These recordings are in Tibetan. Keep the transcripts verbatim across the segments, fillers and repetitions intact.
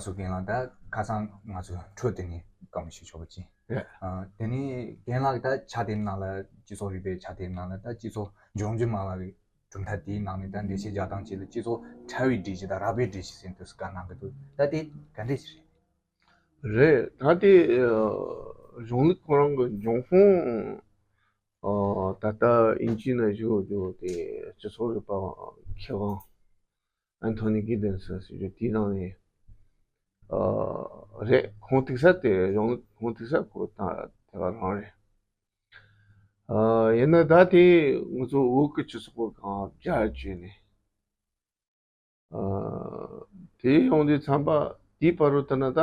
སོ་རྒན་ལགས། ད་ཁ་སང་ང་ཚོ་འཕྲོས་དེ་ནས་བཀའ་མོལ་ཞུ་ཆོག་པ་ཅིག་ཨ། དེ་ནས་རྒན་ལགས་ད་ཕྱག་དེབ་ནང་ལ་སྤྱི་ཚོགས་རིག་པའི་ཕྱག་དེབ་ནང་ལ་ད་སྤྱི་ཚོགས་འབྱུང་འགྱུར་སྨྲ་བ་གི་གྲུབ་མཐའ་དེའི་ནང་ནས་ད་འགྲེལ་བཤད་རྒྱག་སྟངས་ཅིག་ལ་སྤྱི་ཚོགས་ཕྲ་བའི་སྒྲིག་གཞི་དང་རགས་པའི་སྒྲིག་གཞི་ཟེར་དུས་སུ་བཀའ་གནང་གི་འདུག་ད་དེ་ག་འདྲས་ཞིག་རེད། རེད། ད་དེ་ཨ། གཞུང་ལུགས་ཁོ་རང་གི་འབྱུང་ཁུངས་ཨ། ད་ལྟ་དབྱིན་ཇིའི་ནང་བཞུགས་ཡོད་དེ་སྤྱི་ཚོགས་རིག་པ་མཁས་དབང་ཨན་ཐོ་ནི་གི་དན་སི་ཟེར་རྒྱུ་དེའི་ནང་ནས་ཨ། རེད། ཁུངས་གཏུགས་ས་དེ་གཞུང་ལུགས་ཁུངས་གཏུགས་ས་ཁོ་ད་དེ་ག་རང་རེད། ཨ། ཡིན་ན་ད་དེ་ང་ཚོ་བོད་ཀྱི་སྤྱི་ཚོགས་སྒང་བསྒྱུར་བཅོས་ནས། ཨ། དེ་ཡོང་དུས་ཙམ་པ་དེའི་བར་དུ་ད་ན་ད།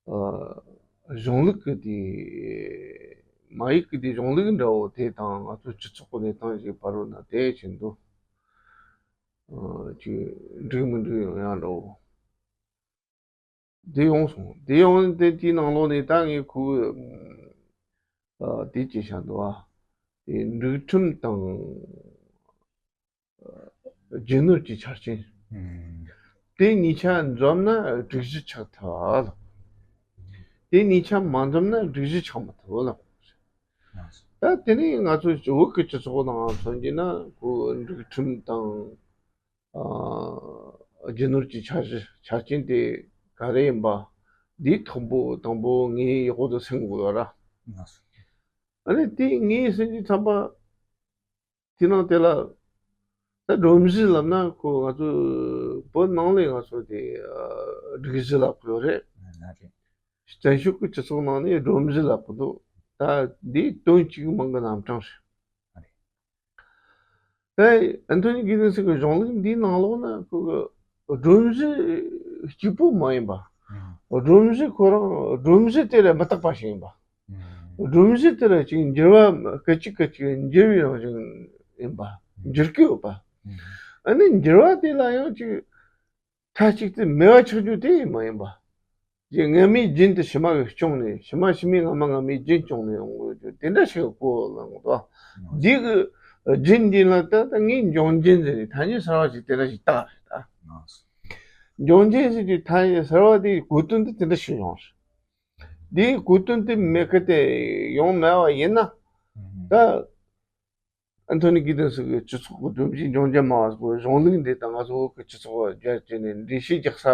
ཨ། གཞུང་ལུགས་ཀྱི་དེ། མ་ཡིག་གི་དེ་གཞུང་ལུགས་འདྲ་བོ་དེ་དང་ང་ཚོ་སྤྱི་ཚོགས་ཀྱི་གནས་སྟངས་ཤིག་བར་དུ་ན་དེ་བཞིན་དུ། ཨ། ཅིག་འགྲིག་མི་འགྲིག་ཡོང་ཡ་འདྲ་བོ། དེ་ཡོང་སོང་། དེ་ཡོང་དེ་དེའི་ནང་ལོགས་ནས་ད་ངས་ཁོ། ཨ། དེ་ཅི་བྱ་འདུག་ཨ། དེ་སྒྲིག་ཁྲིམས་དང་། ཨ། རྒྱུ་ནོར་གྱི་ཆ་རྐྱེན། ཨུམ། དེ་གཉིས་ཆ་འཛོམས་ན་སྒྲིག་གཞི་ཆགས་ཐུབ་ལ། དེ་གཉིས་ཆ་མ་འཛོམས་ན་སྒྲིག་གཞི་ཆགས་མི་ཐུབ་ལ། ད་དེ་ནས་ང་ཚོ་བོད་ཀྱི་སྤྱི་ཚོགས་ནང་མཚོན་གྱི་ན་ཁོ་སྒྲིག་ཁྲིམས་དང་། ཨ། རྒྱུ་ནོར་གྱི་འཆར་གཞི་ཆ་རྐྱེན་དེ་ག་རེ་ཡིན་པ། འདིའི་དང་པོ་དང་པོ་ངས་ཡག་པོ་དུ་སེམས་དགོས་པ་ར། ཨ་ནི་དེ་ངས་སེམས་ཀྱི་ཚན་པ་དེ་ནང་དེ་ལ་ད་སྒྲོམ་གཞི་ལབ་ན་ཁོ་ང་ཚོ་བོད་ནང་ལས་ང་ཚོ་དེ་སྒྲིག་གཞི་ལབ་དགོས་རེད། བཙན་བྱོལ་གྱི་སྤྱི་ཚོགས་ནང་ནས་སྒྲོམ་གཞི་ལབ་དགོས་འདུག་ད་འདི་དོན་གཅིག་མིང་གི་རྣམ་གྲངས་རེད། ད་ཨན་ཐོ་ནི་གི་ནི་སི་གི་གཞུང་ལུགས་འདིའི་ནང་ལོགས་ན་ཁོ་གི་སྒྲོམ་གཞི་གཅིག་པུ་མ་ཡིན་པ། སྒྲོམ་གཞི་ཁོ་རང་སྒྲོམ་གཞི་དེ་ལས་མི་རྟག་པ་ཞིག་ཡིན་པ། སྒྲོམ་གཞི་དེ་ལ་ཅིག་འགྱུར་བ་སྐད་ཅིག་སྐད་ཅིག་འགྱུར་བའི་རང་བཞིན་ཡིན་པ། འགྱུར་གྱི་ཡོད་པ། ཨ་ནི་འགྱུར་བ་དེ་ལ་ཡང་ཅིག་མཐའ་གཅིག་ཏུ་མེད་པ་ཆགས་རྒྱུ་དེ་མ་ཡིན་པ། ཅིག་སྔ་མའི་རྒྱུན་དུ་ཕྱི་མ་གིས་སྐྱོང་ནས་ཕྱི་མ་ཕྱི་མའི་སྔ་མ་སྔ་མའི་རྒྱུན་སྐྱོང་ནས་ཡོང་དགོས་རྒྱུ་དེ་འདྲ་ཞིག་གོ་ལ་ངོ་ཏོ། འདི་གི་རྒྱུན་འདི་ལ་ད་ད་ངས་འབྱུང་རྐྱེན་ཟེར་ནས་ཐ་སྙད་གསར་བ་ཞིག་དེ་འདྲ་ཞིག་བཏགས་རེད་ད། འབྱུང་རྐྱེན་ཟེར་དུས་ཐ་སྙད་གསར་བ་དེའི་གོ་དོན་དེ་དེ་འདྲ་ཞིག་ཡོང་རེད། དེའི་གོ་དོན་དེ་མེད་ཁུལ་དེ་ཡོང་མེད་པ་ཡིན་ན། ད་ཨན་ཐོ་ནི་གི་དན་སི་གི་སྤྱི་ཚོགས་ཀྱི་སྒྲོམ་གཞི་འབྱུང་འགྱུར་སྨྲ་བ་སོགས་གཞུང་ལུགས་འདི་དང་ང་ཚོ་བོད་ཀྱི་སྤྱི་ཚོགས་བརྒྱུད་བྱས་ནས་འགྲེལ་བཤད་རྒྱག་ས་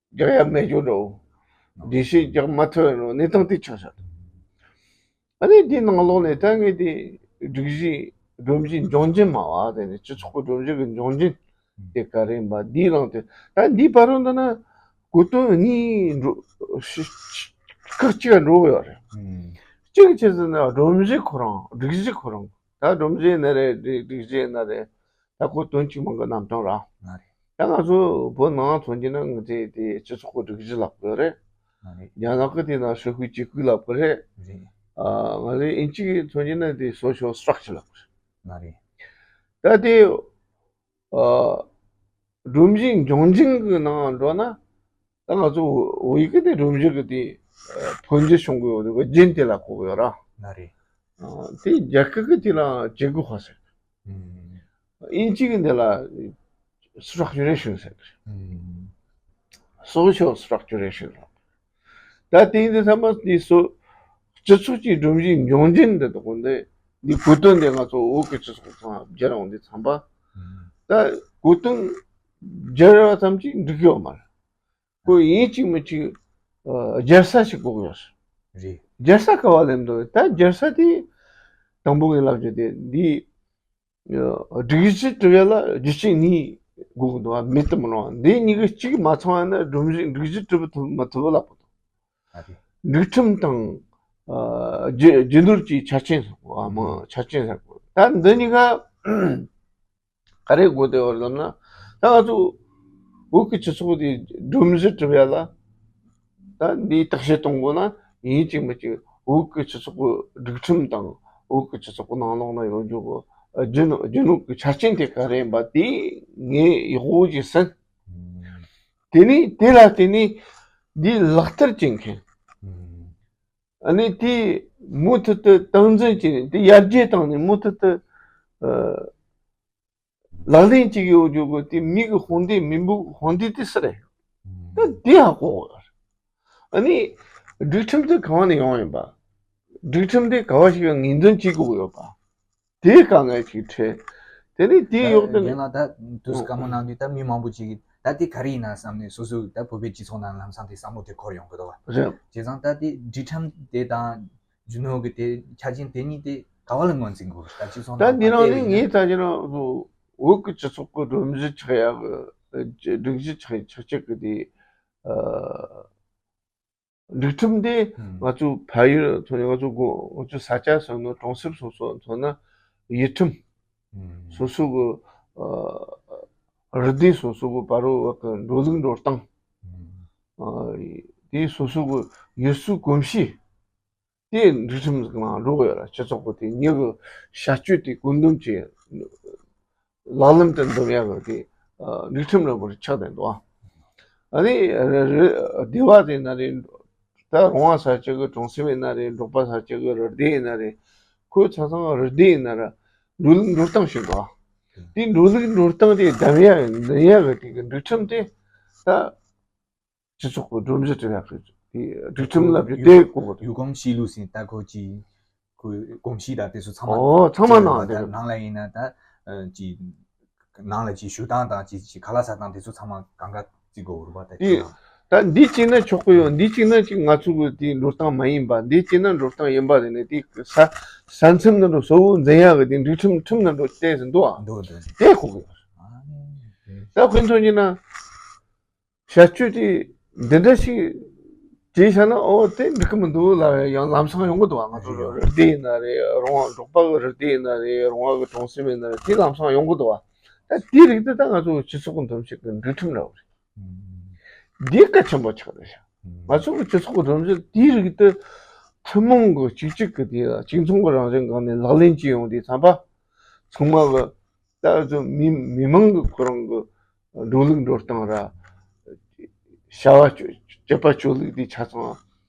རྒྱག་ཡ་མེད་རྒྱུ་འགྲོ། འགྲེལ་བཤད་རྒྱག་མ་ཐུབ་ཡ་འགྲོ་གནས་སྟངས་དེ་ཆགས་ཤག་ཨ་ནི་དེའི་ནང་ལོགས་ནས་ད་ངས་དེ་སྒྲིག་གཞི་སྒྲོམ་གཞི་འབྱུང་རྐྱེན་སྨྲ་བ་དེ་ནས་སྤྱི་ཚོགས་ཀྱི་སྒྲོམ་གཞི་གི་འབྱུང་རྐྱེན་དེ་ག་རེ་ཡིན་པ་འདིའི་ནང་དུ་ད་འདིའི་བར་དུ་འདི་ན་གོ་དོན་གཉིས་འགྲོ་ཁག་གཅིག་འགྲོ་གི་ཡོད་རེད། གཅིག་བྱས་ཟིན་ན་སྒྲོམ་གཞི་ཁོ་རང་སྒྲིག་གཞི་ཁོ་རང་ད་སྒྲོམ་གཞི་ཡིན་ན་རེད། སྒྲིག་སྒྲིག་གཞི་ཡིན་ན་རེད། ད་ཁོ་དོན་གཅིག་མིང་གི་རྣམ་གྲངས་ར། ང་རེད། ད་ང་ཚོ་བོད་ནང་མཚོན་གྱི་ན་ང་ཚོས་དེ་སྤྱི་ཚོགས་ཀྱི་སྒྲིག་གཞི་ལབ་དགོས་རེད། ང་རེད། རྒྱ་ནག་གི་དེ་ན་社会制度ལབ་དགོས་རེད། རེད། ཨ་ང་ཚོས་དབྱིན་ཇི་གི་མཚོན་གྱི་ན་དེ་social structure ལབ་དགོས་རེད། ང་རེད། ད་དེ་ཨ་སྒྲོམ་གཞི་འབྱུང་རྐྱེན་གྱི་ནང་འགྲོ་ན་ད་ང་ཚོ་བོད་ཡིག་གི་དེ་སྒྲོམ་གཞི་གི་དེ་ཕོན་འབྱེད་བྱུང་དགོས་ཡོད་དེ་རྒྱན་དེ་ལ་གོ་དགོས་ཡོད་ར། ང་རེད། ཨ་དེ་རྒྱ་སྐད་གི་དེ་ལ་结构化ཟེར། དབྱིན་ཇི་གི་འདི་ལ་structuration ཟེར། social structuration ལ། ད་དེ་འདི་ཚང་མ་འདི་སོ་སྤྱི་ཚོགས་ཀྱི་སྒྲོམ་གཞི་འབྱུང་རྐྱེན་འདི་དག་འདི་འདི་གོ་དོན་འདི་ང་ཚོ་བོད་ཀྱི་སྤྱི་ཚོགས་ཚང་བསྒྱུར་འོང་འདི་ཚང་པ། ད་གོ་དོན་བསྒྱུར་བ་ཙམ་གྱིས་འགྲིག་གི་ཡོད་མ་རེད། ཁོ་ཡིན་གཅིག་མིན་གཅིག་ཨ་སྦྱར་ས་ཞིག་དགོས་ཀྱི་ཡོད་རེད། སྦྱར་ས་ག་བ་ལེན་འདུག་ད་སྦྱར་ས་དེ་དང་པོ་ངས་ལབ་རྒྱུ་དེ་འདི་ཨ་སྒྲིག་གཞི་གྲུབ་ཡ་ལ་རྒྱུ་རྐྱེན་གཉིས་དགོས་ཀྱི་འདུག་མེད་དུ་མི་རུང་བ། འདི་གཉིས་ཀ་གཅིག་མ་ཚང་བ་ན་སྒྲོམ་གཞི་སྒྲིག་གཞི་གྲུབ་ཐུབ་མི་ཐུབ་ལབ་དགོས་འདུག་ཨ་རེད། སྒྲིག་ཁྲིམས་དང་ཨ་རྒྱུ་རྒྱུ་ནོར་གྱི་ཆ་རྐྱེན་ཟེར་དགོས། ཨ་མ་ཆ་རྐྱེན་ཟེར་དགོས། ད་འདི་གཉིས་ཀ་ག་རེ་དགོས་བསྡད་ཡོད་རེད་ལབ་ན། ད་ང་ཚོ་བོད་ཀྱི་སྤྱི་ཚོགས་དེ་སྒྲོམ་གཞི་གྲུབ་ཡ་ལ་ད་འདིའི་བརྟག་དཔྱད་གཏོང་དགོས་ན་ཡིན་གཅིག་མིན་གཅིག་བོད་ཀྱི་སྤྱི་ཚོགས་ཀྱི་སྒྲིག་ཁྲིམས་དང་བོད་ཀྱི་སྤྱི་ཚོགས་ཀྱི་ནང་ལོགས་ན་ཡོད་རྒྱུ་གི་རྒྱུ་ནོར་རྒྱུ་ནོར་གྱི་ཆ་རྐྱེན་དེ་ག་རེ་ཡིན་པ་དེ་ངས་ཡག་པོ་ཅིག་ཟིན། དེ་ནས་དེ་ལ་བརྟེན་ནས་འདིའི་ལག་བསྟར་བྱེད་མཁན། ཨ་ནི་དེ་མུ་མཐུད་དུ་སྟངས་འཛིན་བྱས་ནས་དེ་ཡར་རྒྱས་བཏང་ནས་མུ་མཐུད་དུ་ཨ། ལག་ལེན་བྱེད་ཀྱི་ཡོད་རྒྱུ་གི་དེ་མི་གི་དཔུང་སྡེ་མི་འབོར་དཔུང་སྡེ་དེ་སུ་རེད། ད་འདི་ཧ་གོ་གི་ཡོད་རེད། ཨ་ནི་སྒྲིག་ཁྲིམས་དེ་གང་ནས་ཡོང་ཡིན་པ། སྒྲིག་ཁྲིམས་དེ་ག་བ་ཞིག་ལ་ངོས་འཛིན་བྱེད་དགོས་ཀྱི་ཡོད་པ། དེའི་དཀའ་ངལ་ཅིག་འཕྲད། དེ་ནས་དེའི་ད་འོག་ཏུ་རྒན་ལགས་ད་དུས་སྐར་མོ་ནང་དུས་ད་མི་མང་པོ་ཅིག་གིས་ད་དེ་ག་རེ་ཡིན་ན་བསམ་ནས་སོ་སོའི་ད་བོད་པའི་སྤྱི་ཚོགས་ནང་ལམ་སང་དེ་བསམ་བློ་དེ་འཁོར་ཡོང་གི་འདུག་བ། རེད། བྱས་ཙང་ད་དེ་སྒྲིག་ཁྲིམས་དེ་དང་རྒྱུ་ནོར་གྱི་དེ་ཆ་རྐྱེན་དེ་གཉིས་དེ་ག་བ་ལ་ངོས་འཛིན་དགོས། ད་སྤྱི་ཚོགས་ད་ནང་འདི་ནང་ནས་ངས་ད་ཅི་ན་བོད་ཀྱི་སྤྱི་ཚོགས་ཀྱི་སྒྲོམ་གཞི་ཆགས་ཡག་གི་སྒྲིག་གཞི་ཆགས་ཆགས་ཆགས་ཀྱི་དེ། སྒྲིག་ཁྲིམས་དེ་ང་ཚོ་ཕ་ཡུལ་མཚོན་ན་ང་ཚོ་ང་ཚོ་ས་ཆ་སོ་ནོ་གྲོང་གསེབ་སོ་སོ་མཚོན་ན་ཡུལ་ཁྲིམས་སོ་སོ་གི་རུ་སྡེ་སོ་སོ་གི་བར་བར་གི་འགྲོ་ལུགས་འགྲོ་སྟངས་དེ་སོ་སོ་གི་ཡུལ་སྲོལ་གོམས་གཤིས་དེ་སྒྲིག་ཁྲིམས་ནང་འགྲོ་གི་ཡོད་ལ། སྤྱི་ཚོགས་ཀྱི་དེ་མྱི་གི་བྱ་སྤྱོད་དེ་བཀོད་འདོམས་བྱེད། ལག་ལེན་དུ་འདོན་ཡག་གི་དེ་སྒྲིག་ཁྲིམས་ར་བར་ཆགས་བསྡད་འདུག་ཨ། ཨ་ནི་སྡེ་བ་དེ་ན་རེད། ད་རོང་བ་ས་ཆ་གི་གྲོང་གསེབ་ཡིན་ན་རེད། འབྲོག་པ་ས་ཆ་གི་རུ་སྡེ་ཡིན་ན་རེད། ཁོའི་ཆ་ཚང་རུ་སྡེ་ཡིན་ན་ར་འགྲོ་ལུགས་འགྲོ་སྟངས་ཤིག་འདུག་ཨ། དེ་འགྲོ་ལུགས་འགྲོ་སྟངས་དེ་འདོན་ཡག་འདོན་ཡག་གི་དེ་གི་སྒྲིག་ཁྲིམས་དེ་ད་སྤྱི་ཚོགས་ཀྱི་སྒྲོམ་གཞི་བྲིས་ཡག་གི་དེ་སྒྲིག་ཁྲིམས་ལབ་རྒྱུ་དེ་དགོས་གི་འདུག་ཡུལ་གོམས་གཤིས་ལུགས་ཟིན་ད་ཁོ་ཅི། ཁོའི་གོམས་གཤིས་དང་དེ་ཚོ་ཚང་མ་ཨོ་ཚང་མ་ནང་དེ་ད་ནང་ལ་ཡིན་ན་ད་ཅི་ནང་ལ་ཅི་ཞུ་སྟངས་དང་ཅི་ཅི་ཁ་ལག་ཟ་སྟངས་དེ་ཚོ་ཚང་མ་གང་ག་བརྩི་དགོས་རེད་པ། ད་དེ་ཅི་ད་འདི་གཅིག་ན་ཆོག་གི་ཡོད། འདི་གཅིག་ན་ཅིག་ང་ཚོ་གི་དེ་འགྲོ་སྟངས་མ་ཡིན་པ། འདི་གཅིག་ན་འགྲོ་སྟངས་ཡིན་པ་རེད་ནས་དེ་ས་ས་མཚམས་ནང་དུ་གསོ་བོ་འཛིན་ཡག་གི་དེ་སྒྲིག་ཁྲིམས་ཁྲིམས་ནང་དུ་བལྟས་ཟིན་འདུག་ཨ། འདུག་འདུག་དེ་གོ་གི་ཡོད། ཨ་ནི་ད་དཔེ་མཚོན་གྱི་ན། བྱ་སྤྱོད་དེ་འདི་འདྲ་ཞིག་བྱས་བཞག་ན་ཨོ་དེ་འགྲིག་གི་མི་འདུག་ལབ་ཡང་ལམ་སང་ཡོང་གི་འདུག་བ། ང་ཚོ་རེད། རུ་སྡེ་ཡིན་ན་རེད། རོང་བ་འབྲོག་པ་གི་རུ་སྡེ་ཡིན་ན་རེད། རོང་བ་གི་གྲོང་གསེབ་ཡིན་ན་རེད། དེ་ལམ་སང་ཡོང་གི་འདུག་བ། ད་དེའི་རིགས་དེ་ད་ང་ཚོ་སྤྱི་ཚོགས་ཀྱི་འདུམ་གཞི་གི་སྒྲིག་ཁྲིམས་འདྲ་བོ་རེད། འདི་གལ་ཆེན་པོ་ཆགས་རེད་ཤག་ང་ཚོ་གི་སྤྱི་ཚོགས་ཀྱི་སྒྲོམ་གཞི་དེའི་རིགས་དེ་ཐུན་མོང་གི་གཅིག་གཅིག་གི་དེ་གཅིག་མཚུངས་ཀྱི་རང་བཞིན་སྒང་ནས་ལག་ལེན་གྱི་ཡོང་དུས་ཙམ་པ་ཚང་མ་གི་ད་གཟོད་མི་མི་མང་གི་ཁོ་རང་གི་འགྲོ་ལུགས་འགྲོ་སྟངས་ར། བྱ་བ་སྤྱོད་སྤྱོད་པ་སྤྱོད་ལུགས་དེ་ཆ་ཚང་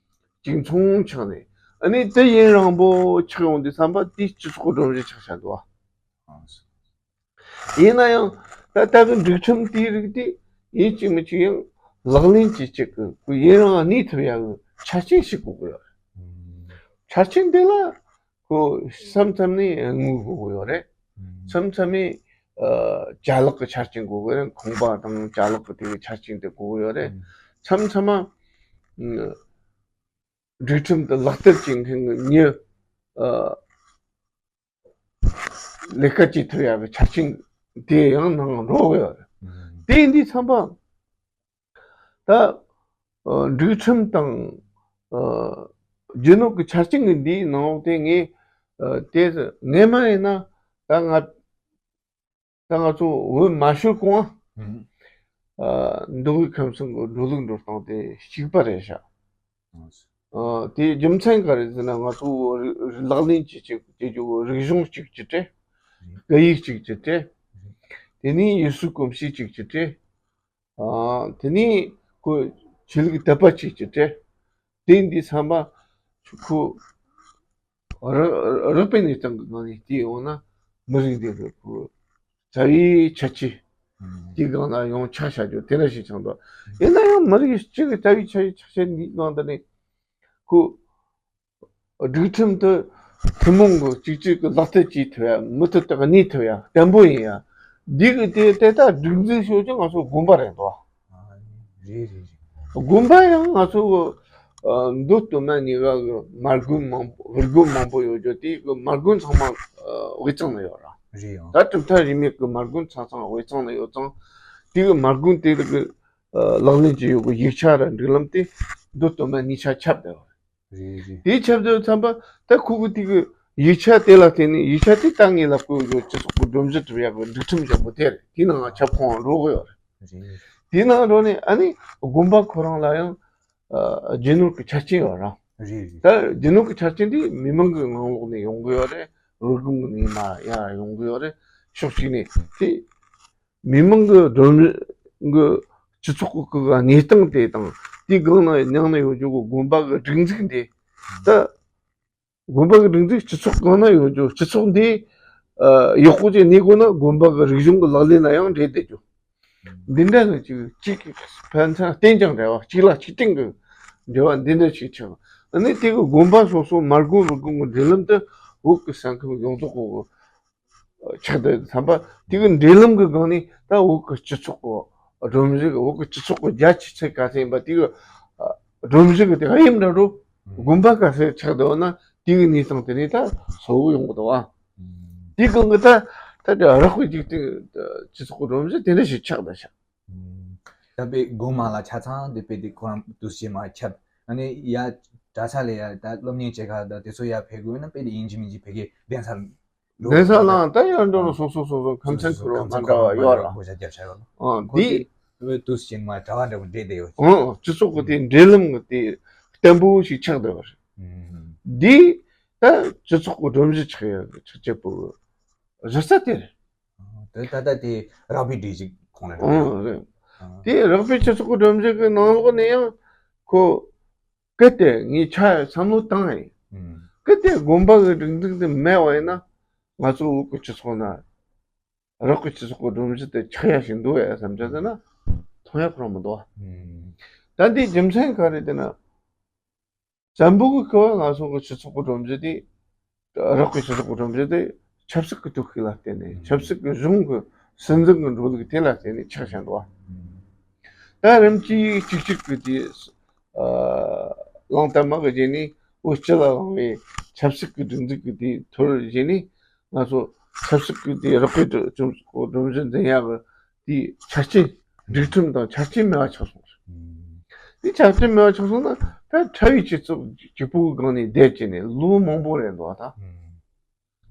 གཅིག་མཚུངས་ཆགས་ནས། ཨ་ནི་དེ་ཡུན་རིང་པོ་ཆགས་ཡོང་དུས་ཙམ་པ་དེ་སྤྱི་ཚོགས་སྒྲོམ་གཞི་ཆགས་བཞག་འདུག་བ། ཡིན་ན་ཡང་ད་ལྟ་གི་སྒྲིག་ཁྲིམས་དེའི་རིགས་དེ་ཡིན་གཅིག་མིན་གཅིག་ཡང་ལག་ལེན་གྱི་གཅིག་གི་ཡུན་རིང་གནས་ཐུབ་ཡག་གི་ཆ་རྐྱེན་ཞིག་དགོས་ཀྱི་ཡོད་རེད། ཆ་རྐྱེན་དེ་ལ་ཁོ་མཚམས་མཚམས་ནས་དངུལ་དགོས་ཀྱི་ཡོད་རེད། མཚམས་མཚམས་ནས་ཨ་ཅ་ལག་གི་ཆ་རྐྱེན་དགོས་ཀྱི་རེད། ཁང་པ་དང་ཅ་ལག་གི་དེ་གི་ཆ་རྐྱེན་དེ་དགོས་ཀྱི་ཡོད་རེད། མཚམས་མཚམས་མ་སྒྲིག་ཁྲིམས་དེ་ལག་བསྟར་བྱེད་མཁན་གྱི་མྱི་ཨ་ལས་ཀ་བྱེད་ཐུབ་ཡག་གི་ཆ་རྐྱེན་དེ་ཡང་ནང་འགྲོ་གི་ཡོད་རེད། དེ་ཡིན་དུས་ཙམ་པ་ད་ཨ་སྒྲིག་ཁྲིམས་དང་ཨ་རྒྱུ་ནོར་གྱི་ཆ་རྐྱེན་གྱི་འདིའི་ནང་ལོགས་དེ་ངས་ཨ་དེ་ངས་མ་ཡིན་ན་ད་ང་ད་ང་ཚོ་འོས་མ་ཤོར་གོང་ཨ་མདོ་དབུས་ཁམས་གསུམ་གྱི་འགྲོ་ལུགས་འགྲོ་སྟངས་དེ་གཅིག་པ་རེད་ཤག་ཨ་དེའི་རྒྱུ་མཚན་ག་རེ་ཟེར་ན་ང་ཚོ་ལག་ལེན་གྱི་གཅིག་བྱེད་རྒྱུ་རིག་གཞུང་གཅིག་གྱུར་ཏེ། སྐད་ཡིག་གཅིག་གྱུར་ཏེ། དེ་ནས་ཡུལ་སྲོལ་གོམས་གཤིས་གཅིག་གྱུར་ཏེ། ཨ་དེ་ནས་ཁོ་ཆོས་ལུགས་དད་པ་གཅིག་གྱུར་ཏེ། དེ་འདི་ཚང་མ་ཁོ་རག་རགས་པའི་གནས་སྟངས་ཀྱི་ངང་ནས་བལྟས་ཡོང་ན་མི་རིགས་འདི་གི་ཁོ་རྩ་བའི་ཁྱད་ཆོས་དེའི་སྒང་ལ་ཡང་ཆ་བཞག་རྒྱུ་དེ་འདྲ་ཞིག་ཆགས་འདུག་ཡིན་ན་ཡང་མི་རིགས་གཅིག་གི་རྩ་བའི་ཁྱད་ཆོས་ཆགས་ཆེན་འདིའི་སྒང་དེ་ནས་ཁོ། སྒྲིག་ཁྲིམས་དེ་ཐུན་མོང་གི་གཅིག་གཅིག་གི་ལག་བསྟར་བྱེད་ཐུབ་ཡ། མུ་མཐུད་དུ་གནས་ཐུབ་ཡ་བརྟན་པོ་ཡིན་ཡ། འདི་གི་དེ་དེ་ལྟར་སྒྲིག་འཛུགས་ཤོད་ཀྱི་ང་ཚོ་དགོན་པ་རེད་འདུག་ཨ་རེད་རེད་རེད། དགོན་པ་ཡང་ང་ཚོ་གི་ཨ་མདོ་སྟོད་སྨད་གཉིས་ཀ་གི་མ་དགོན་མང་པོ་དབུ་དགོན་མང་པོ་ཡོད་རྒྱུ་དེ་གི་མ་དགོན་ཚང་མ་ཨ་དབུས་གཙང་ན་ཡོད་ར། རེད་ཡང་ད་གྲུབ་མཐའ་རིས་མེད་གི་མ་དགོན་ཚང་ཚང་དབུས་གཙང་ན་ཡོད་ཙང་། དེ་གི་མ་དགོན་དེ་གི་ཨ་ལག་ལེན་གྱི་ཡོད་གི་ཡིག་ཆ་ར་སྒྲིག་ལམ་དེ་མདོ་སྟོད་སྨད་གཉིས་ཆ་ཁྱབ་བསྡད་ཡོད་རེད། རེད་རེད། དེའི་ཆབ་སྲིད་ཚན་པ་ད་ཁུ་གུ་དེ་གི་ཡིག་ཆ་དེ་ལ་བརྟེན་ནས་ཡིག་ཆ་དེ་ད་ངས་ལབ་དགོས་ཡོད། སྤྱི་ཚོགས་ཀྱི་སྒྲོམ་གཞི་གྲུབ་ཡག་གི་སྒྲིག་ཁྲིམས་ཆེན་པོ་དེ་རེད། དེའི་ནང་ཁྱབ་ཁོངས་འགྲོ་གི་ཡོད་རེད། རེད། དེའི་ནང་འགྲོ་ནས་ཨ་ནི་དགོན་པ་ཁོ་རང་ལ་ཡང་ཨ་རྒྱུ་ནོར་གྱི་ཆ་རྐྱེན་ཡོད་རེད། རེད་རེད། ད་རྒྱུ་ནོར་གྱི་ཆ་རྐྱེན་དེ་མི་མང་གི་ངང་ལོགས་ནས་ཡོང་གི་ཡོད་རེད། འོས་སྒོ་ནས་མར་ཡར་ཡོང་གི་ཡོད་རེད། ཕྱོགས་གཅིག་ནས་དེ། མི་མང་གི་སྒྲོམ་གཞི་གི་སྤྱི་ཚོགས་ཀྱི་གནས་སྟངས་དེ་དང་དེའི་སྒང་ན་ཉང་ན་ཡོད་རྒྱུ་གི་དགོན་པ་གི་སྒྲིག་འཛུགས་འདི་ད་དགོན་པ་གི་སྒྲིག་འཛུགས་སྤྱི་ཚོགས་གང་ན་ཡོད་རྒྱུ་སྤྱི་ཚོགས་འདི་ཨ་ཡག་པོ་ཅིག་གནས་དགོས་ན་དགོན་པ་གི་རིག་གཞུང་གི་ལག་ལེན་ལ་ཡང་འབྲེལ་བསྡད་རྒྱུ། འདི་འདྲ་གི་ཅིག་གཅིག་ཕན་ཚུན་རྟེན་ཅིང་འབྲེལ་བ། གཅིག་ལ་གཅིག་རྟེན་གྱི་འབྲེལ་བ་འདི་འདྲ་ཞིག་ཆགས། ཨ་ནི་དེ་གི་དགོན་པ་སོ་སོ་མ་དགོན་མི་དགོན་གྱི་འབྲེལ་ལམ་དེ་བོད་ཀྱི་ས་ཁུལ་ཡོངས་རྫོགས་གི་ཆགས་བསྡད་ཡོད་དུས་ཙམ་པ། དེ་གི་འབྲེལ་ལམ་གྱི་སྒང་ནས་ད་བོད་ཀྱི་སྤྱི་ཚོགས་ཀྱི་སྒྲོམ་གཞི། བོད་ཀྱི་སྤྱི་ཚོགས་ཀྱི་རྒྱ་ཆེ་ཚད་ག་ཚད་ཡིན་པ་དེ་གི་སྒྲོམ་གཞི་གི་དེ་ག་ཡིན་འདྲ་རུ། དགོན་པ་ག་ཚད་ཆགས་བསྡད་ཡོད་ན་དེ་གི་གནས་སྟངས་དེ་ནས་ད་གསལ་བོ་ཡོང་གི་འདུག་བ། དེའི་སྒང་གི་ད་ད་ལྟ་རགས་པའི་འཇིག་རྟེན་སྤྱི་ཚོགས་ཀྱི་སྒྲོམ་གཞི་དེ་འདྲ་ཞིག་ཆགས་བསྡད་ཤག། ད་དཔེ་དགོན་མ་ལ་ཆ་ཚང་དེ་དཔེ་དེ་ཁོ་རང་དུས་ཆེན་མ་ཁྱབ། ཨ་ནི་ཡ་གྲྭ་ས་ལ་ཡ་ད་སློབ་གཉེར་བྱེད་ག་ད་དེ་ཚོ་ཡ་ཕེབས་དགོས་ན་དཔེ་དེ་ཡིན་གཅིག་མིན་གཅིག་ཕ་གིར་གདན་ས་ལ། གདན་ས་ལའང་ད་ཡར་འགྲོ་རུ་སོ་སོ་སོ་སོ་ཁམས་ཚན་ཁུར་བ་མ་འདྲ་བ་ཡོད་ར། ཁོ་ཅག་རྒྱབ་ཤ་ཡོད་ར། ཨང་ཁོ་དེ་དེ་དུས་ཆེན་མ་གྲྭ་བ་འདྲ་བོ་འདྲེས་བསྡད་ཡོད། ཨང་སྤྱི་ཚོགས་ཀྱི་དེ་འབྲེལ་ལམ་གྱི་དེ་བརྟན་པོ་ཞིག་ཆགས་བསྡད་པ་རེད། འདི་ད་སྤྱི་ཚོགས་ཀྱི་སྒྲོམ་གཞི་ཆགས་ཡ་ཆགས་བྱེད་པོ་གཞི་རྩ་དེ་རེད། དེ་ད་ལྟ་དེ་རགས་པའི་སྒྲིག་གཞི་ཁོངས་ལ་རེད། ཨང་རེད། དེ་རགས་པའི་སྤྱི་ཚོགས་ཀྱི་སྒྲོམ་གཞི་གི་ནང་ལོགས་ནས་ཡང་ཁོ་གལ་ཏེ་ངས་ཆ་བསམ་བློ་བཏང་ཡིན། གལ་ཏེ་དགོན་པ་གི་སྒྲིག་འཛུགས་དེ་མེད་པ་ཡིན་ན་ང་ཚོ་བོད་ཀྱི་སྤྱི་ཚོགས་ན་རགས་པའི་སྤྱི་ཚོགས་ཀྱི་སྒྲོམ་གཞི་དེ་ཆགས་ཡ་ཞིག་འདུག་ཡ་བསམ་བྱ་ཟེར་ན་མཐོང་ཡ་ཁོ་རང་མི་འདུག་བ། ད་འདིའི་རྒྱུ་མཚན་ག་རེ་ཟེར་ན། བཙན་པོ་གི་སྐབས་ང་ཚོ་གི་སྤྱི་ཚོགས་ཀྱི་སྒྲོམ་གཞི་དེ། རགས་པའི་སྤྱི་ཚོགས་ཀྱི་སྒྲོམ་གཞི་དེ་ཆབ་སྲིད་ཀྱི་སྟོབས་ཤུགས་ལ་བརྟེན་ནས། ཆབ་སྲིད་ཀྱི་གཞུང་གི་སྲིད་འཛིན་གྱི་འགྲོ་ལུགས་དེ་ལ་བརྟེན་ནས་ཆགས་བཞག་འདུག་བ། ད་རིམ་གྱིས་གཅིག་གཅིག་གི་དེ་ཨ་གླེང་སྟབས་མ་གི་རྗེས་ནས་བོད་སྤྱི་ལ་ལངས་པའི་ཆབ་སྲིད་ཀྱི་སྒྲིག་འཛུགས་ཀྱི་དེའི་ཐོར་རྗེས་ནས་ང་ཚོ་ཆབ་སྲིད་ཀྱི་དེ་རགས་པའི་སྒྲོམ་གཞི་འཛིན་ཡག་གི་དེའི་ཆ་རྐྱེན། སྒྲིག་ཁྲིམས་དང་ཆ་རྐྱེན་མེད་པ་ཆགས་སོང་། དེ་ཆ་རྐྱེན་མེད་པ་ཆགས་སོང་ན་ད་ཕྲ་བའི་སྤྱི་ཚོགས་གཅིག་པུའི་སྒང་ནས་བསྡད་བྱས་ནས་ལོ་མང་པོ་རེད་འདུག་ད།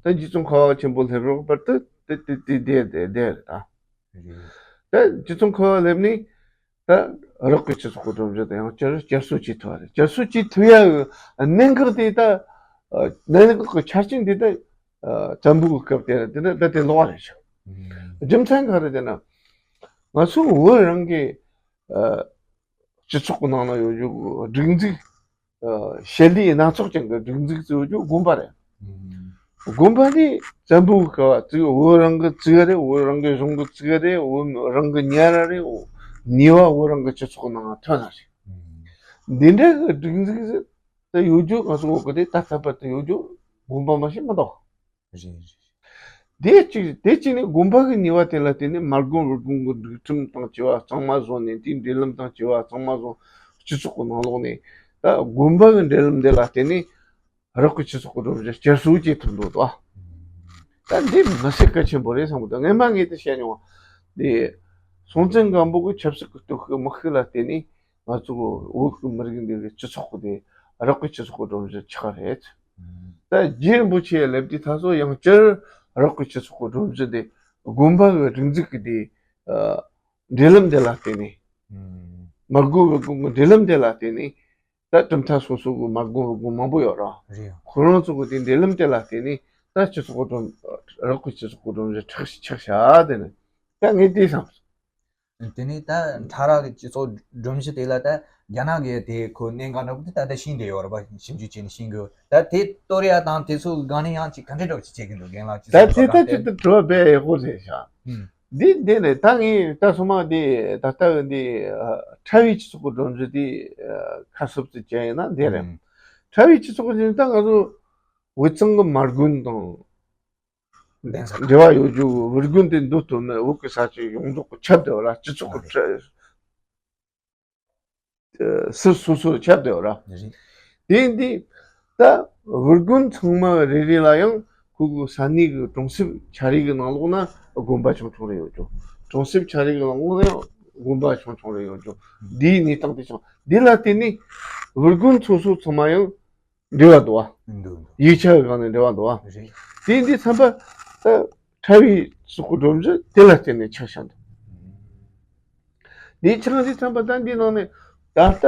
ད་རྗེ་ཙོང་ཁ་བ་ཆེན་པོ་སླེབས་རོགས་བར་དུ་དེ་དེ་དེ་བསྡད་བསྡད་བསྡད་རེད་ད། ད་རྗེ་ཙོང་ཁ་བ་སླེབས་ནས་ད་རགས་པའི་སྤྱི་ཚོགས་ཀྱི་སྒྲོམ་གཞི་དང་ཡང་བསྐྱར་བསྐྱར་གསོ་བྱེད་ཐུབ་པ་རེད། བསྐྱར་གསོ་བྱེད་ཐུབ་ཡ་གི་གནད་འགག་དེ་ད་གནད་འགག་གི་ཆ་རྐྱེན་དེ་ད་བཙན་པོའི་སྐབས་དེ་དེ་ནི་ད་དེ་ལོག་པ་རེད་ཤག། རྒྱུ་མཚན་ག་རེ་ཟེར་ན། ང་ཚོ་བོད་རང་གི་སྤྱི་ཚོགས་ཀྱི་ནང་ན་ཡོད་རྒྱུ་སྒྲིག་འཛུགས། ཞི་ལུས་སྣ་ཚོགས་ཅན་གྱི་སྒྲིག་འཛུགས་བཙུགས་རྒྱུ་དགོན་པ་རེད། དགོན་པ་ནི་བཙན་པོའི་སྐབས་བཙུགས། བོད་རང་གི་བཙུགས་རེད། བོད་རང་གི་གཞུང་གི་བཙུགས་རེད། བོད་རང་གི་ཉར་རེད། ནུས་པ་བོད་རང་གི་སྤྱི་ཚོགས་ནང་ཐོན་རེད། འདི་འདྲ་གི་སྒྲིག་འཛུགས་དེ་ཡོད་རྒྱུ་ང་ཚོ་བོད་གི་དེ་ད་ལྟ་བར་དུ་ཡོད་རྒྱུ་དགོན་པ་མ་ཞིག་མི་འདུག། རེད་རེད། དེ་གཅིག་དེ་གཅིག་ནི་དགོན་པ་གི་ནུས་པ་དེ་ལ་བརྟེན་ནས་མ་དགོན་རུ་དགོན་གྱི་སྒྲིག་ཁྲིམས་དང་བཅས་པ་གཙང་མ་བཟོས་ནས། དེའི་འབྲེལ་ལམ་དང་བཅས་པ་གཙང་མ་བཟོས། སྤྱི་ཚོགས་ཀྱི་ནང་ལོགས་ནས་ད་དགོན་པ་གི་འབྲེལ་ལམ་དེ་ལ་བརྟེན་ནས་རགས་པའི་སྤྱི་ཚོགས་ཀྱི་སྒྲོམ་གཞི་བསྐྱར་གསོ་བྱེད་ཐུབ་འདུག་ད། ད་འདི་མི་སྲིད་གལ་ཆེན་པོ་རེད་བསམ་གི་འདུག། སྔན་མ་ངས་དེ་བཤད་མྱོང་བ། དེ་སྲོང་བཙན་སྒམ་པོ་གི་ཆབ་སྲིད་ཀྱི་སྟོབས་ཤུགས་དམག་ཤུགས་ལ་བརྟེན་ནས་ང་ཚོ་བོད་ཀྱི་མི་རིགས་འདི་གི་སྤྱི་ཚོགས་ཀྱི་དེ་རགས་པའི་སྤྱི་ཚོགས་ཀྱི་སྒྲོམ་གཞི་ཆགས་རེད། ད་རྗེ་རིན་པོ་ཆེ་སླེབས་དུས་ད་གཟོད་ཡང་བསྐྱར་རགས་པའི་སྤྱི་ཚོགས་ཀྱི་སྒྲོམ་གཞི་དེ་དགོན་པ་གི་སྒྲིག་འཛུགས་ཀྱི་དེ་འབྲེལ་ལམ་དེ་ལ་བརྟེན་ནས། མ་དགོན་རུ་དགོན་གྱི་འབྲེལ་ལམ་དེ་ལ་བརྟེན་ནས། ད་གྲུབ་མཐའ་སོ་སོ་གི་མ་དགོན་རུ་དགོན་མང་པོ་ཡོད་ར། རེད། ཁོ་རང་ཚོ་གི་དེ་འབྲེལ་ལམ་དེ་ལ་བརྟེན་ནས་ད་སྤྱི་ཚོགས་སྒྲོམ། རགས་པའི་སྤྱི་ཚོགས་ཀྱི་སྒྲོམ་གཞི་ཆགས་ཆགས་བཞག་དེ་ནི་ད་ངས་དེ་བསམ། དེ་ནས་ད་ཕྲ་རགས་ཀྱི་སྤྱི་ཚོགས་སྒྲོམ་གཞི་དེ་ལ་ད་རྒྱ་ནག་གིས་དེ་ཁོ་གནད་འགག་འདྲ་པོ་དེ་ད་ལྟ་ཤེས་བསྡད་ཡོད་རེད་པ། ཞིབ་འཇུག་བྱས་ནས་ཤེས་དགོས། ད་དེ་གཏོར་ཡ་དང་དེ་ཚོ་གི་སྒང་ནས་ཡང་ཅིག་ག་འདྲ་འདྲ་པོ་ཅིག་བྱེད་ཀྱི་འདུག་རྒན་ལགས་ཅིག་ད་དེ་ད་ཅིག་ཏུ་དྲི་བ་དཔེ་ཡག་པོ་རེད་ཤག། ཨུམ། འདི་འདི་ནས་ད་ངས་ད་སོ་མ་འདི་ད་ལྟ་གི་འདི་ཨ་ཕྲ་བའི་སྤྱི་ཚོགས་ཀྱི་སྒྲོམ་གཞི་འདི་ཨ་ཁ་གསབ་ཏུ་བྱས་ཡིན་ན་འདི་རེད། ཨུམ། ཕྲ་བའི་སྤྱི་ཚོགས་ཀྱི་ད་ང་ཚོ་དབུས་གཙང་གི་མ་དགོན་དང་གདན་ས་འབྲེལ་བ་ཡོད་རྒྱུ་གི་དབུས་དགོན་དེ་འདུ་ཐུབ་མེད། བོད་ཀྱི་ས་ཆ་ཡོངས་རྫོགས་ཀྱི་ཁྱབ་བསྡད་པ་ར། སྤྱི་ཚོགས་ཀྱི་ཕྲ་ཟུར་སོ་སོར་ཁྱབ་བསྡད་པ་ར། རེད། དེ་འདི་ད་དབུས་དགོན་ཚང་མ་རེ་རེ་ལ་ཡང་ཁོ་གི་ས་གནས་ཀྱི་གྲོང་གསེབ་ཆ་རེ་གི་ནང་ལོགས་ན་དགོན་པ་ཆུང་ཆུང་རེ་ཡོད་རྒྱུ། གྲོང་གསེབ་ཆ་རེ་གི་ནང་ལོགས་ན་ཡང་དགོན་པ་ཆུང་ཆུང་རེ་ཡོད་རྒྱུ། འདིའི་གནས་སྟངས་དེ་བྱུང་། འདི་ལ་བརྟེན་ནས་དབུས་དགོན་སོ་སོ་ཚང་མ་ཡང་འབྲེལ་བ་འདུག་བ། འདུག་འདུག་ཡིག་ཆ་གི་སྒང་ནས་འབྲེལ་བ་འདུག་བ། རེད། དེ་འདི་ཚན་པ་ད་ཕྲ་བའི་སྤྱི་ཚོགས་ཀྱི་སྒྲོམ་གཞི་དེ་ལ་བརྟེན་ནས་ཆགས་བཞག་འདུག། འདི་ཆགས་འདི་ཚན་པ་ད་འདི་ནང་ནས་ད་ལྟ་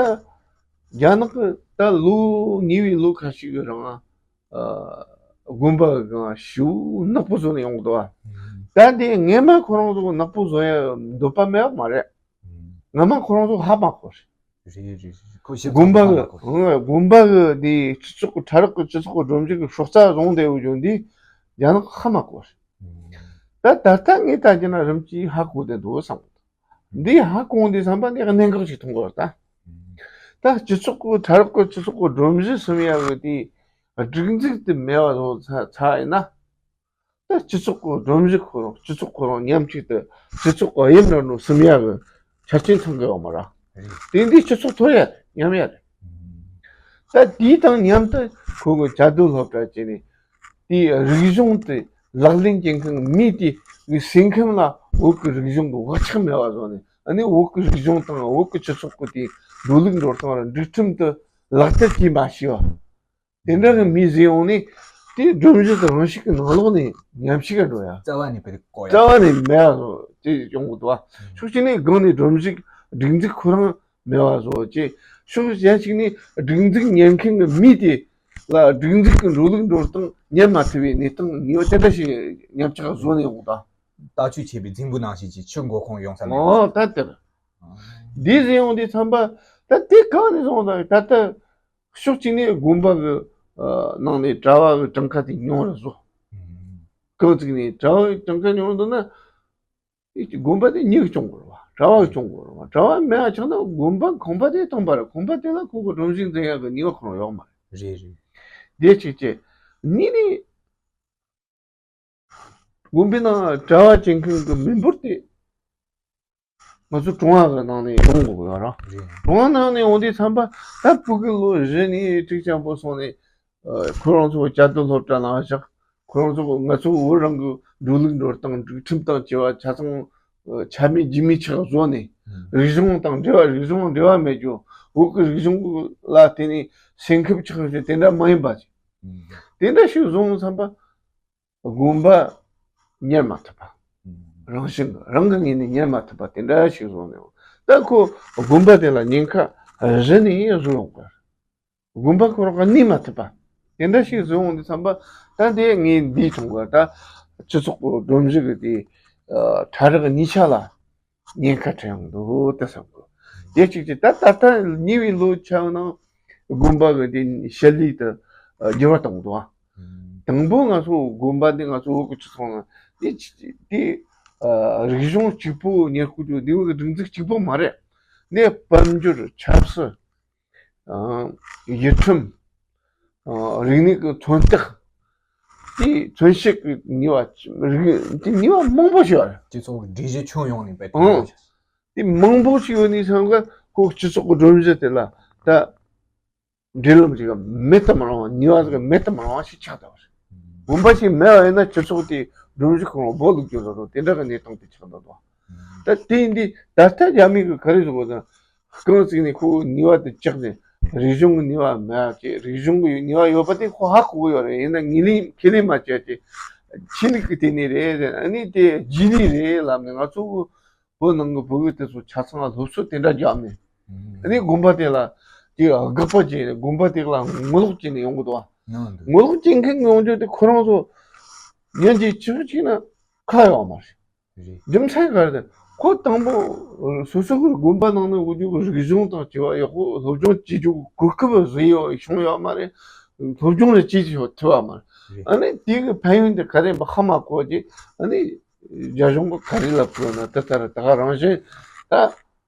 རྒྱ་ནག་གི་ད་ལོ་ཉེ་བའི་ལོ་ཁ་ཤས་ཀྱི་རིང་ཨ་དགོན་པ་གི་སྒང་ཞེ་པོ་ནག་པོ་བཟོ་ནས་ཡོང་གི་འདུག་བ། ད་འདི་སྔན་མ་ཁོ་རང་ཚོ་ནག་པོ་བཟོ་ཡ་འདོད་པ་མེད་པ་མ་རེད། སྔན་མ་ཁོ་རང་ཚོ་ཧ་མ་གོ་རེད། རེད་རེད་རེད། ཁོ་ཞིབ་དགོན་པ་ཚགས་གི་མ་གོ་རེད། དགོན་པ་གི་དེ་སྤྱི་ཚོགས་ཀྱི་ཕྲ་རགས་ཀྱི་སྤྱི་ཚོགས་ཀྱི་སྒྲོམ་གཞི་གི་སྲོག་རྩ་བཟུང་བསྡད་ཡོད་རྒྱུ་འདི་རྒྱ་ནག་ཧ་མ་གོ་རེད། ད་ད་ལྟ་ངས་ལྟ་རྒྱུ་ན་རིམ་གྱིས་ཧ་གོ་བསྡད་འདུག་བསམ་གི་འདུག། འདི་ཧ་གོ་འདི་བསམ་པ་འདི་གནད་འགག་ཅིག་མཐོང་གི་ཡོད་ད། ད་སྤྱི་ཚོགས་ཀྱི་ཕྲ་རགས་ཀྱི་སྤྱི་ཚོགས་ཀྱི་སྒྲོམ་གཞི་སུམ་ཡ་གི་དེ་སྒྲིག་འཛུགས་དེ་མེད་པ་བཟོ་ཚ་ཚ་ཡིན་ན། ད་སྤྱི་ཚོགས་ཀྱི་སྒྲོམ་གཞི་ཁོ་རང་སྤྱི་ཚོགས་ཁོ་རང་མཉམ་གཅིག་ཏུ་སྤྱི་ཚོགས་ཀྱི་དབྱིབས་འདྲ་ནོ་སུམ་ཡ་གི་ཆ་རྐྱེན་ཚང་གི་ཡོད་མ་རེད། དེ་འདི་སྤྱི་ཚོགས་ཐོར་ཡ་ཉམས་ཡ་རེད། ད་དེའི་དང་མཉམ་དུ་ཁོ་གི་བཅའ་སྡོད་སློབ་གྲྭ་བྱས་ནས་དེའི་རིག་གཞུང་དེ་ལག་ལེན་བྱེད་མཁན་མི་དེ་གི་སེམས་ཁམས་ལ་བོད་ཀྱི་རིག་གཞུང་གི་བག་ཆགས་མེད་པ་བཟོ་ནས་ཨ་ནི་བོད་ཀྱི་རིག་གཞུང་དང་བོད་ཀྱི་སྤྱི་ཚོགས་ཀྱི་དེའི་འགྲོ་ལུགས་འགྲོ་སྟངས་ལ་འགྲིག་ཁྲིམས་དུ་ལག་བསྟར་བྱེད་མ་ཤེས་པ། དེ་འདྲ་གི་མི་ཟིན་ཡོང་ནས་དེ་སྒྲོམ་གཞི་དེ་རང་ཤུགས་ཀྱི་ནང་ལོགས་ནས་ཉམས་ཞིབ་ག་འགྲོ་ཡ། རྩ་བ་ནས་བེད་གོ་ཡ། རྩ་བ་ནས་མེད་པ་བཟོ་དེ་ཡོང་གི་འདུག་བ། ཕྱོགས་གཅིག་ནས་སྒང་ནས་སྒྲོམ་གཞི་སྒྲིག་འཛུགས་ཁོ་རང་མེད་པ་བཟོ་ཅེས་ཕྱོགས་གཞན་ཞིག་ནས་སྒྲིག་འཛུགས་ཉན་མཁན་གྱི་མི་དེ་ལ་སྒྲིག་འཛུགས་ཀྱི་འགྲོ་ལུགས་འགྲོ་སྟངས་ཉན་མ་ཐུབ་པའི་གནས་སྟངས་ངེས་པ་དེ་འདྲ་ཞིག་ཉམས་ཆག་བཟོ་ནས་ཡོང་གི་འདུག་ལྟ་སྤྱོད་བྱེད་པའི་རྫིང་བུ་ནང་བཞིན་གྱི་ཆུ་མགོ་ཁུངས་ཡོང་ས་མེད། ཨོ་ད་དེར་འདི་ཟིན་ཡོང་དུས་ཙམ་པ་ད་དེ་གང་ནས་བཟུང་ད་ད་ལྟ། ཕྱོགས་གཅིག་ནས་དགོན་པ་གི་ཨ་ནང་ནས་གྲྭ་བ་གི་གྲངས་ཀ་དེ་ཉུང་རུ་བཟོ། གང་ཅིག་ནས་གྲྭ་བ་གི་གྲངས་ཀ་ཉུང་རུ་འདུག་ན། དགོན་པ་དེ་མྱི་གིས་སྐྱོང་དགོས་རེད་བ། གྲྭ་བ་གིས་སྐྱོང་དགོས་རེད་བ། གྲྭ་བ་མེད་པ་ཆགས་ན་དགོན་པ་ཁང་པ་དེ་སྟོང་པ་རེད། ཁང་པ་དེ་ལ་ཁོ་གི་སྒྲོམ་གཞི་འཛིན་ཡག་གི་ནུས་པ་ཁོ་རང་ཡོད་མ་རེད། རེད་རེད། དེ་གཅིག་བྱས། གཉིས་ནས། དགོན་པའི་ནང་གྲྭ་བ་བྱེད་མཁན་གྱི་མི་འབོར་དེ་ང་ཚོ་གྲོང་བ་གི་ནང་ནས་ཡོང་དགོས་ཡོད་ར། རེད། གྲོང་བ་ནང་ནས་ཡོང་དུས་ཙམ་པ་ད་ཕྲུ་གུ་ལོ་བཞི་ནས་ཁྲིག་ཆེན་པོ་སོང་ནས་ཨ་ཁོ་རང་ཚོ་བཅའ་སྡོད་སློབ་གྲྭ་ནང་བཞག་ཁོ་རང་ཚོ་ང་ཚོ་བོད་རང་གི་འགྲོ་ལུགས་འགྲོ་སྟངས་སྒྲིག་ཁྲིམས་དང་བཅས་པ་ཆ་ཚང་ཨ་ཆ་མེད་རྒྱུས་མེད་ཆགས་བཟོ་ནས་རིག་གཞུང་དང་འབྲེལ་བ་རིག་གཞུང་འབྲེལ་བ་མེད་རྒྱུ་བོད་ཀྱི་རིག་གཞུང་ལ་བརྟེན་ནས་སེམས་ཁམས་ཆགས་རྒྱུ་དེ་འདྲ་མ་ཡིན་པ་ཞིག་དེ་འདྲ་ཞིག་བཟོ་ཙམ་པ། དགོན་པ་གཉེར་མ་ཐུབ་པ། རང་བཞིན་རང་གི་ངོས་ནས་གཉེར་མ་ཐུབ་པ་དེ་འདྲ་ཞིག་བཟོ་ནས་ད་ཁོ་དགོན་པ་དེ་ལ་ཉེན་ཁ་གཞི་ནས་བཟོ་ཡོང་གི་དགོན་པ་ཁོ་རང་ག་གནས་མ་ཐུབ་པ་དེ་འདྲ་ཞིག་བཟོ་ཡོང་དུས་ཙམ་པ་ད་དེ་ངས་འདིའི་ཐོག་ག་ད་སྤྱི་ཚོགས་ཀྱི་སྒྲོམ་གཞི་གི་དེ་ཕྲ་རགས་གཉིས་ཆ་ལ། ཉེན་ཁ་འཕྲད་ཡོང་འདུག་ད་བསམ་གི། དེ་གཅིག་གཅིག་ད་ད་ལྟ་ཉེ་བའི་ལོ་ཆ་ནང་དགོན་པ་གི་དེ་ཞལ་ལས་དུ་འགྱུར་བ་བཏང་འདུག་ཨ། དང་པོ་ང་ཚོ་དགོན་པ་འདི་ང་ཚོ་བོད་ཀྱི་སྤྱི་ཚོགས་ནང་དེ་དེ་རིག་གཞུང་གཅིག་པོ་ཉེར་དགུ་དུ་དེ་བོད་ཀྱི་སྒྲིག་འཛུགས་གཅིག་པོ་མ་རེད། ནས་དཔལ་འབྱོར་ཆབ་སྲིད། ཡུལ་ཁྲིམས། རིག་གནས་ཀྱི་མཚོན་རྟགས། དེའི་མཚོན་བྱེད་ཀྱི་ནུས་པ་རིག་དེ་ནུས་པ་མང་པོ་ཞིག་ཡོད་རེད། སྤྱི་ཚོགས་ཀྱི་སྒྲིག་གཞི་ཁྱོན་ཡོངས་ནས་རྦད་དེ་ཨང་། དེ་མང་པོ་ཞིག་ཡོད་ནས་སང་ག་ཁོ་སྤྱི་ཚོགས་ཀྱི་སྒྲོམ་གཞི་དེ་ལ་ད་འབྲེལ་ལམ་ཞིག་མེད་དུ་མི་རུང་བ་ནུས་པ་ཞིག་མེད་དུ་མི་རུང་བ་ཞིག་ཆགས་བསྡད་པ་རེད། དགོན་པ་ཞིག་མེད་པ་ཡིན་ན་སྤྱི་ཚོགས་དེ་སྒྲོམ་གཞི་ཁོ་རང་སྦོ་ལུག་རྒྱུ་ལ་རུང་དེ་འདྲ་གི་གནས་སྟངས་དེ་ཆགས་བསྡད་འདུག་ད་དེ་འདི་ད་ལྟ་རྒྱ་མི་གི་ག་རེ་བཟོ་དགོས་དང་། རྐང་བཙུགས་ནས་ཁོ་ནུས་པ་དེ་བཅག་ནས་རིག་གཞུང་གི་ནུས་པ་མེད་ཅེས་རིག་གཞུང་གི་ནུས་པ་ཡོད་པ་དེ་ཁོ་ཧ་གོ་གི་ཡོད་རེད། ཡིན་ན་ངོས་ལེན་ཁས་ལེན་མ་བྱས་ཏེ་ཆོས་ལུགས་ཀྱི་ཐད་ནས་རེད། ཨ་ནི་དེ་རྗེས་ལུས་རེད་ལབ་ནས་ང་ཚོ་བོད་ནང་གི་བོད་ཡིག་དེ་ཚོ་ཆ་ཚང་ལ་སློབ་གསོ་དེ་འདྲ་བརྒྱབ་ནས་ཨ་ནི་དགོན་པ་དེ་ལ་དེ་དགག་པ་བྱས་ནས་དགོན་པ་དེ་ལ་ངོ་ལོག་བྱས་ནས་ཡོང་གི་འདུག་བ། ངོ་ལོག་བྱེད་མཁན་གྱི་ཡོང་རྒྱུ་དེ་ཁོ་རང་ཚོ་ཉན་གྱི་ཆུ་ཆུ་ན་ཁ་ཡོད་མ་རེད། རེད། རྒྱུ་མཚན་ག་རེ་དེ་ཁོ་དང་པོ་སོ་སོ་གི་དགོན་པ་ནང་ནས་འོ་རྒྱུ་གི་རིག་གཞུང་དང་བཅས་པ་ཡག་པོ་སློབ་སྦྱོང་བྱེད་རྒྱུ་གི་གོ་སྐབས་བཟོས་ཡོད་བྱུང་ཡོད་མ་རེད། སློབ་སྦྱོང་ལ་བྱེད་ཆོག་ཐུབ་པ་མ་རེད། རེད། ཨ་ནི་དེ་གི་ཕན་ཡོན་དེ་ག་རེ་ཡིན་པ་ཧ་མ་གོ་རྗེས་ཨ་ནི་རྒྱ་གཞུང་གི་ག་རེ་ལབ་དགོས་ན་དེ་ལྟར་ད་ག་རང་བཞིན་ད་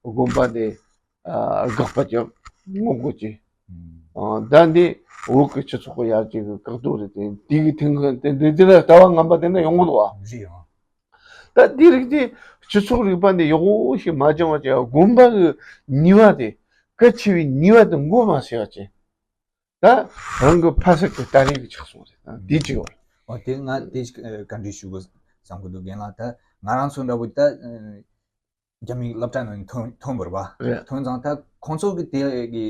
དགོན་པ་དེ་དགག་པ་རྒྱབ་ངོ་རྒོལ་བྱེད། ཨ་ད་འདི་བོད་ཀྱི་སྤྱི་ཚོགས་ཀྱི་ཡར་རྒྱས་ཀྱི་བཀག་སྡོམ་རེད་དེ་འདི་གི་ཐེངས་དེ་འདི་འདི་ལ་ལྟ་བ་ངན་པ་དེ་འདྲ་ཡོང་གི་འདུག་བ། རེད་ཨང་། ད་འདི་རིགས་དེ་སྤྱི་ཚོགས་རིག་པ་འདི་ཡག་པོ་ཞིག་མ་སྦྱང་བ་བྱས་དགོན་པ་གི་ནུས་པ་དེ་གལ་ཆེ་བའི་ནུས་པ་དེ་མགོ་མ་སེར་བ་བྱས་ད་རང་གི་ཕ་སར་གྱི་སྟ་རེ་གི་ཆགས་སོང་རེད། ད་འདི་གཅིག་བར། ཨོ་དེ་ང་དེ་ཅིག་བཀའ་འདྲི་ཞུ་དགོས་བསམ་གི་འདུག་རྒན་ལགས། ད་ང་རང་ཚོ་འདྲ་བོ་ད་རྒྱ་མིའི་སློབ་གྲྭ་ནང་ཐོན་ཐོན་པ་རེད་པ། རེད། ཐོན་ཙང་ད་ཁོང་ཚོ་གི་དེ་གི་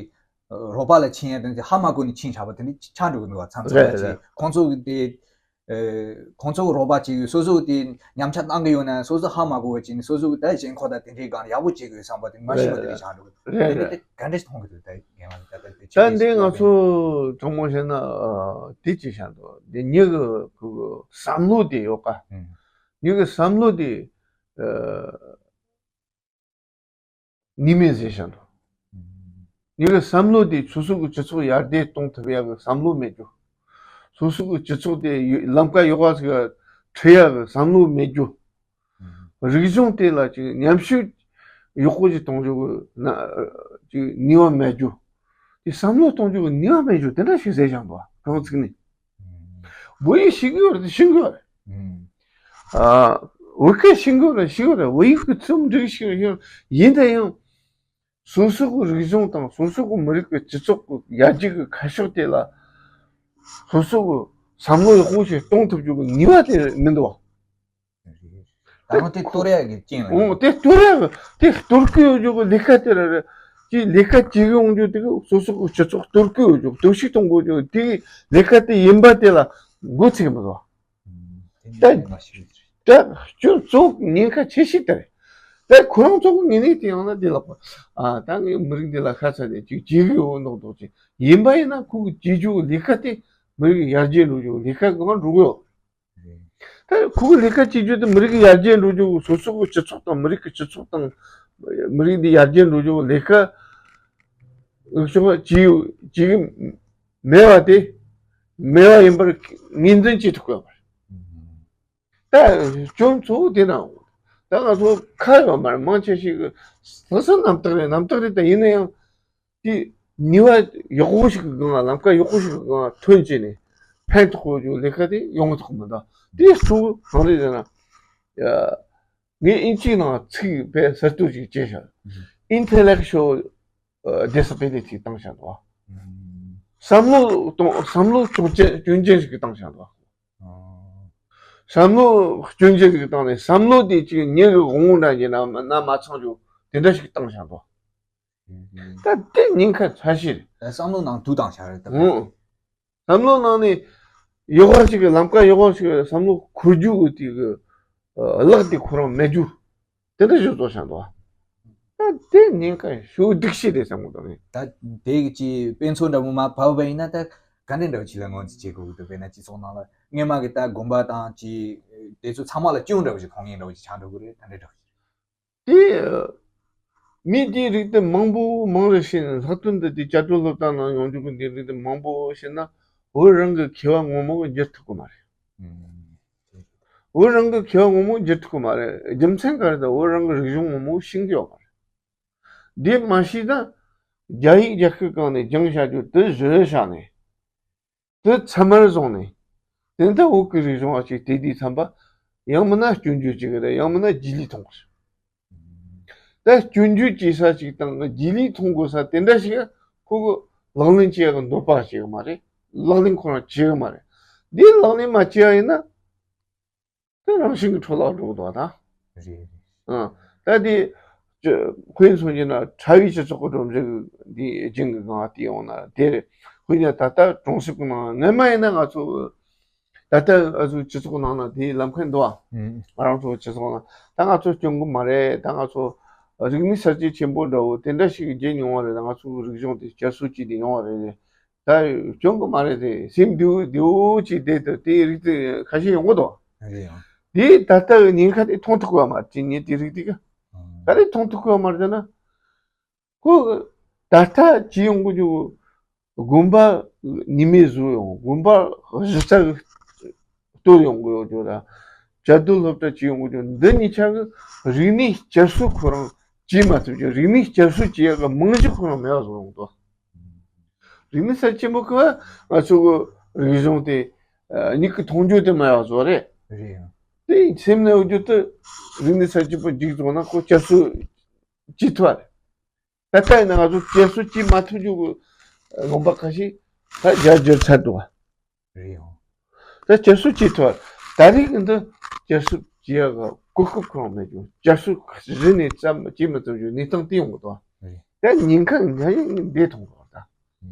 རོགས་པ་ལ་ཕྱིན་ཡ་དེ་ཧ་མ་གོ་ནས་ཕྱིན་བཞག་པ་དེ་འདྲ་ཆགས་འགྲོ་གི་འདུག་བ། མཚམས་མཚམས་རེད་ལ་ཅིག་རེད། ཁོང་ཚོ་གི་དེ་ཁོང་ཚོ་གི་རོགས་པ་ཅིག་སོ་སོ་གི་དེ་ཉམས་ཆག་བཏང་གི་ཡོད་ན་སོ་སོ་ཧ་མ་གོ་བ་ཅིག་ནས་སོ་སོ་གི་ད་གཞན་ཁོ་ད་དེ་འདྲའི་སྒང་ཡག་པོ་བྱེད་དགོས་བསམ་པ་དེ་མ་ཤེས་པ་དེ་འདྲ་ཆགས་འགྲོ་གི་འདུག་རེད་དེ་འདྲ་རེད། དེ་ག་འདྲ་ཞིག་མཐོང་གི་འདུག་ད་རྒན་ལགས་ད་ལྟ་དེ་ད་འདི་ང་ཚོ་དྲང་མོ་བཤད་ན་དེ་ཅིག་བཤད་འདུག་དེ་མྱི་གི་ཁོ་གི་བསམ་བློ་དེ་ཡོད་ཀ་ཨང་། མྱི་གི་བསམ་བློ་དེ་ཨ། ནུས་མེད་ཟེར་བཞག་འདུག་ཉིད་ཀྱི་བསམ་བློ་དེ་སོ་སོ་གི་སྤྱི་ཚོགས་ཡར་རྒྱས་གཏོང་ཐུབ་ཡག་གི་བསམ་བློ་མེད་རྒྱུ། སོ་སོ་གི་སྤྱི་ཚོགས་དེ་ཡོ་ལམ་ཀ་ཡག་པ་ཞིག་ཁྲིད་ཡག་གི་བསམ་བློ་མེད་རྒྱུ། རིག་གཞུང་དེ་ལ་ཅིག་ཉམས་ཞིབ་ ཡག་པོ་ཞིག་གཏོང་རྒྱུ་གི་ན་ཅིག་ནུས་པ་མེད་རྒྱུ། དེ་བསམ་བློ་གཏོང་རྒྱུ་གི་ནུས་པ་མེད་རྒྱུ་དེ་འདྲ་ཞིག་ཟེར་བཞག་འདུག་ག་གང་ཚིག་ནས། བོད་ཡིག་ཤེས་ཀྱི་ཡོད་རེད་དེ་ཤེས་ཀྱི་ཡོད་རེད། ཨ། བོད་སྐད་ཤེས་ཀྱི་ཡོད་རེད་ཤེས་ཀྱི་ཡོད་རེད། བོད་ཡིག་གི་རྩོམ་སྒྲིག་ཤེས་ཀྱི་ཡོད་རེད། ཡིན་ན་ཡང་། སོ་སོ་གི་རིག་གཞུང་དང་སོ་སོ་གི་མི་རིགས་ཀྱི་སྤྱི་ཚོགས་ཀྱི་ཡར་རྒྱས་ཀྱི་ཁ་ཕྱོགས་དེ་ལ་སོ་སོ་གི་བསམ་བློ་ཡག་པོ་ཞིག་གཏོང་ཐུབ་རྒྱུ་གི་ནུས་པ་དེ་མི་འདུག་བ། ད་རུང་དེ་གཏོར་ཡག་གི་རྐྱེན་ལ། འོ་དེ་གཏོར་ཡག་གི་དེ་གཏོར་གི་ཡོད་རྒྱུ་གི་ལས་ཀ་དེ་ར་རེད། ཅིག་ལས་ཀ་བྱེད་གི་ཡོང་རྒྱུ་དེ་གི་སོ་སོ་གི་སྤྱི་ཚོགས་གཏོར་གི་ཡོད་རྒྱུ་གཏོར་བཤིག་གཏོང་དགོས་རྒྱུ་དེ་གི་ལས་ཀ་དེ་ཡིན་པ་དེ་ལ་མགོ་ཚོད་གི་མི་འདུག་བ། ད་སྤྱི་ཚོགས་ཉེན་ཁ་ཆེ་ཤོས་དེ་རེད། ད་ཁོ་རང་ཚོ་གི་ངོས་ནས་དེ་ཡང་ན་དེ་ལ་ཨ་ད་ངའི་མི་རིགས་འདི་ལ་ཤ་ཚ་ནས་ཅིག་བྱེད་གི་ཡོད་མདོག་མདོག་ཅིག་ཡིན་པ་ཡིན་ན་ཁོ་གི་བྱེད་རྒྱུ་གི་ལས་ཀ་དེ་མི་རིགས་ཡར་རྒྱས་འགྲོ་རྒྱུ་གི་ལས་ཀ་གང་འགྲོ་གི་ཡོད། ད་ཁོ་གི་ལས་ཀ་བྱེད་རྒྱུ་དེ་མི་རིགས་ཀྱི་ཡར་རྒྱས་འགྲོ་རྒྱུ་སོ་སོ་གི་སྤྱི་ཚོགས་དང་མི་རིགས་ཀྱི་སྤྱི་ཚོགས་དང་མི་རིགས་འདི་ཡར་རྒྱས་འགྲོ་རྒྱུ་ལས་ཀ་ཤོག་བྱེད་བྱེད་གི་མེད་པ་དེ་མེད་པ་ཡིན་པར་ངོས་འཛིན་བྱེད་ཐུབ་དགོས་པ་རེད། ད་སྐྱོན་གཙོ་བོ་དེ་ན་ད་ང་ཚོ་ཁ་ཡོད་མ་རེད། མང་ཆེ་ཞིག་གི་ལྷག་བསམ་རྣམ་དག་རེད། རྣམ་དག་རེད། ད་ཡིན་ན་ཡང་དེ་ནུས་པ་ཡག་པོ་ཞིག་གི་སྒང་ལ་ལམ་ཁ་ཡག་པོ་ཞིག་གི་སྒང་ལ་ཐོན་བྱས་ནས་ཕན་ཐོགས་དགོས་རྒྱུ་ལས་ཀ་དེ་ཡོང་གི་ཐོག་མི་འདུག་དེ་གཙོ་བོ་གང་རེད་ཟེར་ན། ཡ། ངས་ཨིན་ཇིའི་ནང་ཚིག་དཔེ་གསར་གཏོད་ཅིག་བྱས་ཤག Intellectual disability བཏང་ཤག་འདུག་བསམ་བློ་གཏོང་བསམ་བློ་སྐྱོན་ཅན་སྐྱོན་ཅན་ཞིག་བཏང་ཤག་འདུག་བསམ་བློ་སྐྱོན་ཅན་ཞིག་བཏང་ནས་བསམ་བློ་དེ་ཅིག་ཉེ་གི་དབང་པོ་འདྲ་ཡིན་ན་ན་མ་ཚང་རྒྱུ་དེ་འདྲ་ཞིག་བཏང་ཤག་འདུག་ད་དེ་ཉེན་ཁ་ཚ་ཤོས་རེད། བསམ་བློ་ནང་དུག་བཏང་ཤག་རེད་ད། ཨང་། བསམ་བློ་ནང་ནས་ཡོ་ག་ཞིག་གི་ལམ་ཀ་ཡོ་ག་ཞིག་གི་བསམ་བློ་འཁོར་རྒྱུ་གི་དེ་གི་གླགས་དེ་ཁོ་རང་མེད་རྒྱུ་དེ་འདྲ་ཞིག་བཟོ་བཞག་འདུག་ད་དེ་ཉེན་ཁ་ཞེ་པོ་སྡུག་ཤོས་རེད་བསམ་གི་འདུག་ངས། ད་དེ་གི་ཅིག་དཔེ་མཚོན་འདྲ་པོ་མ་བབས་པ་ཡིན་ན་ད་ག་འདྲ་འདྲ་བོ་ཅིག་ལ་ངོས་འཛིན་བྱེད་དགོས་ཀྱི་འདུག་དཔེར་ན་སྤྱི་ཚོགས་ནང་ལ་སྔོན་མ་གི་ད་དགོན་པ་དང་ཅིག་དེ་ཚོ་ཚང་མ་ལ་སྐྱོན་འདྲ་བོ་ཞིག་མཁོ་མཁན་འདྲ་བོ་ཞིག་ཆགས་འགྲོ་གི་རེད། ད་འདྲ་འདྲ་བོ་ཞིག་དེ། མི་དེའི་རིགས་དེ་མང་པོ་མང་རེ་ཞིག་ལྷག་དོན་དུ་དེ་བཅའ་སྡོད་སློབ་གྲྭ་ནང་ཡོང་རྒྱུ་གི་དེའི་རིགས་དེ་མང་པོ་ཞིག་ན་བོད་རང་གི་མཁས་པ་ངོ་མ་གི་འགྱུར་ཐུབ་ཀྱི་མ་རེད། བོད་རང་གི་མཁས་པ་ངོ་མ་འགྱུར་ཐུབ་ཀྱི་མ་རེད། རྒྱུ་མཚན་ག་རེ་ད་བོད་རང་གི་རིག་གཞུང་ངོ་མ་ཤེས་ཀྱི་ཡོད་མ་རེད། དེ་མ་ཤེས་ན་རྒྱ་ཡིག་རྒྱ་སྐད་སྒང་ནས་སྦྱངས་བཞག་རྒྱུ་དེ་བཟོས་བཞག་ནས། དེ་ཚད་མར་བཟུང་ནས། དེ་ལྟ་བོད་ཀྱི་རིག་གཞུང་ཨ་ཅིག་དེ་དུས་ཙམ་པ། ཡང་མིན་ན་སྐྱོན་བརྗོད་བྱེད་གི་རེད། ཡང་མིན་ན་རྗེས་ལུས་མཐོང་གི་རེད། ད་སྐྱོན་བརྗོད་བྱེད་ས་ཅིག་དང་རྗེས་ལུས་མཐོང་དགོས་ས་དེ་འདྲ་ཞིག་ཁོ་གི་ལག་ལེན་བྱེད་ཡག་གི་འདོད་པ་བྱེད་གི་མ་རེད། ལག་ལེན་ཁོ་རང་བྱེད་གི་མ་རེད། འདི་ལག་ལེན་མ་བྱེད་ཡ་ཡིན་ན། དེ་རང་བཞིན་གྱི་འཕྲོ་བརླག་འགྲོ་གི་འདུག་ད། རེད་རེད། ཨ། ད་དེ། ཁོས་མཚོན་གྱི་ན་གྲྭ་བའི་སྤྱི་ཚོགས་ཀྱི་སྒྲོམ་གཞི་འདི་རྒྱུན་གྱི་སྒང་བལྟས་ཡོང་ན་དེ་རེད། ཁོས་ཀྱང་ད་ལྟ་གྲོང་གསེབ་ཀྱི་ནང་སྔོན་མ་ཡིན་ན་ང་ཚོ་ད་ལྟ་ང་ཚོའི་སྤྱི་ཚོགས་ནང་ན་དེའི་ལམ་ཁ་འདུག་ཨ། ང་རང་ཚོ་སྤྱི་ཚོགས་ནང་ད་ང་ཚོ་སྐྱོན་གི་མ་རེད། ད་ང་ཚོ་རིག་གནས་གསར་བརྗེ་ཆེན་པོ་འདྲ་བོ་དེ་འདྲ་ཞིག་བརྒྱུད་མྱོང་བ་རེད། ང་ཚོའི་རིག་གཞུང་དེ་བསྐྱར་གསོ་བྱས་ཏེ་ཡོང་བ་རེད། ད་སྐྱོན་གི་མ་རེད་དེ། སེམས་བདེ་བོ་བདེ་བོ་ཅིག་བསྡད་དུས་དེའི་རིགས་དེ་ཁ་ཤས་ཡོང་གི་འདུག་རེད་ཡང་། དེའི་ད་ལྟ་གི་ཉེན་ཁ་དེ་མཐོང་ཐུབ་གི་མ་རེད། ངས་དེ་རིགས་དེ་ག་ཨང་། ག་རེ་མཐོང་ཐུབ་གི་མ་རེད་ཟེར་ན། ཁོ་ད་ལྟ་ཅི་ཡོང་གི་འདུག་དགོན་པ་ཉི་མའི་བཟོ་ཡོང་། དགོན་པ་གཞི་རྩ་གི་གཏོར་ཡོང་གི་ཡོད་རྒྱུ་ར། བཅའ་སྡོད་སློབ་གྲྭ་ཅི་ཡོང་གི་འདུག་འདི་གཉིས་ཆ་གི་རིག་གནས་བསྐྱར་གསོ་ཁོ་རང་བྱེད་མ་ཐུབ་རྒྱུ། རིག་གནས་བསྐྱར་གསོ་བྱེད་ཡག་གི་རྨང་གཞི་ཁོ་རང་མེད་པ་བཟོ་ཡོང་གི་འདུག་རིག་གནས་གསར་བརྗེ་ཆེན་པོ་གི་ང་ཚོ་གི་རིག་གཞུང་དེ་མྱིག་གིས་མཐོང་རྒྱུ་དེ་མེད་པ་བཟོ་རེད། རེད་ཡང་། དེ་སེམས་ནས་འོ་རྒྱུ་དེ་རིག་གནས་གསར་བརྗེ་ཆེན་པོ་མཇུག་རྫོགས་ན་ཁོ་བསྐྱར་གསོ་བྱེད་ཐུབ་པ་རེད། ད་ལྟ་ཡིན་ན་ང་ཚོ་བསྐྱར་གསོ་བྱེད་མ་ཐུབ་རྒྱུ་གི་ལུང་པ་ཁ་ཤས་ད་རྒྱ་རྒྱུ་ཚར་འདུག་བ། རེད་ཡང་། ད་བསྐྱར་གསོ་བྱེད་ཐུབ་པ། ད་རེས་ཀྱི་འདི་བསྐྱར་གསོ་བྱེད་ཡག་གི་གོ་སྐབས་ཁོ་རང་མེད་རྒྱུ། བསྐྱར་གསོ་གཞི་ནས་ཙམ་བྱེད་མི་ཐུབ་རྒྱུ་གནས་སྟངས་དེ་ཡོང་གི་འདུག་བ། རེད། ད་ཉེན་ཁ་ང་ཡང་འདི་མཐོང་གི་བ་ད།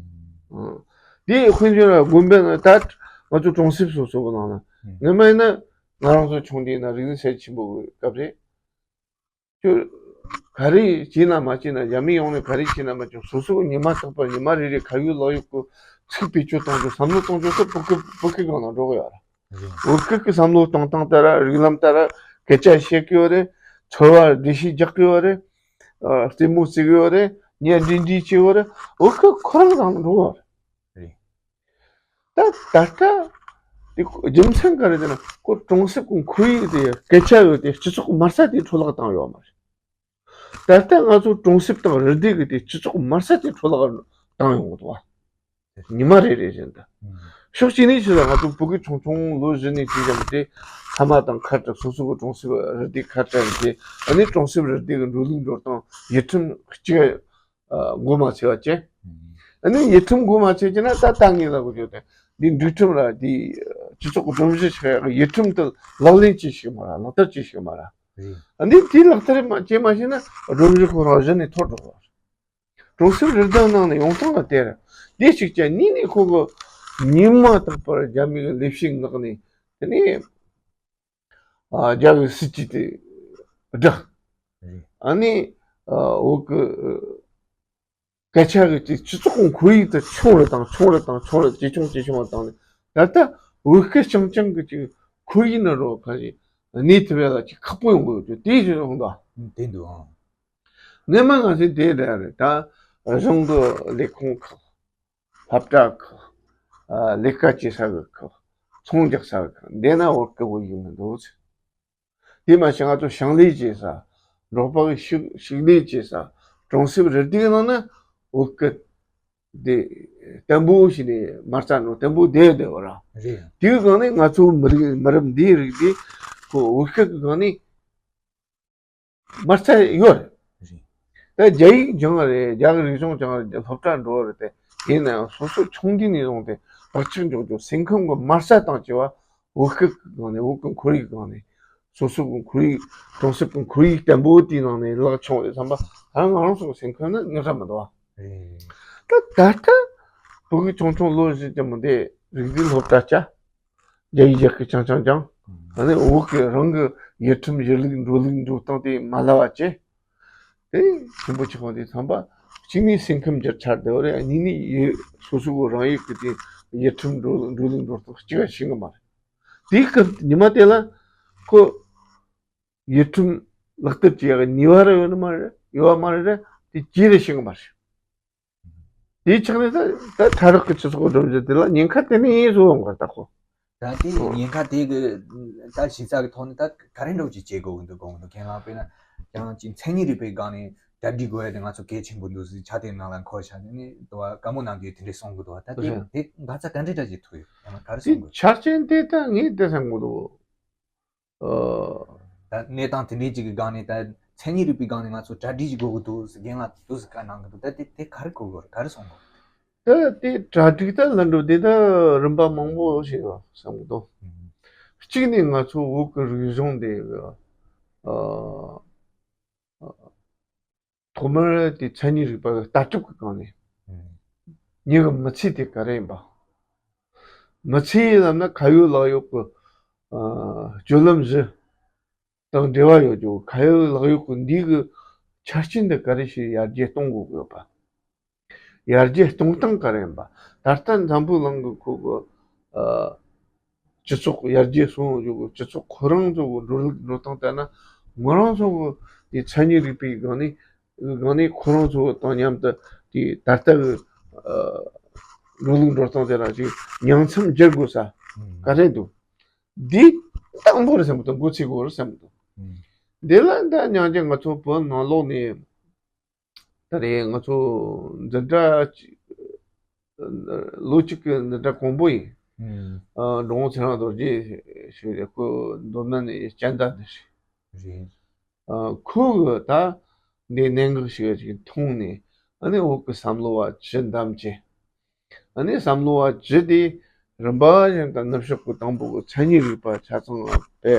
ཨང་། དེ་དཔེ་མཚོན་ལ་དགོན་པའི་ནང་ད་ང་ཚོ་གྲོང་གསེབ་སོ་སོ་གི་ནང་ན་ངོ་མ་ཡིན་ན་ང་རང་ཚོ་ཆུང་དུས་ན་རིག་གནས་གསར་བརྗེ་ཆེན་པོ་གི་སྐབས་རེད། ཁྱོད་ག་རེ་བྱས་ན་མ་བྱས་ན། རྒྱ་མི་ཡོང་ནས་ག་རེ་བྱས་ན་མ་བྱས་ན། སོ་སོ་ཉི་མ་རྟག་པར་ཉི་མ་རེ་རེ་ཁ་ཡོད་ལག་ཡོད་ཀྱི་ཚིག་བེད་སྤྱོད་གཏོང་རྒྱུ། བསམ་བློ་གཏོང་རྒྱུ་དེ་བོད་སྐད་བོད་སྐད་སྒང་ལ་འགྲོ་གི་ཡོད་རེད། བོད་སྐད་ཀྱི་བསམ་བློ་གཏོང་སྟངས་ལྟར་ར། རིགས་ལམ་ལྟར་ར་སྐད་ཆ་བཤད་ཀྱི་ཡོད་རེད། ཚོར་བ་འགྲེལ་བཤད་རྒྱག་གི་ཡོད་རེད། ཨ། རྩེད་མོ་རྩེ་གི་ཡོད་རེད། བརྙན་འཕྲིན་འབྲི་བྱེད་ཡོད་རེད། བོད་སྐད་ཁོ་རང་སྒང་ལ་འགྲོ་གི་ཡོད་རེད། རེད། ད་ད་ལྟ་དེ་རྒྱུ་མཚན་ག་རེ་ཟེར་ན། ཁོ་གྲོང་གསེབ་ཀྱི་ཁོར་ཡུག་དེ། སྐད་ཆ་ཡོད་དེ། སྤྱི་ཚོགས་ཀྱི་མ་རྩ་དེ་འཕྲོ་བརླག་བཏང་ཡོད་མ་རེད། ད་ལྟ་ང་ཚོ་གྲོང་གསེབ་དང་རི་སྡེ་གི་དེ་སྤྱི་ཚོགས་དམར་ས་དེ་འཕྲོ་བརླག་བཏང་ཡོང་གི་འདུག་བ། ཉི་མ་རེ་རེ་བཞིན་དུ། ཕྱོགས་གཅིག་ནས་བྱས་ན་ང་ཚོ་བོད་ཀྱི་ཆུང་ཆུང་ལོ་བཞི་ནས་བྱས་ཙམ་དེ་ཕ་མ་དང་ཁ་བྲལ། སོ་སོ་གི་གྲོང་གསེབ་རི་སྡེ་ཁ་བྲལ་ཏེ། ཨ་ནི་གྲོང་གསེབ་རི་སྡེ་གི་འགྲོ་ལུགས་འགྲོ་སྟངས། ཡུལ་ཁྲིམས་གཅིག་མགོ་མ་ཚོས་པ་བྱས། ཨ་ནི་ཡུལ་ཁྲིམས་མགོ་མ་ཚོས་ཀྱི་ན། ད་ལྟ་ངས་ལབ་དགོས་རྒྱུ་དེ་འདི་འདུལ་ཁྲིམས་ར། འདི་སྤྱི་ཚོགས་ཀྱི་སྒྲོམ་གཞི་ཆགས་ཡག་གི་ཡུལ་ཁྲིམས་དེ་ལག་ལེན་བྱེད་ཤེས་མ་ར། ལག་བསྟར་བྱེད་ཤེས་མ་ར། ཨ་ནི་དེ་ལག་བསྟར་མ་བྱེད་མ་ཤེས་ན་སྒྲོམ་གཞི་ཁོ་རང་གཞི་ནས་འཐོར་འགྲོ་བ། གྲོང་གསེབ་རི་སྡེ་ནང་ནས་ཡོང་སྟངས་ལ་བལྟས་ར། དེ་གཅིག་བྱས། གཉིས་ནས་ཁོ་གི་ཉིན་མ་རྟག་པར་རྒྱ་མི་གི་ལས་བྱེད་མངགས་ནས། དེ་ནས་ཨ་རྒྱ་གི་སྲིད་ཇུས་དེ་བསྒྲགས། ཨ་ནི་ཨ་བོད་གི་སྐད་ཆ་གི་སྤྱི་ཚོགས་ཁོར་ཡུག་དེ་ཆུང་རུ་དང་ཆུང་རུ་དང་ཆུང་རུ། ཇེ་ཆུང་ཇེ་ཆུང་བ་བཏང་ནས། ད་ལྟ་བོད་སྐད་རྐྱང་རྐྱང་གི་ཅིག་ཁོར་ཡུག་ནང་རོ་ཁ་ཞིག་གནས་ཐུབ་ཡ་ལ་ཅིག་ཁག་པོ་ཡོང་གི་ཡོད་རྒྱུ་དེ་ཞིག་ཡོང་དོ། དེ་འདུག་ཨང་། སྔོན་མ་ང་ཚོས་དེ་འདྲ་རེད། ད་གཞུང་གི་ལས་ཁུངས་ཁག། སློབ་གྲྭ་ཁག། ཨ་ལས་ཀ་བྱེད་ས་གི་ཁག། ཚོང་རྒྱག་ས་གི་ཁག་འདི་ན་བོད་སྐད་བོད་ཡིག་མི་འདུག། དེ་མ་ཟད་ང་ཚོ་ཞིང་ལས་བྱེད་ས། འབྲོག་པ་གི་ཕྱུགས་ཕྱུགས་ལས་བྱེད་ས། གྲོང་གསེབ་རི་སྡེའི་ནང་ན་བོད་སྐད་དེ་བརྟན་པོ་ཞིག་ནས་མ་རྩ་ནོ་བརྟན་པོ་བསྡད་བསྡད་པ་ར། རེད། དེའི་སྒང་ནས་ང་ཚོ་མི་རིགས་མི་རབས་འདིའི་རིགས་དེ་ཁོ་བོད་སྐད་ཀྱི་སྒང་ནས་མ་རྩ་ཡོད་རེད། རེད། ད་རྒྱ་ཡིག་སྦྱང་བ་རེད། རྒྱ་གི་རིག་གཞུང་སྦྱང་བ་རེད། སློབ་གྲྭ་འགྲོ་བ་རེད་དེ། ཡིན་ནའང་སོ་སོ་ཆུང་དུས་ནས་བཟུང་སྟེ་བག་ཆགས་འཇོག་རྒྱུ། སེམས་ཁམས་ཀྱི་དམར་ས་དང་བཅས་པ་བོད་སྐད་ཀྱི་སྒང་ནས། བོད་ཀྱི་ཁོར་ཡུག་སྒང་ནས། སོ་སོ་གི་ཁོར་ཡུག་གྲོང་གསེབ་ཀྱི་ཁོར་ཡུག་བརྟན་པོ་དེའི་ནང་ནས་ལག་ཆུང་བའི་བསམ་པ་ད་ང་རང་ཚོ་གི་སེམས་ཁམས་ནི་ངེས་ར་མི་འདུག་བ། རེད། ད་ད་ལྟ་བོད་ཀྱི་ཆུང་ཆུང་ལོ་བཞི་ཙམ་མོ་དེ་རིག་རྩལ་སློབ་གྲྭ་བཅར། རྒྱ་ཡིག་རྒྱ་སྐད་རྐྱང་རྐྱང་སྦྱངས། ཨ་ནི་བོད་ཀྱི་རང་གི་ཡུལ་ཁྲིམས་གཞི་ལུགས་འགྲོ་ལུགས་འགྲོ་སྟངས་དེ་མ་བསླབ་པ་བྱས། དེ་ཆེན་པོ་ཆགས་པ་དེ་ཚང་པ་གཅིག་ནས་སེམས་ཁམས་འགྱུར་ཚར་བསྡད་པ་རེད། གཉིས་ནས་ཡུལ་སོ་སོ་གི་རང་ཡུལ་གྱི་དེ་ཡུལ་ཁྲིམས་འགྲོ་འགྲོ་ལུགས་འགྲོ་སྟངས་གཅིག་ག་ཤེས་གི་མ་རེད། དེའི་སྐབས་ཉི་མ་དེ་ལ་ཁོ་ཡུལ་ཁྲིམས་ལག་བསྟར་བྱེད་ཡག་ནུས་པ་ར་ཡོད་ནི་མ་རེད། ཡོད་པ་མ་རེད་ར། དེ་ཅི་རེད་ཤེས་གི་མ་རེད། དེའི་ཆ་ནས་ད་ད་ཕྲ་རགས་ཀྱི་སྤྱི་ཚོགས་སྒྲོམ་གཞི་དེ་ལ་ཉེན་ཁ་དེ་ནས་བཟོ་ཡོང་གི་རེད་ད་ཁོ། ད་དེ་ཨོ། ཉེན་ཁ་དེ་གི་ད་གཞི་རྩ་གི་ཐོག་ནས་ད་ག་རེ་འདྲ་བོ་ཅིག་བྱེད་དགོས་ཀྱི་འདུག་དགོངས་འདུག་ཁྱེད་རང་དཔེར་ན་ཡང་ཅིག་མཚན་ཉིད་རིག་པའི་སྒང་ནས་གྲ་སྒྲིག་དགོས་ཡ་དེ་ང་ཚོ་གལ་ཆེན་པོ་འདུག་ཟེར་ཕྱག་དེབ་ནང་ལ་འཁོད་བཞག་ནས་ནི་དུ་བ་བཀའ་མོལ་གནང་རྒྱུ་དེ་འདྲས་གསུང་གི་འདུག་ད་དེ་ཨོ། དེ་འགག་རྩ་ག་འདྲས་འདྲ་ཅིག་ཐུག་ཡོད། ཡང་ག་རེ་དེ་གསུང་གི་འདུག་ཆ་རྐྱེན་དེ་ད་ངས་དེ་བསམ་གི་འདུག་ཨོ། ད་གནས་སྟངས་དེ་འདྲའི་ཅིག་གི་སྒང་ནས་ད་མཚན་ཉིད་རིག་པའི་སྒང་ནས་ང་ཚོ་གྲ་སྒྲིག་ཅིག་དགོས་ཀྱི་འདུག་ཟེར་རྒན་ལགས་འདུག་ཟེར་བཀའ་གནང་གི་འདུག་ད་དེ་དེ་ག་རེ་གོ་དགོས་རེད། ག་རེ་གསུང་དགོས། ད་དེ་གྲ་སྒྲིག་ད་ལ་འགྲོ་དེ་ད་རིམ་པ་མང་པོ་ཞིག་ཡོད་བསམ་གི་འདུག་ཨུམ། གཅིག་ནས་ང་ཚོ་བོད་ཀྱི་རིག་གཞུང་དེ་ཨ། ཐོག་མར་དེ་མཚན་ཉིད་རིག་པ་གི་ལྟ་གྲུབ་ཀྱི་སྒང་ནས་ཨུམ། ཉིད་ཀྱི་མི་ཚེ་དེ་ག་རེ་ཡིན་པ། མི་ཚེ་ལབ་ན་ཁ་ཡོད་ལག་ཡོད་ཀྱི་ཨ་སྤྱོད་ལམ་བཞི་དང་འབྲེལ་བ་ཡོད་རྒྱུ། ཁ་ཡོད་ལག་ཡོད་ཀྱི་འདི་གི་ཆ་རྐྱེན་དེ་ག་རེ་ཞིག་ཡར་རྒྱས་གཏོང་དགོས་ཀྱི་ཡོད་པ། ཡར་རྒྱས་གཏོང་སྟངས་ག་རེ་ཡིན་པ། ད་ལྟ་འཛམ་བུ་གླིང་གི་ཁོ་གི་ཨ་སྤྱི་ཚོགས་ཡར་རྒྱས་སོང་ཡོད་ཀྱི་སྤྱི་ཚོགས་ཁོ་རང་ཚོ་གི་འགྲོ་ལུགས་འགྲོ་སྟངས་ལྟར་ན། ང་རང་ཚོ་གི་དེ་མཚན་ཉིད་རིག་པའི་སྒང་ནས་སྒང་ནས་ཁོ་རང་ཚོ་དང་མཉམ་དུ་དེ་ད་ལྟ་གི་ཨ་འགྲོ་ལུགས་འགྲོ་སྟངས་དེ་ལ་ཅིག་ཉིང་མཚམས་སྦྱར་དགོས་ས་ག་རེ་འདུག་འདི་དང་པོ་རེད་བསམ་གི་འདུག་འགོ་ཚུགས་དགོས་རེད་བསམ་གི་འདུག་ཨུམ། འདི་ལ་ད་སྙིང་རྗེ་ང་ཚོ་བོད་ནང་ལོགས་ནས་ད་རེས་ང་ཚོ་འཛིན་གྲྭ་ཅིག་ལོ་གཅིག་གི་འཛིན་གྲྭ་གོང་པོ་ཡིན། ཨུམ། ཨ་འབྲོང་ཚེ་རིང་རྡོ་རྗེ་ཞུ་རེད། ཁོ་མདོ་སྨད་ནས་སྤྱི་ཟླ་འདི་རེད། རེད། ཨ་ཁོ་གི་ད་འདི་གནད་འགག་ཞིག་ཅིག་མཐོང་ནས། ཨ་ནི་བོད་ཀྱི་བསམ་བློ་བ་བཅུ་འདེམས་བྱས། ཨ་ནི་བསམ་བློ་བ་བཅུ་དེ་རིམ་པ་བཞིན་དུ་ནུབ་ཕྱོགས་ཀྱི་དང་པོ་གི་མཚན་ཉིད་རིག་པ་ཆ་ཚང་དེ་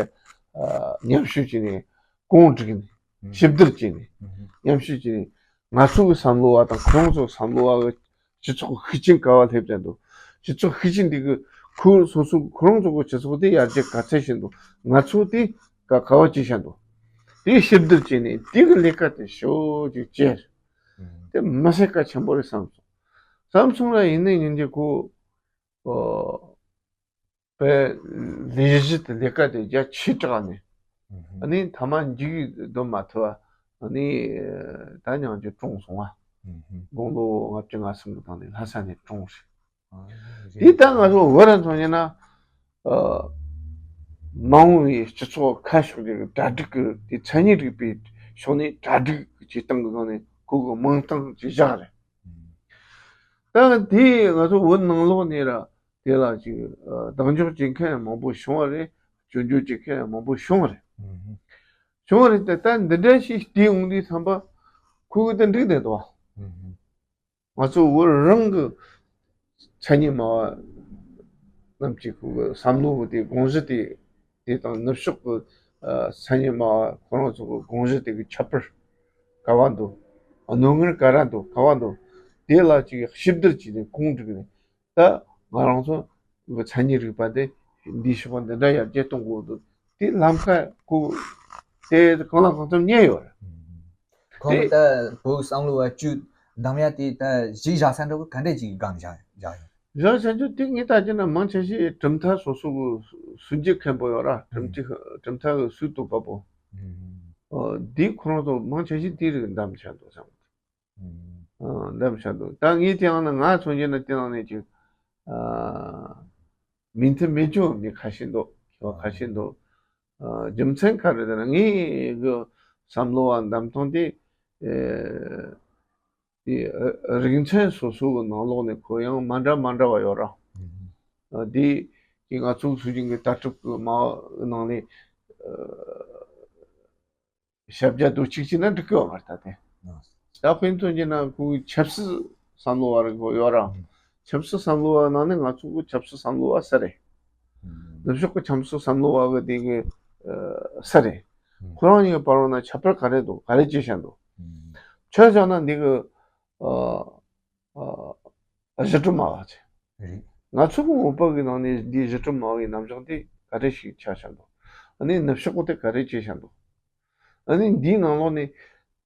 ཨ་མཉམ་ཞུགས་བྱས་ནས་གོང་བསྒྲིགས་ནས། ཨུམ། ཞིབ་བསྡུར་བྱས་ནས། ཨུམ། མཉམ་ཞུགས་བྱས་ནས་ང་ཚོ་གི་བསམ་བློ་བ་དང་ཁོ་རང་ཚོ་གི་བསམ་བློ་བ་གི་སྤྱི་ཚོགས་ཀྱི་ཤུགས་རྐྱེན་ག་བ་སླེབས་བསྡད་འདུག་སྤྱི་ཚོགས་ཤུགས་རྐྱེན་འདི་གི་ཁོ་སོ་སོ་ཁོ་རང་ཚོ་གི་སྤྱི་ཚོགས་དེ་ཡར་རྒྱས་ག་ཚད་ཕྱིན་འདུག་ང་ཚོ་དེ་ག་ག་བ་བྱས་བཞག་འདུག་དེ་ཞིབ་བསྡུར་བྱས་ནས་དེ་གི་ལས་ཀ་དེ་ཞོ་ཅིག་བྱས། ཨུམ། དེ་མི་སེར་གལ་ཆེན་པོ་རེད་བསམ་སོང་། བསམ་སོང་ར། ཡིན་ནའི་ཡིན་གྱི་ཁོ་ཨོ། པའི་ལས་གཞི་དེ་ལས་ཀ་དེ་རྒྱ་ཆེ་དྲགས་ནས། ཨ་ནི་མཐའ་མ་མཇུག་སྡོམ་མ་ཐུབ་པ། ཨ་ནི་ད་ཉང་ཅིག་གྲོངས་སོང་བ། དགུང་ལོ་ལྔ་བཅུ་ང་གསུམ་གི་སྟེང་ནས་ལྷ་ས་ནས་གྲོངས་ཤིང་། དེ་ད་ང་ཚོ་བོད་རང་མཚོན་ཡིན་ན། ཨ་མ་འོངས་པའི་སྤྱི་ཚོགས་ཁ་ཕྱོགས་ཀྱི་གྲ་སྒྲིག་གི་དེ་མཚན་ཉིད་རིག་པའི་ཕྱོགས་ནས་གྲ་སྒྲིག་ བྱེད་སྟངས་ཀྱི་སྒང་ནས་ཁོ་གི་མིང་སྟངས་ཅིག་བཞག་རེད། ད་དེ་ང་ཚོ་བོད་ནང་ལོགས་ནས་ར་དེ་ལ་ཅིག་ཨ་གདེང་འཇོག་བྱེད་མཁན་མང་པོ་བྱུང་བ་རེད། སྐྱོན་བརྗོད་བྱེད་མཁན་མང་པོ་བྱུང་བ་རེད། བྱུང་བ་རེད་དེ། ད་འདི་འདྲ་ཞིག་བལྟས་འོང་དུས་ཙམ་པ་ཁོ་གི་དེ་འགྲིག་བསྡད་འདུག་ང་ཚོ་བོད་རང་གི་མཚན་ཉིད་སྨྲ་བ་རྣམས་ཀྱི་ཁོ་གི་བསམ་བློ་དེ་དགོངས་གཞི་དེ་དེ་དང་ནུབ་ཕྱོགས་ཀྱི་ཨ་མཚན་ཉིད་སྨྲ་བ་ཁོ་རང་ཚོ་གི་དགོངས་གཞི་དེ་གི་ཁྱད་པར་ག་བ་འདུག་རྣོ་ངར་ག་ར་འདུག་ག་བ་འདུག་དེ་ལ་ཅིག་ཞིབ་བསྡུར་བྱས་ནས་ཁུངས་བསྒྲིགས་ནས། ད་ང་རང་ཚོ་གི་མཚན་ཉིད་རིག་པ་དེ་འདིའི་ཕྱོགས་འདི་འདྲ་ཡར་རྒྱས་གཏོང་དགོས་འདུག་དེ་ལམ་ཁ་ཁོ་དེ་གང་ལ་གང་འཚམ་རྙེད་ཡོད་རེད། ཁོང་གི་དེ་ད་བོད་བསམ་བློ་བ་བཅུ་བདམས་ཡ་དེ་ད་གཞི་བཞག་ས་འདྲ་བོ་ག་འདྲས་ཅིག་སྒང་བཞག་བཞག་ཡོད། བཞག་བྱ་རྒྱུ་དེ་ངས་ལྟ་རྒྱུ་ན་མང་ཆེ་ཤོས་གྲུབ་མཐའ་སོ་སོ་གི་སྲོལ་འབྱེད་མཁན་པོ་ཡོད་ར། གྲུབ་མཐའ་གྲུབ་མཐའ་གི་སྲོལ་གཏོད་པ་པོ། ཨོ་འདི་ཁོ་རང་ཚོ་མང་ཆེ་ཤོས་དེ་རིགས་བདམས་བྱ་འདུག་བསམ། ཨ་འདེམས་བྱ་འདུག་ད་ངས་དེ་ཡང་ན་ང་མཚོན་རྒྱུ་ན་དེ་ནང་ནས་ཅིག་ཨ་མིང་ཐོ་མེད་རྒྱུ་མི་ཁ་ཤས་འདུག་ཁ་ཤས་འདུག་ཨ་རྒྱུ་མཚན་ག་རེ་ཟེར་ན་ངའི་གི་བསམ་བློ་བ་འདེམས་སྟངས་དེ་ཨེ་དེ་རིག་ཚན་སོ་སོ་གི་ནང་ལོགས་ནས་ཁོ་ཡང་མ་འདྲ་མ་འདྲ་བ་ཡོད་ར། ཨ་དེ་གི་ང་ཚོ་སྲོལ་རྒྱུན་གྱི་ལྟ་གྲུབ་ཀྱི་མ་ནང་ནས་ཨ། ཞབས་རྒྱ་རྡོ་གཅིག་བྱས་ན་འགྲིག་གི་ཡོད་མ་རེད་ད་དེ། ད་དཔེ་མཚོན་བྱས་ན་ཁོའི་ཆབ་སྲིད་བསམ་བློ་བ་རིག་པ་ཡོད་ར། ཆབ་སྲིད་བསམ་བློ་བ་ནང་ནས་ང་ཚོ་གི་ཆབ་སྲིད་བསམ་བློ་བ་སུ་རེད། ནུབ་ཕྱོགས་ཀྱི་ཆབ་སྲིད་བསམ་བློ་བ་གི་དེ་གི་སུ་རེད། ཁོ་རང་གཉིས་ཀྱི་བར་ན་ཁྱད་པར་ག་རེ་འདུག་ག་རེ་བྱས་བཞག་འདུག་ཆ་བཞག་ན་འདི་གི་ཨ་ཨ་གཞི་གྲུབ་སྨྲ་བ་ཚོས། རེད། ང་ཚོ་གི་བོད་པ་གི་ནང་ནས་འདི་གཞི་གྲུབ་སྨྲ་བའི་རྣམ་གཞག་འདི་ག་རེ་ཞིག་ཆགས་བཞག་འདུག་ཨ་ནི་ནུབ་ཕྱོགས་པ་དེ་ག་རེ་བྱས་བཞག་འདུག་ཨ་ནི་འདིའི་ནང་ལོགས་ནས་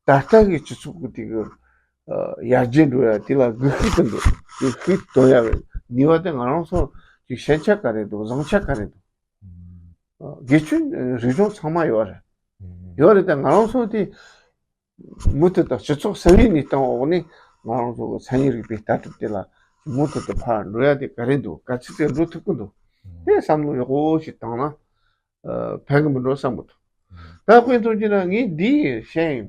ད་ལྟ་གི་སྤྱི་ཚོགས་ཀྱི་དེ་གི་ཡར་རྒྱས་འགྲོ་ཡ་དེ་ལ་སྒུལ་ཤུགས་དེ་འདུག་སྒུལ་ཤུགས་གཏོང་ཡ་བའི་ནུས་པ་དེ་ང་རང་ཚོ་ཅིག་ཞན་ཆ་ག་རེ་འདུག་བཟང་ཆ་ག་རེ་འདུག་དགེ་ཆོས་རིག་གཞུང་ཚང་མ་ཡོད་རེད། ཡོད་རེད་དེ་ང་རང་ཚོ་དེ་མུ་མཐུད་དུ་སྤྱི་ཚོགས་གསར་བའི་གནས་སྟངས་འོག་ནས་ང་རང་ཚོ་གི་མཚན་ཉིད་རིག་པའི་ལྟ་གྲུབ་དེ་ལ་མུ་མཐུད་དུ་ཕར་འགྲོ་ཡ་དེ་ག་རེ་འདུག་ག་ཚོད་ཅིག་འགྲོ་ཐུབ་ཀྱི་འདུག་དེ་བསམ་བློ་ཡག་པོ་ཞིག་བཏང་ན་ཨ་ཕན་གི་མི་འགྲོ་བསམ་གི་འདུག་ད་དཔེ་མཚོན་བྱས་ན་ངས་འདི་བཤད་ཡིན།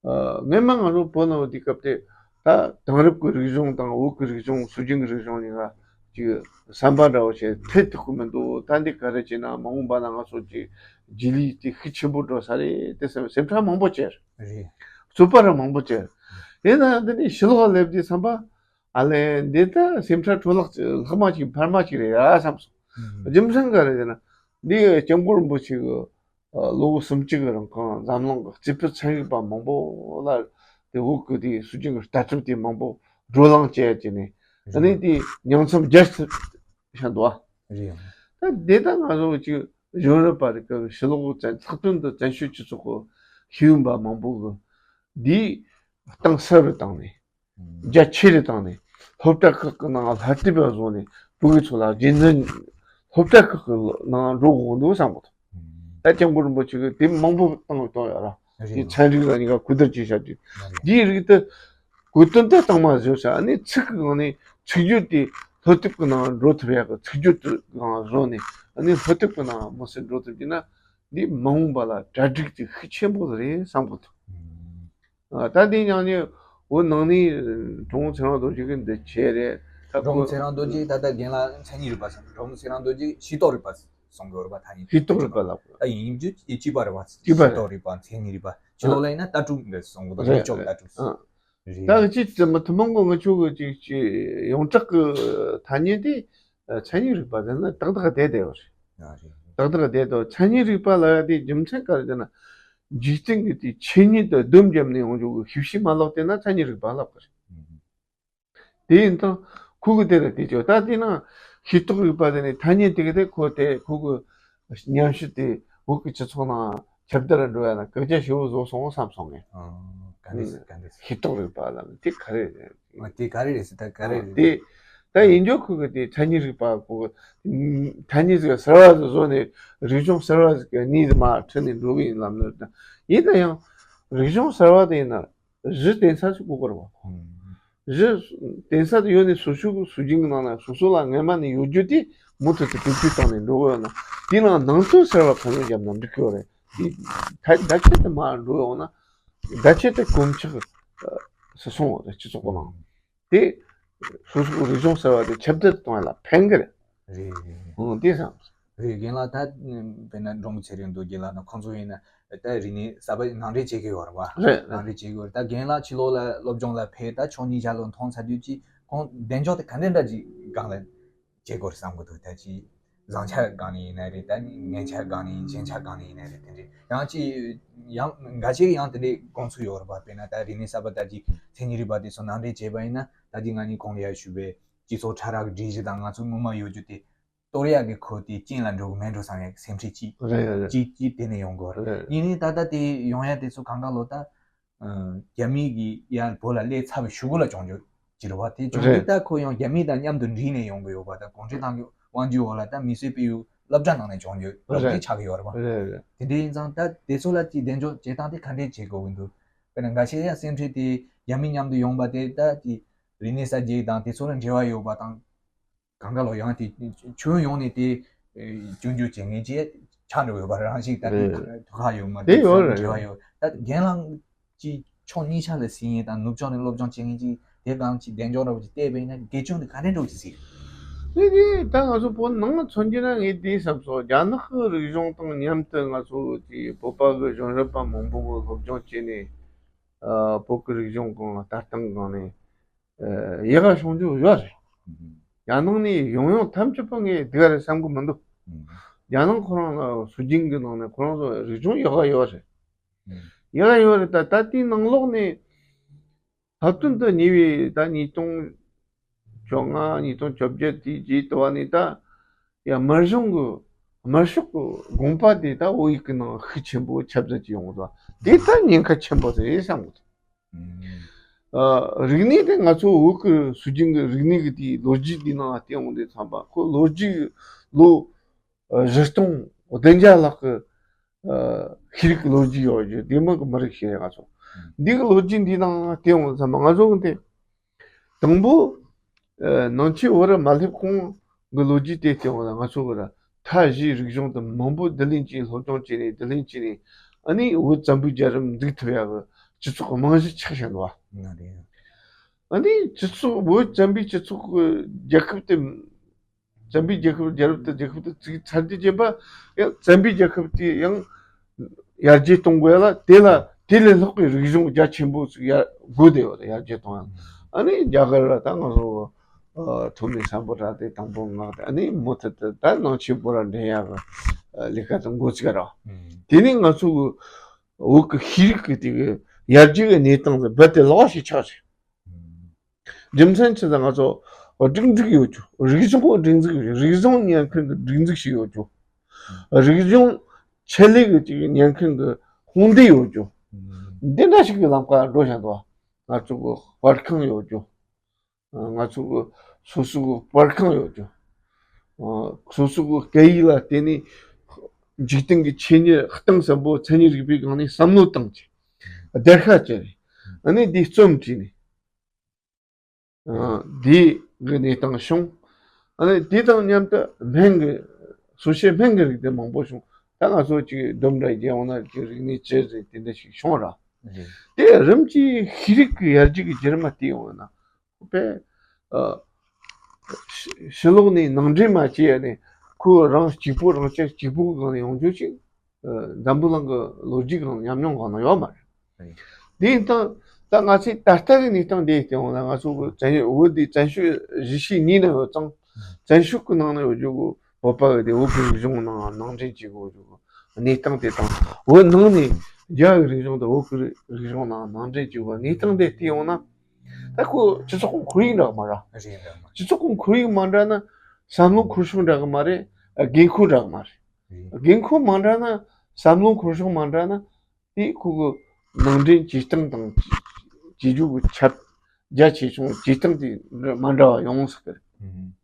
ཨ་སྔོན་མ་ང་ཚོ་བོད་ནང་དེ་སྐབས་དེ་ད་དེང་རབས་ཀྱི་རིག་གཞུང་དང་བོད་ཀྱི་རིག་གཞུང་སྲོལ་རྒྱུན་གྱི་རིག་གཞུང་གཉིས་ཀ་ཅིག་བསམ་པ་འདྲ་བོ་བྱས་འཕྲད་ཐུབ་ཀྱི་མི་འདུག་ད་འདི་ག་རེ་བྱས་ན་མ་འོངས་པ་ན་ང་ཚོ་ཅིག་རྗེས་ལུས་དེ་ཤུགས་ཆེན་པོ་འགྲོ་ས་རེད་དེ་བསམ་སེམས་ཁྲལ་མང་པོ་བྱས། རེད། རྩོད་པ་རང་མང་པོ་བྱས། ཡིན་ན་འདི་ནས་ཕྱི་ལོགས་སླེབས་དུས་ཙམ་པ་ཨ་ལས་འདི་ད་སེམས་ཁྲལ་འཕྲོ་བརླག་ལྷག་མ་ཅིག་འཕར་མ་ཅིག་རེད་ཡ་བསམ་སོང་། རྒྱུ་མཚན་ག་རེ་ཟེར་ན་འདི་སྐྱབས་མགོན་རིན་པོ་ཆེ་གི་ལོ་ངོ་སུམ་ཅུ་གི་རིང་གང་འཛམ་གླིང་གི་རྩིས་སྤྲོད་ཚན་རིག་པ་མང་པོ་ལ་དེ་བོད་ཀྱི་དེ་སྲོལ་རྒྱུན་གྱི་ལྟ་གྲུབ་དེ་མང་པོ་བགྲོ་གླེང་བྱས་བྱས་ནས་ཨ་ནི་དེ་ཉིང་མཚམས་རྒྱས་ཐུབ་བཞག་འདུག་ཨ། རེད། ད་དེ་ད་ང་ཚོ་ཅིག་གཞོན་རབས་པ་རིགས་ཀྱི་ཕྱི་ལོགས་བཙན་ལྷག་དོན་དུ་བཙན་བྱོལ་སྤྱི་ཚོགས་ཀྱི་ཤེས་ཡོན་པ་མང་པོ་གི་འདིའི་གཏིང་ཟབ་རུ་བཏང་ནས་རྒྱ་ཆེ་རུ་བཏང་ནས་སློབ་གྲྭ་ཁག་གི་ནང་ལྷ་སྡེ་པ་བཟུང་ནས་བོད་ཀྱི་ཚོ་ལ་རྒྱུན་འཛིན་སློབ་གྲྭ་ཁག་གི་ནང་འགྲོ་དགོས་འདུག་བསམ་གི་འདུག་ད་སྐྱབས་མགོན་རིན་པོ་ཆེ་གིས་དེ་མང་པོ་བཏང་བཏང་ཡོད་ར། རེད། དེ་ཚན་རིག་ལ་གཉིས་ཀ་གོ་བསྡུར་བྱས་བཞག་དུས་འདིའི་རིགས་དེ་གོ་དོན་དེ་གཏིང་མ་ཟབ་ས་ཨ་ནི་ཚིག་གི་ངང་ནས་ཚིག་སྦྱོར་དེ་སློབ་དེབ་ཀྱི་ནང་འགྲོ་ཐུབ་ཡག་གི་ཚིག་སྦྱོར་དེ་གང་བཟོ་ནས་ཨ་ནི་སློབ་དེབ་ཀྱི་ནང་མི་སེར་འགྲོ་ཐུབ་ཀྱི་ན་འདི་མ་འོངས་པ་ལ་གྲ་སྒྲིག་དེ་ཤུགས་ཆེན་པོ་རེད་བསམ་གི་འདུག་ཨ་ད་འདི་ཉག་ཉེ་འོ་ནང་ནས་གྲོང་ཚེ་རིང་རྡོ་རྗེ་གིས་འདི་བྱས་རེད། ད་གྲོང་ཁོ་ཚེ་རིང་རྡོ་རྗེ་ད་ལྟ་རྒན་ལགས་མཚན་ཉིད་རིག་པ་སོང་། གྲོང་ཚེ་རིང་རྡོ་རྗེ་ཤེས་རྟོགས་རིག་པ་སོང་གི་ཡོད་རེད་པ། ཐ་སྙད་ཤེས་རྟོགས་རིག་པ་ལབ་དགོས། ད་ཡིན་རྒྱུ་གཅིག་པ་རེད་པ། གཅིག་པ་ཤེས་རེད། རྟོགས་རིག་པ་མཚན་ཉིད་རིག་པ་ཕྱི་ལོགས་ལ་ཡིན་ན་ལྟ་གྲུབ་འདི་སོང་གི་འདུག་རེད་ལུས་ལྕོགས་ལྟ་གྲུབ་སོང་། རེད། ད་གཅིག་ཙམ་མ་ཐུན་མོང་གི་ང་ཆོ་གི་ཅིག་ཅིག་ཡོངས་གྲགས་ཀྱི་ཐ་སྙད་དེ་མཚན་ཉིད་རིག་པ་ཟེར་ན་ཏག་ཏག་བསྡད་བསྡད་ཡོད་རེད། ཨ་རེད། ཏག་ཏག་བསྡད་དོ། མཚན་ཉིད་རིག་པ་ལབ་ཡ་དེ་རྒྱུ་མཚན་ག་རེ་ཟེར་ན། འཇིག་རྟེན་གྱི་དེ་ཆོས་ཉིད་དུ་སྡོམ་བརྒྱབ་ནས་ཡོང་རྒྱུ་གི་ཤེས་བྱའི་མ་ལག་དེ་ན་མཚན་ཉིད་རིག་པ་ལབ་གི་རེད། དེ་ཡིན་དང་ཁོ་གི་དེ་ལ་དེ་ཅོ་ད་དེ་ན་ཤེས་རྟོགས་རིག་པ་དེ་ནི་ཐ་སྙད་དེ་གི་དེ་ཁོ་དེ་ཁོ་གི་ཉམས་ཞིབ་དེ་བོད་ཀྱི་སྤྱི་ཚོགས་ནང་ཁྱབ་གདལ་འགྲོ་ཡ་ན་བཀག་རྒྱ་ཞེ་པོ་བཟོ་སོང་བསམ་སོང་ངས། ཨ་ག་འདྲ་ཟེར་ག་འདྲ་ཟེར། ཤེས་རྟོགས་རིག་པ་ལབ་ནི་དེ་ག་རེ་རེད། ཨ་དེ་ག་རེ་རེད་ཟེར་ད་ག་རེ་རེད། དེ་ད་ཡིན་རྒྱུ་ཁོ་གི་དེ་མཚན་ཉིད་རིག་པ་ཁོ་གི་ཐ་སྙད་ཟིག་གསར་བ་ཟིག་བཟོ་ནས་རིག་གཞུང་གསར་བ་ཟིག་གི་གནས་མ་ཁྲིད་ནས་འགྲོ་གི་ཡིན་ལབ་ནི་རེད། ད་ཡིན་ན་ཡང་རིག་གཞུང་གསར་བ་དེ་ཡིན་ན་གཞི་རྟེན་ས་ཞིག་དགོས་ཀྱི་རེད་བ། གཞི་རྟེན་ས་དེ་ཡོད་ནས་སོ་སོ་གི་སྲོལ་རྒྱུན་གྱི་ནང་ན་སོ་སོ་ལ་སྔོན་མ་ནས་ཡོད་རྒྱུ་དེ་མུ་མཐུད་དུ་བེད་སྤྱོད་བཏང་ནས་འགྲོ་གི་ཡོད་ན་དེ་ནང་ནང་དོན་གསར་བ་གང་ཡང་བརྒྱབ་ན་འགྲིག་གི་ཡོད་རེད། དེ་ད་ད་ཆེད་དུ་མ་འགྲོ་ཡོང་ན་ བརྡ་ཆད་དེ་གོམ་ཆག་སུ་སོང་བ་རེད། སྤྱི་ཚོགས་ནང་དེ་སོ་སོའི་རིག་གཞུང་གསར་བ་དེ་ཁྱབ་གདལ་གཏོང་ཡ་ལ་ཕན་གི་རེད། རེད་རེད། ཨང་། དེ་བསམ། རེད། རྒན་ལགས་ད་དཔེར་ན་འབྲོང་ཚེ་རིང་རྡོ་རྗེ་ལགས་ན་ཁོང་ཚོ་ཡིན་ན་ད་རིག་གནས་གསར་པ་ནང་འདྲེན་བྱེད་ཀྱི་ཡོད་རེད་བ། རེད་རེད། ནང་འདྲེན་བྱེད་ཀྱི་ཡོད་རེད། ད་རྒན་ལགས་ཕྱི་ལོགས་ལ་སློབ་སྦྱོང་ལ་ཕེབས། ད་ཕྱོགས་གཉིས་ཆ་ལ་མཐོང་ཚར་དུས་ཅིག་ཁོང་གདེང་འཇོག་དེ་ག་འདྲ་འདྲ་ཅིག་སྒང་ལ་བྱེད་དགོས་རེད་བསམ་གི་འདུག་ད་ཅིག་བཟང་ཆ་སྒང་ནས་ཡིན་ན་རེད། ད་ངན་ཆ་སྒང་ནས་ཡིན། ཞན་ཆ་སྒང་ནས་ཡིན་ན་རེད། དེ་འདྲས་ཡང་ཅིག་ཡང་འགའ་ཤས་ཀྱིས་ཡང་དེ་འདྲས་དགོངས་ཚུལ་ཡོད་རེད་པ། དཔེར་ན་ད་རིག་གནས་གསར་པ་ད་ཅིག་མཚན་ཉིད་རིག་པ་དེ་ཚོ་ནང་འདྲེན་བྱས་པ་ཡིན་ན། ད་ཅིག་ང་གཉིས་གོང་ལ་ཡར་ཞུས་པའི་སྤྱི་ཚོགས་ཕྲ་རགས་སྒྲིག་གཞི་དང་ང་ཚོ་སྔོན་མ་ཡོད་རྒྱུ་དེ་གཏོར་ཡག་གི་ཁོ་དེ་རྐྱེན་ལ་འགྲོ་གི་མེད་འགྲོ་བསམ་ཡག་སེམས་ཁྲལ་ཅིག་རེད་རེད། ཅིག་ཅིག་དེ་ནས་ཡོང་གི་རེད། རེད། ཡིན་ནའི་ད་ལྟ་དེ་ཡོང་ཡག་དེ་ཚོ་གང་ག་ལོ་ད། ཨ། རྒྱ་མི་གི་ཡར་བོད་ལ་སླེབས་ཚར་བའི་གཞུག་གུ་ལ་བྱུང་རྒྱུ་ཅིག་རེད་བ། དེ་བྱུང་དུས་རེད། ད་ཁོ་ཡང་རྒྱ་མི་དང་མཉམ་དུ་འགྲིག་ནས་ཡོང་གི་ཡོད་པ། ད་གུང་ཁྲན་ཏང་གི་དབང་སྒྱུར་འོག་ལ་ད་མི་སེར་སྤེལ་ཡུལ་སློབ་གྲྭ་ནང་ནས་བྱུང་རྒྱུ་རེད། དེ་ཆགས་ཀྱི་ཡོད་རེད་བ། རེད་རེད། དེ་འདྲ་ཡིན་ཙང་ད་དེ་ཚོ་ལ་ཅིག་གདེང་འཇོག་བྱེད་སྟངས་དེ་ག་འདྲས་བྱེད་དགོས་ཀྱི་འདུག་དཔེར་ན་འགའ་ཤས་ཡང་སེམས་ཁྲལ་དེ་རྒྱ་མི་མཉམ་དུ་ཡོང་པ་དེ་ད་ཅིག་རིག་གནས་གསར་བརྗེ་དང་དེ་ཚོ་ལ་འབྲེལ་བ་ཡོད་པ་དང་། གང་ག་ལོ་ཡང་དེ་ཁྱོན་ཡོངས་ནས་དེ་སྐྱོན་བརྗོད་བྱེད་མཁན་ཅིག་ཆགས་འགྲོ་ཡོད་པ་རང་བཞིན། ད་དེ་ཨེ། ཐུགས་ཁག་ཡོད་མ་དེ་རེད། ཡོད་རེད། འབྲེལ་བ་ཡོད། ད་རྒན་ལགས་ཀྱིས་ཕྱོགས་གཉིས་ཆ་ལ་གཟིགས་མཁན་དང་ནུབ་ཕྱོགས་ནས་སློབ་སྦྱོང་བྱེད་མཁན་ཅིག་དེ་གང་ཅིག་གདེང་འཇོག་འདྲ་པོ་ཅིག་བལྟས་པ་ཡིན་ན་དགེ་སྐྱོན་དེ་ག་འདྲ་འགྲོ་གི་གཟིགས། དེ་དེ་ད་ང་ཚོ་བོད་ནང་མཚོན་རྒྱུ་ན་ངས་དེ་བསམ་སོང་། རྒྱ་ནག་གི་རིག་གཞུང་དང་མཉམ་དུ་ང་ཚོ་དེ་བོད་པ་གི་གཞོན་གཞོན་པ་མང་པོ་གི་སློབ་སྦྱོང་བྱས་ནས། ཨ། བོད་ཀྱི་རིག་གཞུང་གང་ལ་ལྟ་སྟངས་གང་ནས། ཨ། ཡག་ག་བྱུང་རྒྱུ་ཡོད་རེད། ཨུ་ཧུམ། རྒྱ་ནག་ནས་ཡོང་ཡོང་ཐམས་ཅད་པོ་ངས་སྡུག་རེད་བསམ་གི་མི་འདུག་ཨུ་ཧུམ། རྒྱ་ནག་ཁོ་རང་ལ་སྲོལ་རྒྱུན་གྱི་ནང་ནས་ཁོ་རང་ཚོ་རིག་གཞུང་ཡག་ག་ཡོད་རེད། ཨུ་ཧུམ། ཡག་ག་ཡོད་རེད། ད་ད་དེའི་ནང་ལོགས་ནས་སློབ་སྟོན་དུ་ཉེ་བའི་ད་ཉིས་སྟོང་བཅོ་ལྔ་ཉིས་སྟོང་བཅོ་བརྒྱད་དེའི་རྗེས་དུ་བ་ནས་ད། ཡ། དམར་གཞུང་གི་དམར་ཤོག་གི་དགོངས་པ་དེ་ད་བོད་ཡིག་གི་ནང་ཤུགས་ཆེན་པོ་ཁྱབ་གདལ་གྱི་ཡོང་གི་འདུག་དེ་ད་ཉེན་ཁ་ཆེན་པོ་རེད་བསམ་གི་འདུག་ཨ། རིག་གནས་དེ་ང་ཚོ་བོད་ཀྱི་སྲོལ་རྒྱུན་གྱི་རིག་གནས་ཀྱི་དེའི་ལོ་རྒྱུས་འདི་ནང་བལྟས་ཡོང་དུས་ཙམ་པ། ཁོ་ལོ་རྒྱུས་ལོ་ཨ་བཞི་སྟོང་བདུན་བརྒྱ་ལྷག་གི་ཨ་ཤེས་རིག་གི་ལོ་རྒྱུས་ཡོད་རྒྱུ་དེ་མོ་གི་མི་རིགས་ཤིག་རེད། ང་ཚོ་འདི་གི་ལོ་རྒྱུས་འདི་ནང་བལྟས་ཡོང་དུས་ཙམ་པ་ང་ཚོ་གི་དེ། དང་པོ། ཨ། ནང་ཆོས་བོད་ར་མ་སླེབས་གོང་གི་ལོ་རྒྱུས་དེ་བལྟས་ཡོང་ན། ང་ཚོ་བོད་ར་མཐའ་བཞིའི་རིག་གཞུང་དེ་མང་པོ་བསྡུ་ལེན་བྱས། སློབ་སྦྱོང་བྱས་ནས་བསྡུ་ལེན་བྱས་ནས། ཨ་ནི་བོད་བཙན་པོའི་རྒྱལ་རབས་འཛུགས་ཐུབ་ཡག་གི་སྤྱི་ཚོགས་རྨང་གཞི་ཆགས་བཞག་འདུག་བ། ང་རེད། ཨ་ནི་སྤྱི་ཚོགས་བོད་བཙན་པོའི་སྤྱི་ཚོགས་ཀྱི་རྒྱལ་ཁབ་དེ། བཙན་པོའི་རྒྱལ་ཁབ། རྒྱལ་རབས་དེ་རྒྱལ་ཁབ་དེ་བཙུགས་ཚར་དུས་རྗེས་པ་ཡང་བཙན་པོའི་རྒྱལ་ཁབ་དེ་ཡང་ཡར་རྒྱས་གཏོང་དགོས་ལ། དེ་ལ་དེ་ལས་ལྷག་པའི་རིག་གཞུང་རྒྱ་ཆེན་པོ་ཞིག་ཡར་དགོས་བསྡད་ཡོད་རེད། ཡར་རྒྱས་གཏོང་ཡ། ཨ་ནི་རྒྱ་གར་ལ་ད་ང་ཚོ་ཨ་ཐོན་མི་སམ་བྷོ་ཊ་དེ་དང་པོ་མངགས་ཏེ། ཨ་ནི་མུ་མཐུད་དུ་ད་ནང་ཆོས་བོད་ར་འདྲེན་ཡག་གི་ལས་ཀ་དེ་འགོ་ཚུགས་ར། དེ་ནས་ང་ཚོ་གི་བོད་ཀྱི་ཤེས་རིག་གི་དེ་གི་ཡར་རྒྱས་ཀྱི་གནས་སྟངས་དེ་རྦད་དེ་ལོགས་ཤིག་ཆགས་ཤིག་རྒྱུ་མཚན་ཆི་ཟེར། ང་ཚོ་སྒྲིག་འཛུགས་ཡོད་རྒྱུ། རིག་གཞུང་སྒྲིག་འཛུགས་ཡོད། རིག་གཞུང་ཉན་མཁན་གྱི་སྒྲིག་འཛུགས་ཤིག་ཡོད་རྒྱུ། རིག་གཞུང་ཆེད་ལས་ཀྱི་ཅིག་ཉན་མཁན་གྱི་དཔུང་སྡེ་ཡོད་རྒྱུ། འདི་འདྲ་ཞིག་གི་ལམ་ཁ་འགྲོ་བཞིན་འདུག་ང་ཚོ་གི་དཔར་ཁང་ཡོད་རྒྱུ། ང་ཚོ་གི་སོ་སོ་གི་དཔར་ཁང་ཡོད་རྒྱུ། སོ་སོ་གི་སྐད་ཡིག་ལ་བརྟེན་ནས་འཇིག་རྟེན་གྱི་ཆོས་ཉིད་གཏིང་ཟབ་པོ་མཚན་ཉིད་རིག་པའི་སྒང་ནས་བསམ་བློ་བཏང་བྱས། བརྡར་ཤ་བཅད་ནས། ཨ་ནི་འདི་རྩོམ་བྲིས་ནས། ཨ། དེ་གི་གནས་སྟངས་བྱུང་། ཨ་ནི་དེ་དང་མཉམ་དུ་སྨན་གྱི་སོ་སྐྱེ་སྨན་གྱི་རིགས་དེ་མང་པོ་བྱུང་། ད་ང་ཚོ་ཅིག་ལྡུམ་ར་རྒྱལ་ཡོངས་ན་ཅིག་རིག་གནས་ཅི་རེད་དེ་འདྲ་ཞིག་བྱུང་ར། རེད། དེ་རིམ་གྱིས་ཤེས་རིག་གི་ཡར་རྒྱས་ཀྱི་བརྒྱུད་རིམ་བལྟས་ཡོང་ན། ཁོ་པས་ཨ་ཕྱི་ཕྱི་ལོགས་ནས་ནང་འདྲེན་མ་བྱས་ནས་ཁོ་རང་གཅིག་པོ་རང་ཆས་གཅིག་པོ་གི་སྒང་ནས་ཡོང་རྒྱུ་ཞིག་ཨ། འཛམ་བུ་གླིང་གི་ལོ་རྒྱུས་སྒང་ཉམས་མྱོང་སྒང་ན་ཡོད་མ་རེད། རེད། དེ་ཡིན་དང་ད་ང་ཚོས་ད་ལྟ་གི་གནས་སྟངས་འདི་བལྟས་ཡོང་ན། ང་ཚོ་གི་བཙན་བྱོལ་བོད་འདི་བཙན་བྱོལ་གཞིས་བྱེས་གཉིས་ནང་ཡོད་ཙང་། བཙན་བྱོལ་གི་ནང་ན་ཡོད་རྒྱུ་གི་བོད་པ་གི་དེ་བོད་ཀྱི་རིག་གཞུང་ནང་ནང་འདྲེན་བྱེད་དགོས་རྒྱུ་གི་གནས་སྟངས་དེ་དང་། བོད་ནང་ནས་རྒྱ་གི་རིག་གཞུང་དང་བོད་ཀྱི་རིག་གཞུང་ནང་ནང་འདྲེན་བྱེད་དགོས་གནས་སྟངས་དེ་བལྟས་ཡོང་ན། ད་ཁོ་སྤྱི་ཚོགས་ཁོར་ཡུག་འདྲ་མ་ར། རེད་འདྲ་མ་རེད། སྤྱི་ཚོགས་ཁོར་ཡུག་མ་འདྲ་ན་བསམ་བློ་འཁོར་ཕྱོགས་འདྲ་གི་མ་རེད། དགོས་མཁོ་འདྲ་གི་མ་རེད། རེད། དགོས་མཁོ་མ་འདྲ་ན། བསམ་བློ་འཁོར་ཕྱོགས་མ་འདྲ་ན། དེ་ཁོ་གི་ནང་འདྲེན་བྱེད་སྟངས་དང་བྱེད་རྒྱུ་གི་ཁྱབ་རྒྱ་ཆེ་ཆུང་བྱེད་སྟངས་དེ་མ་འདྲ་བ་ཡོང་སྲིད་གི་རེད།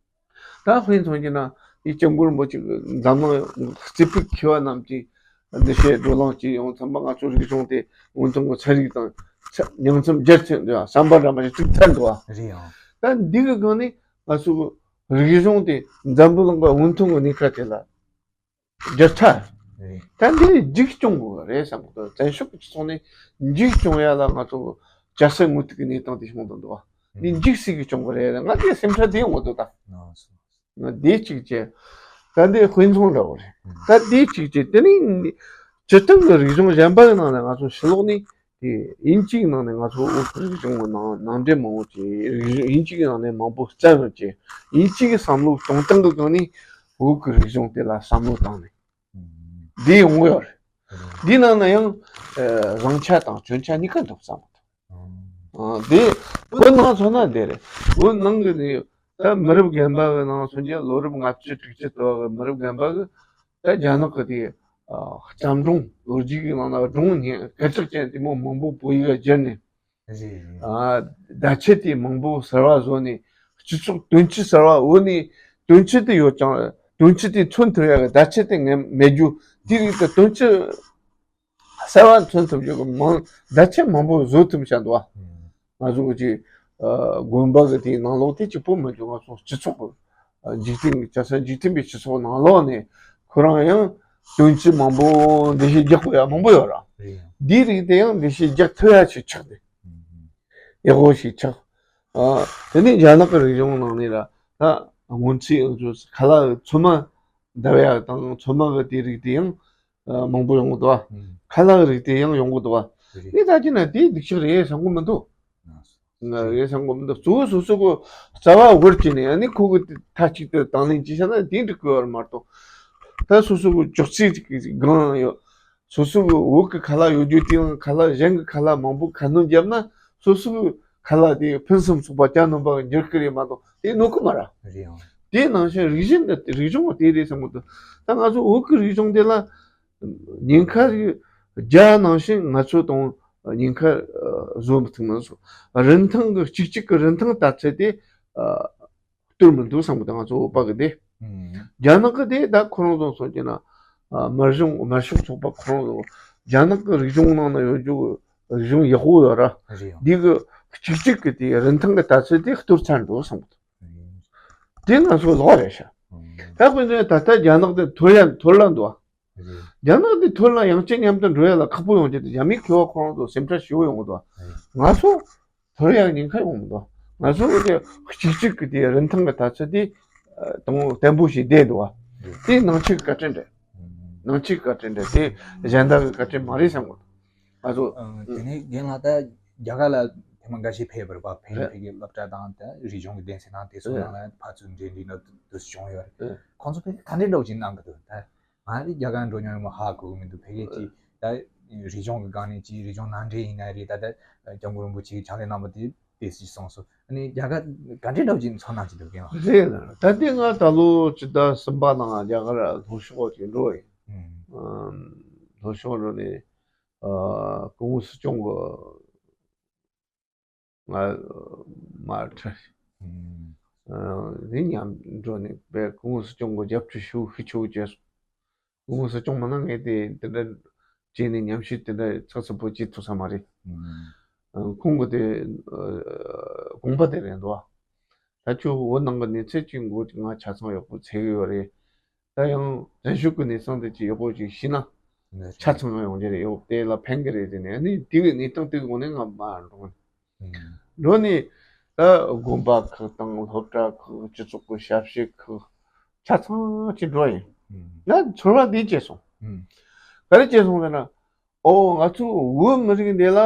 ད་དཔེ་མཚོན་གྱི་ན་དེ་སྐྱབས་མགོན་རིན་པོ་ཆེ་གི་འཛམ་གླིང་རྩིས་སྤྲོད་མཁས་པ་རྣམས་ཀྱིས་འདི་བཤད་བགྲོ་གླེང་བྱས་ཡོང་ཙམ་པ། ང་ཚོ་རིག་གཞུང་དེ་སྔོན་ཐོན་གྱི་ཚན་རིག་དང་ཉིང་མཚམས་སྦྱར་ཚུལ་འདུག་བསམ་པ་འདྲ་མ་ཞིག་བཙུགས་ཚར་འདུག་བ། རེད་ཨང་། ད་འདི་གི་སྒང་ནས་ང་ཚོ་གི་རིག་གཞུང་དེ་འཛམ་བུ་གླིང་གི་སྔོན་ཐོན་གྱི་གནས་སྐབས་དེ་ལ་བསྒྱུར་ཐལ། རེད། ད་འདི་འཇིགས་སྐྱོང་དགོས་རེད་བསམ་གི་འདུག་བཙན་ཤུགས་ཀྱི་སོང་ནས་འཇིགས་སྐྱོང་ཡ་ལ་ང་ཚོ་ཇ་སེར་དངུལ་ཐིག་གི་གནས་སྟངས་དེ་བྱུང་དང་འདུག་བ། འདི་འཇིགས་སྲིད་ཀྱི་སྐྱོང་གི་རེད། ང་དེ་སེམས་ཁྲལ་དེ་ཡོང་གི་འདུག་ད། ང་དེ་གཅིག་བྱས། ད་འདི་དཔེ་མཚོན་འདྲ་བོ་རེད། ད་དེ་གཅིག་བྱས། དེ་ནས་སྤྱིར་བཏང་གི་རིག་གཞུང་གཞན་པ་གི་ནང་ནས་ང་ཚོ་ཕྱི་ལོགས་ནས་དེ་དབྱིན་ཇི་གི་ནང་ནས་ང་ཚོ་བོད་ཀྱི་རིག་གཞུང་གི་ནང་ནང་འདྲེན་མང་པོ་བྱས། རིག་གཞུང་དབྱིན་ཇི་གི་ནང་ནས་མང་པོ་བསྩལ་ཡོང་བྱས། དབྱིན་ཇི་གི་བསམ་བློ་གཏོང་སྟངས་གི་སྒང་ནས་བོད་ཀྱི་རིག་གཞུང་དེ་ལ་བསམ་བློ་བཏང་ནས། འདི་ཡོང་གི་ཡོད་རེད། འདི་ནང་ན་ཡང་ཨ་བཟང་ཆ་དང་སྐྱོན་ཆ་གཉིས་ཀ་འདུག་བསམ་གི་འདུག་ཨ་འདི་བོད་ནང་མཚོན་ན་འདི་རེད། བོད་ནང་གི་ནི་ད་མི་རབས་རྒན་པ་གི་ནང་མཚོན་རྒྱུ། ལོ་རབས་ལྔ་བཅུ་དྲུག་ཅུ་དུ་བ་གི་མི་རབས་རྒན་པ་གི་ད་རྒྱ་ནག་གི་དེ་ཨ་བརྩམས་སྒྲུང་ལོ་རྒྱུས་ཀྱི་ནང་ན་སྒྲུང་སྙན་སྐད་གྲགས་ཅན་དེ་མོ་མང་པོ་བོད་ཡིག་བསྒྱུར་ནས། རེད། ཨ་བརྡ་ཆད་དེ་མང་པོ་གསར་བ་བཟོས་ནས། སྤྱི་ཚོགས་དོན་སྤྱི་གསར་བ་འོག་ནས་དོན་སྤྱི་དེ་ཡོད་ཀྱང་དོན་སྤྱི་དེ་མཚོན་ཐུབ་ཡག་གི་བརྡ་ཆད་དེ་ངས་མེད་རྒྱུ། དེ་རིགས་དེ་དོན་སྤྱི་གསར་བ་མཚོན་ཐུབ་རྒྱུ་གི་མང་བརྡ་ཆད་མང་པོ་བཟོ་ཐུབ་བྱ་འདུག་བ། ང་ཚོ་གི་ཨ་དགོན་པ་གི་དེའི་ནང་ལོགས་དེ་གཅིག་པོ་མི་འདུག་ང་ཚོ་སྤྱི་ཚོགས་གི་ཨ་འཇིག་རྟེན་གྱི་ཆ་ས་འཇིག་རྟེན་པའི་སྤྱི་ཚོགས་ནང་ལོགས་ནས་ཁོ་རང་ཡང་དོན་སྤྱི་མང་པོ་འགྲེལ་བཤད་རྒྱག་དགོས་ཡ་མང་པོ་ཡོད་ར། རེད། འདིའི་རིགས་དེ་ཡང་འགྲེལ་བཤད་རྒྱག་ཐུབ་ཡ་ཞིག་ཆགས་ཏེ། ཡག་པོ་ཞིག་ཆགས། ཨ་དེ་ནས་རྒྱ་ནག་གི་རིག་གཞུང་ནང་ནས་ར་ད་སྔོན་ཆད་ཡང་ཁ་ལག་ཚོད་མ་བརྡབ་ཡ་དང་ཚོད་མ་གི་དེ་རིགས་དེ་ཡང་ཨ་མང་པོ་ཡོང་གི་འདུག་བ། ཁ་ལག་རིགས་དེ་ཡང་ཡོང་གི་འདུག་བ། རེད། ངས་ད་ཅི་ན་དེ་སྡུག་ཅག་རེད་བསམ་གི་མི་འདུག་ང་རེད་བསམ་གི་མི་འདུག་གཙོ་བོ་སོ་སོ་གི་རྩ་བ་བོར་གྱི་ནས་ཨ་ནི་ཁོ་གི་མཐའ་གཅིག་ཏུ་དང་ལེན་བྱས་བྱས་ན་དེ་འགྲིག་གི་ཡོད་རེད་མ་གཏོགས། ད་སོ་སོ་གི་ཅོག་ཙེ་གཅིག་གི་སྒང་ཡོད། སོ་སོ་གི་བོད་གི་ཁ་ལག་ཡོད་རྒྱུ་དེའང་ཁ་ལག་གཞན་གི་ཁ་ལག་མང་པོ་ཁ་སྣོན་བརྒྱབ་ན་སོ་སོ་གི་ཁ་ལག་དེ་ཕུན་སུམ་ཚོགས་པ་གྱ་ནོམ་པ་གི་འགྱུར་གི་རེད་མ་གཏོགས་དེ་གནོད་གི་མ་རེད། རེད་ཨང་། དེ་ནང་བཞིན་རིག་གཞུང་འདི་རིག་གཞུང་དེ་རེད་བསམ་གི་འདུག་ད་ང་ཚོ་བོད་གི་རིག་གཞུང་དེ་ལ་ཉེན་ཁ་རྒྱ་ནང་བཞིན་ང་ཚོ་དང་ཉེན་ཁ་ཨ་བཟོ་མི་ཐུབ་མ་སོང་། རིན་ཐང་གི་གཅིག་གཅིག་གི་རིན་ཐང་ལྟ་ཚུལ་དེ་ཨ་བསྟུར་མི་འདུག་བསམ་གི་འདུག་ང་ཚོ་བོད་པ་གི་དེ། ཨུམ། རྒྱ་ནག་གི་དེ་ད་ཁོ་རང་ཚོ་མཚོན་གྱི་ན་ཨ་དམར་གཞུང་དམར་ཤོག་ཚོགས་པ་ཁོ་རང་ཚོ་རྒྱ་ནག་གི་རིག་གཞུང་ནང་ན་ཡོད་རྒྱུ་རིག་གཞུང་ཡག་པོ་ཡོད་ར། རེད་ཡང་། འདི་གི་གཅིག་གཅིག་གི་དེ་རིན་ཐང་གི་ལྟ་ཚུལ་དེ་བསྟུར་ཚར་འགྲོ་བསམ་གི་འདུག་དེ་ང་ཚོ་ལོག་རེད་ཤག་ད་དཔེར་ན་ད་ལྟ་རྒྱ་ནག་དེ་ཐོར་ཡ་ཐོར་ལ་འདུག་བ། རེད། རྒྱ་ནག་འདི་ཐོར་ལ་ཡང་ཅིན་མཉམ་དུ་འགྲོ་ཡ་ལ་ཁག་པོ་ཡོང་རྒྱུ་དེ་རྒྱ་མིའི་མཁས་པ་ཁོ་རང་ཚོ་སེམས་ཁྲལ་ཞེ་པོ་ཡོང་གི་འདུག་རེད། ང་ཚོ་ཐོར་ཡ་ཉེན་ཁ་ཡོང་གི་འདུག་ང་ཚོ་དེ་གཅིག་གཅིག་གི་དེ་རིན་ཐང་གི་ལྟ་ཚུལ་དེ་ཨ་དང་བརྟན་པོ་ཞིག་བསྡད་འདུག་བ། རེད། དེ་ནང་ཆོས་ཀྱི་བཀའ་དྲིན་རེད། ཨུམ། ནང་ཆོས་ཀྱི་བཀའ་དྲིན་རེད། དེ་གཞན་དག་གི་བཀའ་དྲིན་མ་རེད་བསམ་གི་འདུག་ང་ཚོ། ཨང་། དེ་ནས་རྒན་ལགས་ད་རྒྱ་གར་ལ་ཐེངས་མ་འགའ་ཞིག་ཕེབས་པ་རེད་པ། ཕེབས་རེད། ཕ་གིའི་སློབ་གྲྭ་དང་ད་རིག་གཞུང་གི་སྡེ་ཚན་དང་དེ་ཚོ་རེད། ནང་ལ་ཕར་ཚུར་འབྲེལ་འདྲིས་ནང་དུ་བྱུང་ཡོད་རེད། རེད། ཁོང་ཚོ་ཕ་གིར་ག་འདྲ་འདྲ་བོ་ཅིག་གནང་གི་འདུག་ད། ང་རྒྱ་གར་འགྲོ་མྱོང་ཡོད་མ་ཧ་གོ་གི་མི་འདུག་ཕ་གི་ཅིག་ད་རིག་གཞུང་གི་སྒང་ནས་ཅིག་རིག་གཞུང་ནང་འདྲེན་ཡིན་ན་རེད། ད་ད་སྐྱབས་མགོན་རིན་པོ་ཆེའི་ཕྱག་ལས་གནང་བ་དེ་དེ་ཅིག་གསུངས་སོང་། ཨ་ནི་རྒྱ་གར་ག་འདྲ་འདྲ་བོ་ཅིག་ཚོར་སྣང་ཅིག་འདུག་རྒན་ལགས། རེད་ལ། ད་ལྟའི་ང་ད་ལོ་ཕྱི་ཟླ་གསུམ་པ་ནང་རྒྱ་གར་ལྷོ་ཕྱོགས་ཅིག་འགྲོ་ཡིན། ཨུམ། ལྷོ་ཕྱོགས་འགྲོ་ནས་ཨ་སྐུ་ངོ་སྲིད་སྐྱོང་གི་ང་མར་ཁྲིད། ཨུམ། ཨ་ནི་མཉམ་འགྲོ་ནས་པས་སྐུ་ངོ་སྲིད་སྐྱོང་གི་རྒྱབ་སྐྱོར་ཞུ་ཤི་ཆོག་ཅེས་སོང་། སྐུ་ངོ་སྲིད་སྐྱོང་མིན་ན་ངས་དེ་དེ་འདྲ་བྱས་ནས་ཉམས་ཞིབ་དེ་འདྲ་ཚགས་ཚུད་པོ་བྱེད་ཐུབ་ས་མ་རེད། ཨུམ། ཨ་ཁོང་གི་དེ་ཨ་དགོངས་པ་དེ་རེད་འདུག་ད་ཁྱོད་བོད་ནང་གི་གནས་ཚུལ་གྱི་འགོ་ང་ཆ་ཚང་ཡག་པོ་འཚོལ་གི་ཡོད་རེད། ད་ཡང་བཙན་བྱོལ་གྱི་གནས་སྟངས་དེ་ཅིག་ཡག་པོ་ཅིག་ཤེས་ན་ཆ་ཚང་ཡོང་རྒྱུ་རེད། ཡོད་དེ་ལ་ཕན་གི་རེད་ཟེར་ནས། ཨ་ནི་དེ་གི་གནས་སྟངས་དེ་གི་ངོ་ནས་ང་མར་འགྲོ། ཨུམ། འགྲོ་ནས་ད་དགོན་པ་ཁག་དང་སློབ་གྲྭ་ཁག་སྤྱི་ཚོགས་ཀྱི་ཞབས་ཕྱི་ཁག་ཆ་ཚང་ཅིག་འགྲོ་ཡིན། ཨུམ། ང་ཚོར་བ་འདི་སྐྱེས་སོང་། ཨུམ། ག་རེ་སྐྱེས་སོང་ཟེར་ན། ཨོ་ང་ཚོ་བོད་མི་རིགས་འདི་ལ་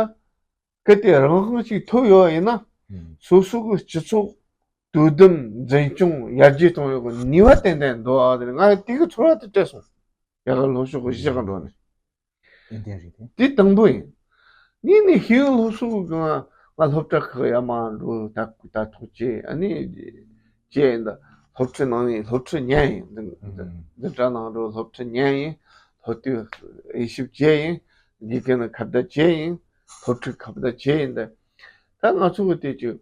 གལ་ཏེ་རང་དབང་ཞིག་ཐོབ་ཡོད་ཡིན་ན། ཨུམ། སོ་སོ་གི་སྤྱི་ཚོགས་དོ་དམ་འཛིན་སྐྱོང་ཡར་རྒྱས་གཏོང་ཡག་གི་ནུས་པ་ཏན་ཏན་འདུག་ཨ། དེ་ང་དེ་གི་ཚོར་བ་དེ་སྤྲད་སོང་། རྒྱ་གར་ལྷོ་ཕྱོགས་གི་གཞིས་ཆགས་འགྲོ་ནས། ཏན་ཏན་རེད་དེ། དེ་དང་པོ་ཡིན། གཉིས་ནས་ཤེས་ཡོན་སློབ་གསོ་གི་ང་ང་སློབ་གྲྭ་ཁག་ཡར་མར་འགྲོ་ད་ད་ཐོག་བྱས། ཨ་ནི་བྱས་ཡིན། ད་སློབ་ཁྲིད་གནང་ཡིན། སློབ་ཁྲིད་ཉན་ཡིན། འཛིན་འཛིན་གྲྭ་ནང་འགྲོ་སློབ་ཁྲིད་ཉན་ཡིན། སློབ་དེབ་དབྱེ་ཞིབ་བྱས་ཡིན། དགེ་རྒན་ལ་ཁ་བརྡ་བྱས་ཡིན། སློབ་ཁྲིད་ཁ་བརྡ་བྱས་ཡིན། ད་ད་ང་ཚོ་གི་དེ་ཅིག་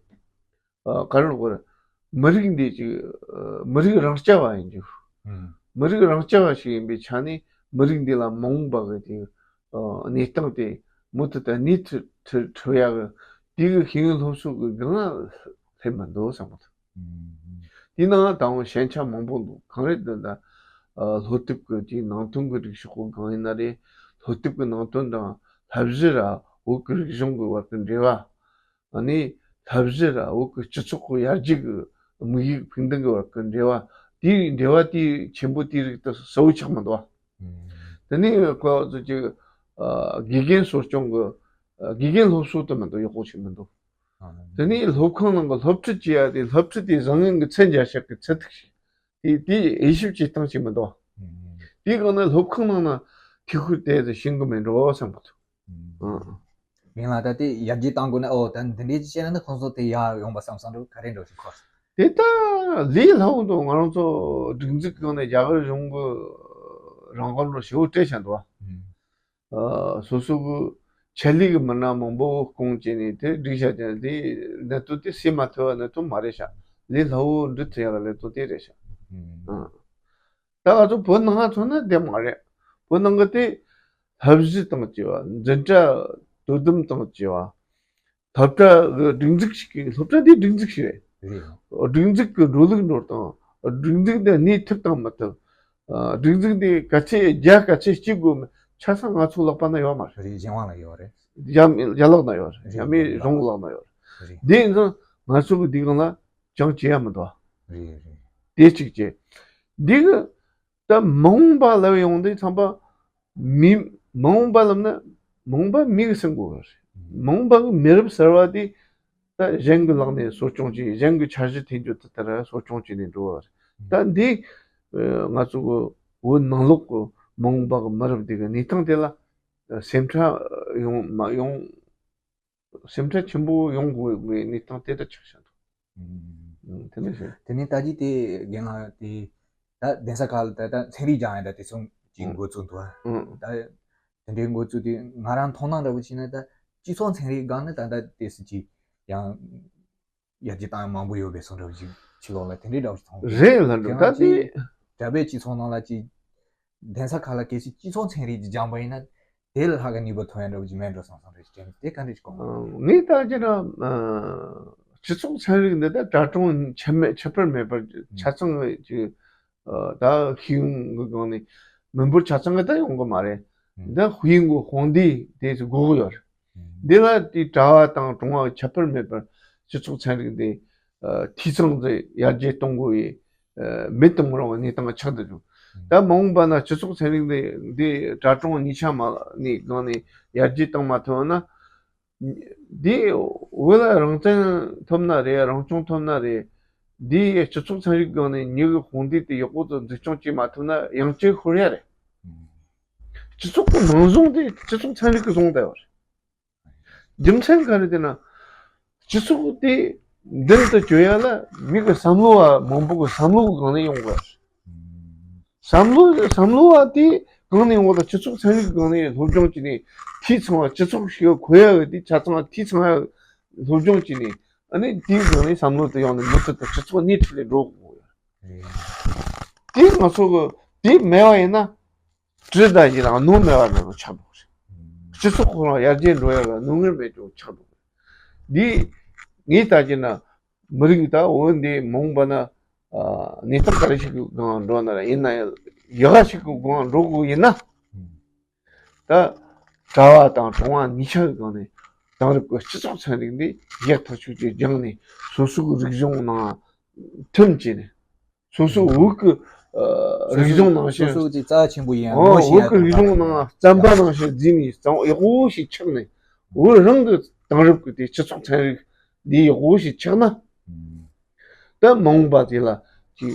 ཨ་ག་རེ་ལབ་དགོས་རེད། མི་རིགས་འདི་ཅིག་ཨ་མི་རིགས་རང་རྐྱ་བ་ཡིན་རྒྱུ། ཨུམ། མི་རིགས་རང་རྐྱ་བ་ཞིག་ཡིན་པའི་ཆ་ནས་མི་རིགས་འདི་ལ་མ་འོངས་པ་གི་དེ་ཨ་གནས་སྟངས་དེ་མུ་མཐུད་དུ་གནས་ཐུབ་ཐུབ་ཐུབ་ཡག་གི་དེ་གི་ཤེས་ཡོན་སློབ་གསོ་གི་སྒང་ལ་སླེབས་མི་འདུག་བསམ་གི་འདུག་ཨུམ། དེ་ནང་དང་ཞན་ཆ་མང་པོ་འདུག་གང་རེད་འདི་ད་ ཨ་སློབ་དེབ་ཀྱི་དེའི་ནང་དོན་གྱི་རིག་ཕྱོགས་ཀྱི་སྒང་ཡིན་ན་རེད། སློབ་དེབ་ཀྱི་ནང་དོན་དང་བསླབ་གཞི་ར་བོད་ཀྱི་རིག་གཞུང་གི་བར་གྱི་འབྲེལ་བ། ཨ་ནི་བསླབ་གཞི་ར་བོད་ཀྱི་སྤྱི་ཚོགས་ཀྱི་ཡར་རྒྱས་ཀྱི་དམིགས་ཡུལ་ཕུགས་འདུན་གྱི་བར་གྱི་འབྲེལ་བ། དེའི་འབྲེལ་བ་དེ་ཆེན་པོ་དེའི་རིགས་དེ་གསལ་བོ་ཆགས་མི་འདུག་བ། དེ་ནས་ཁོ་ཚོ་ཅིག་ཨ་དགེ་རྒན་གསོ་སྐྱོང་གི་ཨ་དགེ་རྒན་སློབ་གསོ་དེ་མི་འདུག་ཡག་པོ་ཞིག་མི་འདུག་དེ་ནས་སློབ་ཁང་ནང་གི་སློབ་ཁྲིད་བྱེད་ཡ་དེ་སློབ་ཁྲིད་དེ་བཟང་ངན་གྱི་ཚད་འཇལ་བྱེད་ཀྱི་ཚད་ཐིག་ཞིག་དེ་དེ་དབྱེ་ཞིབ་བྱེད་སྟངས་ཤིག་མི་འདུག་དེའི་སྒང་ནས་སློབ་ཁང་ནང་ན་ཐིག་ཁུར་དེ་ཚོ་ཤེས་གི་མེད་འགྲོ་བསམ་གི་འདུག་ཨང་། ཡིན་ལ་ད་དེ་ཡར་རྒྱས་གཏང་དགོས་ན། ཨོ་ད་འདི་འདྲའི་བྱས་ན་ནི་ཁོང་ཚོ་དེ་ཡར་ཡོང་པ་བསམ་བསམ་འགྲོ་ག་རེ་འགྲོ་ཞིག་ཁོ། དེ་ད་ལས་སླ་བོ་འདུག་ང་རང་ཚོ་སྒྲིག་འཛུགས་སྒང་ནས་རྒྱ་གར་གཞུང་གི་རང་དབང་ལོ་ཞེ་པོ་སྤྲད་བཞག་འདུག་བ། ཨ་སོ་སོ་གི་ཆེད་ལས་ཀྱི་མི་སྣ་མང་པོ་བསྐོང་བྱས་ནས་དེ་སྒྲིག་བཞག་ཀྱང་དེ་གནད་དོན་དེ་སེལ་མ་ཐུབ་པ་གནད་དོན་མ་རེད་ཤག་ལས་སླ་བོ་འབྲི་ཐུབ་ཡག་གི་གནད་དོན་དེ་རེད་ཤག་ཨང་། ད་ང་ཚོ་བོད་ནང་ང་མཚོན་ན་བདེ་མ་རེད། བོད་ནང་གི་དེ་བསླབ་གཞི་དང་བཅས་པ། འཛིན་གྲྭ་དོ་དམ་དང་བཅས་པ། སློབ་གྲྭ་གི་སྒྲིག་འཛུགས་ཤིག་གི་སློབ་གྲྭ་དེ་སྒྲིག་འཛུགས་ཤིག་རེད། རེད། སྒྲིག་འཛུགས་ཀྱི་འགྲོ་ལུགས་འགྲོ་སྟངས། སྒྲིག་འཛུགས་དེ་གནས་ཐུབ་དང་མི་ཐུབ། སྒྲིག་འཛུགས་དེ་ག་ཚད་རྒྱ་ག་ཚད་སྐྱེད་དགོས་མིན་ཆ་ཚང་ང་ཚོ་ལག་པ་ན་ཡོད་མ་རེད། རེད། གཞན་དབང་ལ་ཡོད་རེད། རྒྱ་མི་རྒྱ་ལག་ན་ཡོད་རེད། རྒྱ་མིའི་གཞུང་ལག་ན་ཡོད་རེད། རེད། དེ་ཡིན་ཙང་ང་ཚོ་གི་འདི་སྒང་ལ་ཅང་བྱེད་ཡ་མི་འདུག་རེད་རེད། དེ་གཅིག་བྱས། འདི་གི་ད་མ་འོངས་པ་ལབ་ཡོང་དུས་ཙམ་པ། མི་མ་འོངས་པ་ལབ་ན་མ་འོངས་པ་མི་གི་སེམས་གོ་རེད། མ་འོངས་པ་གི་མི་རབས་གསར་བ་དེ་ད་གཞན་གི་ལག་ནས་གསོ་སྐྱོང་བྱས། གཞན་གི་འཆར་གཞི་དེ་འཇོག་དེ་ལྟར་གསོ་སྐྱོང་བྱས་ནས་འགྲོ་བ་རེད། ད་འདི་ཨ་ང་ཚོ་གི་བོད་ནང་ལོགས་གི་མ་འོངས་པ་གི་མི་རབས་དེ་གི་གནས་སྟངས་དེ་ལ་སེམས་ཁྲལ་ཡོང་མ་ཡོང་། སེམས་ཁྲལ་ཆེན་པོ་ཡོང་དགོས་པའི་གནས་སྟངས་དེ་ལྟར་ཆགས་བཞག་འདུག་ཨུམ། དེ་ནས་ཞུ། དེ་ནས་ད་ཅི་དེ་རྒན་ལགས་དེ་ད་གདན་ས་ཁག་ལ་ད་ད་ཚན་རིག་སྦྱང་ཡ་ད་དེ་ཚོ་ཅིག་འགོ་བཙུགས་འདུག་ཨ། ཨུམ། ད་དེ་འདྲའི་འགོ་བཙུགས་དུས་ང་རང་མཐོང་སྣང་འདྲ་པོ་བྱས་ན་ད་སྤྱི་ཚོགས་ཚན་རིག་སྒང་ནས་ད་ད་དེ་སྲིད་ཀྱི་ཡང་ཡར་རྒྱས་བཏང་ཡ་མང་པོ་ཡོད་པའི་བཟོ་འདྲ་པོ་ཅིག་ཕྱི་ལོགས་ལ་དེ་འདྲའི་འདྲ་པོ་ཞིག་མཐོང་། རེད་ལ་འགྲོ་ད་དེ་དེ་ག་བའི་སྤྱི་ཚོགས་ནང་ལ་ཅིག་གདན་ས་ཁག་ལ་གལ་སྲིད་སྤྱི་ཚོགས་ཚན་རིག་ཅིག་སྦྱངས་པ་ཡིན་ན། དེ་ལ་ལྷག་ག་ནུས་པ་ཐོན་ཡ་འདྲ་པོ་ཅིག་མེད་འགྲོ་བསམ་བསམ་རེད། དེ་ག་འདྲ་ཞིག་དགོངས། ངས་ལྟ་རྒྱུ་ན་སྤྱི་ཚོགས་ཚན་རིག་འདི་ད་གྲྭ་གྲོང་ཆད་མེད་ཁྱད་པར་མེད་པར་ཆ་ཚང་གི་ཤེས་ཡོན་གྱི་སྒང་ནས་མི་འབོར་ཆ་ཚང་གི་ད་ཡོང་གི་མ་རེད། འདི་ཤེས་ཡོན་གྱི་དཔུང་སྡེ་དེ་ཚོ་དགོས་ཀྱི་ཡོད་རེད། འདི་ལ་དེ་གྲྭ་བ་དང་གྲོང་བ་ཁྱད་པར་མེད་པར་སྤྱི་ཚོགས་ཚན་རིག་འདི་འཐུས་ཚང་དུ་ཡར་རྒྱས་གཏོང་དགོས་པའི་མེད་དུ་མི་རུང་བའི་གནས་སྟངས་ཆགས་བསྡད་འདུག་ད་མ་འོངས་པ་ན་སྤྱི་ཚོགས་ཚན་རིག་འདི་འདི་གྲྭ་གྲོང་གཉིས་ཆ་མ་ནས་སྒང་ནས་ཡར་རྒྱས་བཏང་མ་ཐུབ་ན། འདི་བོད་ལ་རང་བཙན་ཐོབ་ན་རེད། རང་སྐྱོང་ཐོབ་ན་རེད། འདི་སྤྱི་ཚོགས་ཚན་རིག་སྒང་ནས་མྱི་གི་དཔུང་སྡེ་དེ་ཡག་པོ་དུ་འཛུགས་སྐྱོང་བྱེད་མ་ཐུབ་ན་ཡང་བསྐྱར་ཤོར་ཡ་རེད། སྤྱི་ཚོགས་ཀྱི་ནང་བཟུང་དེ་སྤྱི་ཚོགས་ཚན་རིག་གིས་བཟུང་བསྡད་ཡོད་རེད། རྒྱུ་མཚན་ག་རེ་ཟེར་ན། སྤྱི་ཚོགས་དེ་མདུན་དུ་བསྐྱོད་ཡ་ལ་མི་གི་བསམ་བློ་བ་མང་པོ་གི་བསམ་བློ་གི་སྒང་ནས་ཡོང་དགོས། བསམ་བློ་བསམ་བློ་བ་དེ་གང་ནས་ཡོང་བ་དང་སྤྱི་ཚོགས་ཚན་རིག་གི་སྒང་ནས་སློབ་སྦྱོང་བྱས་ནས་འཐུས་ཚང་བ་སྤྱི་ཚོགས་ཤིག་གོ་ཡ་གི་དེ་ཆ་ཚང་བ་འཐུས་ཚང་བ་སློབ་སྦྱོང་བྱས་ནས་ཨ་ནི་དེའི་སྒང་ནས་བསམ་བློ་དེ་ཡོང་ནས་མུ་མཐུད་དུ་སྤྱི་ཚོགས་སྣེ་ཁྲིད་ལས་འགྲོ་དགོས། དེ་ང་ཚོ་གི་དེ་མེད་པ་ཡིན་ན། གྲི་དང་ཡི་རང་ནོར་མེད་པ་ནང་ཆགས་འདུག་སྤྱི་ཚོགས་ཁོ་རང་ཡར་རྒྱས་འགྲོ་ཡ་ལ་ནོར་ངེས་མེད་ཅུང་ཆགས་འདུག་འདི་ངས་ལྟ་རྒྱུ་ན་མི་རིགས་ད་འོ་འདི་མ་འོངས་པ་ན་གནས་སྟངས་ག་རེ་ཞིག་གི་སྒང་འགྲོ་ན་ར་ཡིན་ན་ཡག་ག་ཞིག་གི་སྒང་འགྲོ་དགོས་ཡིན་ན། ད་གྲྭ་བ་དང་གྲོང་བ་གཉིས་ཆ་གི་སྒང་ནས་དེང་རབས་ཀྱི་སྤྱི་ཚོགས་ཚན་རིག་འདི་ཡག་ཐག་ཆོད་ཅིག་སྦྱངས་ནས་སོ་སོ་གི་རིག་གཞུང་ནང་མཐུན་བྱས་ནས། སོ་སོའི་བོད་ཀྱི་ཨ་རིག་གཞུང་ནང་བཞིན། སོ་སོ་དེ་རྩ་ཆེན་པོ་ཡིན་ཡང་ཨོ་ངོ་ཤེས་ཡ་བོད་ཀྱི་དང་རིག་གཞུང་ནང་བརྩམས་པ་ནང་བཞིན་བརྩིས་ནས་གཙང་ཡག་པོ་ཞིག་ཆགས་ནས། བོད་རང་གི་དེང་རབས་ཀྱི་དེ་སྤྱི་ཚོགས་ཚན་རིག་འདི་ཡག་པོ་ཞིག་ཆགས་ན། ད་མ་འོངས་པ་དེ་ལ་ཅིག་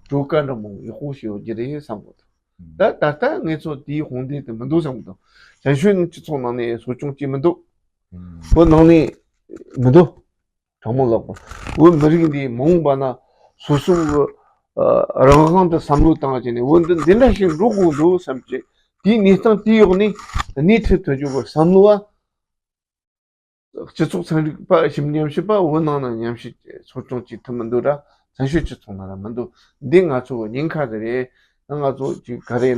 གྲོས་ཀ་འདྲ་མོ་ཡག་པོ་ཞིག་ཡོང་རྒྱུ་རེད་བསམ་གི་འདུག་ད་ད་ལྟ་ངེད་ཚོ་དེའི་དཔུང་སྡེ་དེ་མི་འདུག་བསམ་གི་འདུག་བཙན་བྱོལ་སྤྱི་ཚོགས་ནང་ནས་གསོ་སྐྱོང་བྱེད་མི་འདུག་བོད་ནང་ནས་མི་འདུག་དྲང་མོ་ལབ་པ། བོད་མི་རིགས་འདི་མ་འོངས་པ་ན་སོ་སོ་གི་ཨ་རང་དབང་དུ་བསམ་བློ་བཏང་བྱས་ནས་བོད་འདི་འདི་འདྲ་ཞིག་འགྲོ་དགོས་འདུག་བསམ་གྱི། དེའི་གནས་སྟངས་དེའི་འོག་ནས་སྣེ་ཁྲིད་ཐུབ་རྒྱུ་གི་བསམ་བློ་བ། སྤྱི་ཚོགས་ཚན་རིག་པ་ཞིབ་ཉམས་ཞིབ་པ་བོད་ནང་ན་ཉམས་ཞིབ་གསོ་སྐྱོང་བྱེད་ཐུབ་མི་འདུག་ར། བཙན་བྱོལ་སྤྱི་ཚོགས་ནང་ལ་མི་འདུག་འདི་ང་ཚོ་གི་ཉེན་ཁ་དེ་རེད། ང་ཚོ་ཅིག་ག་རེ་ན་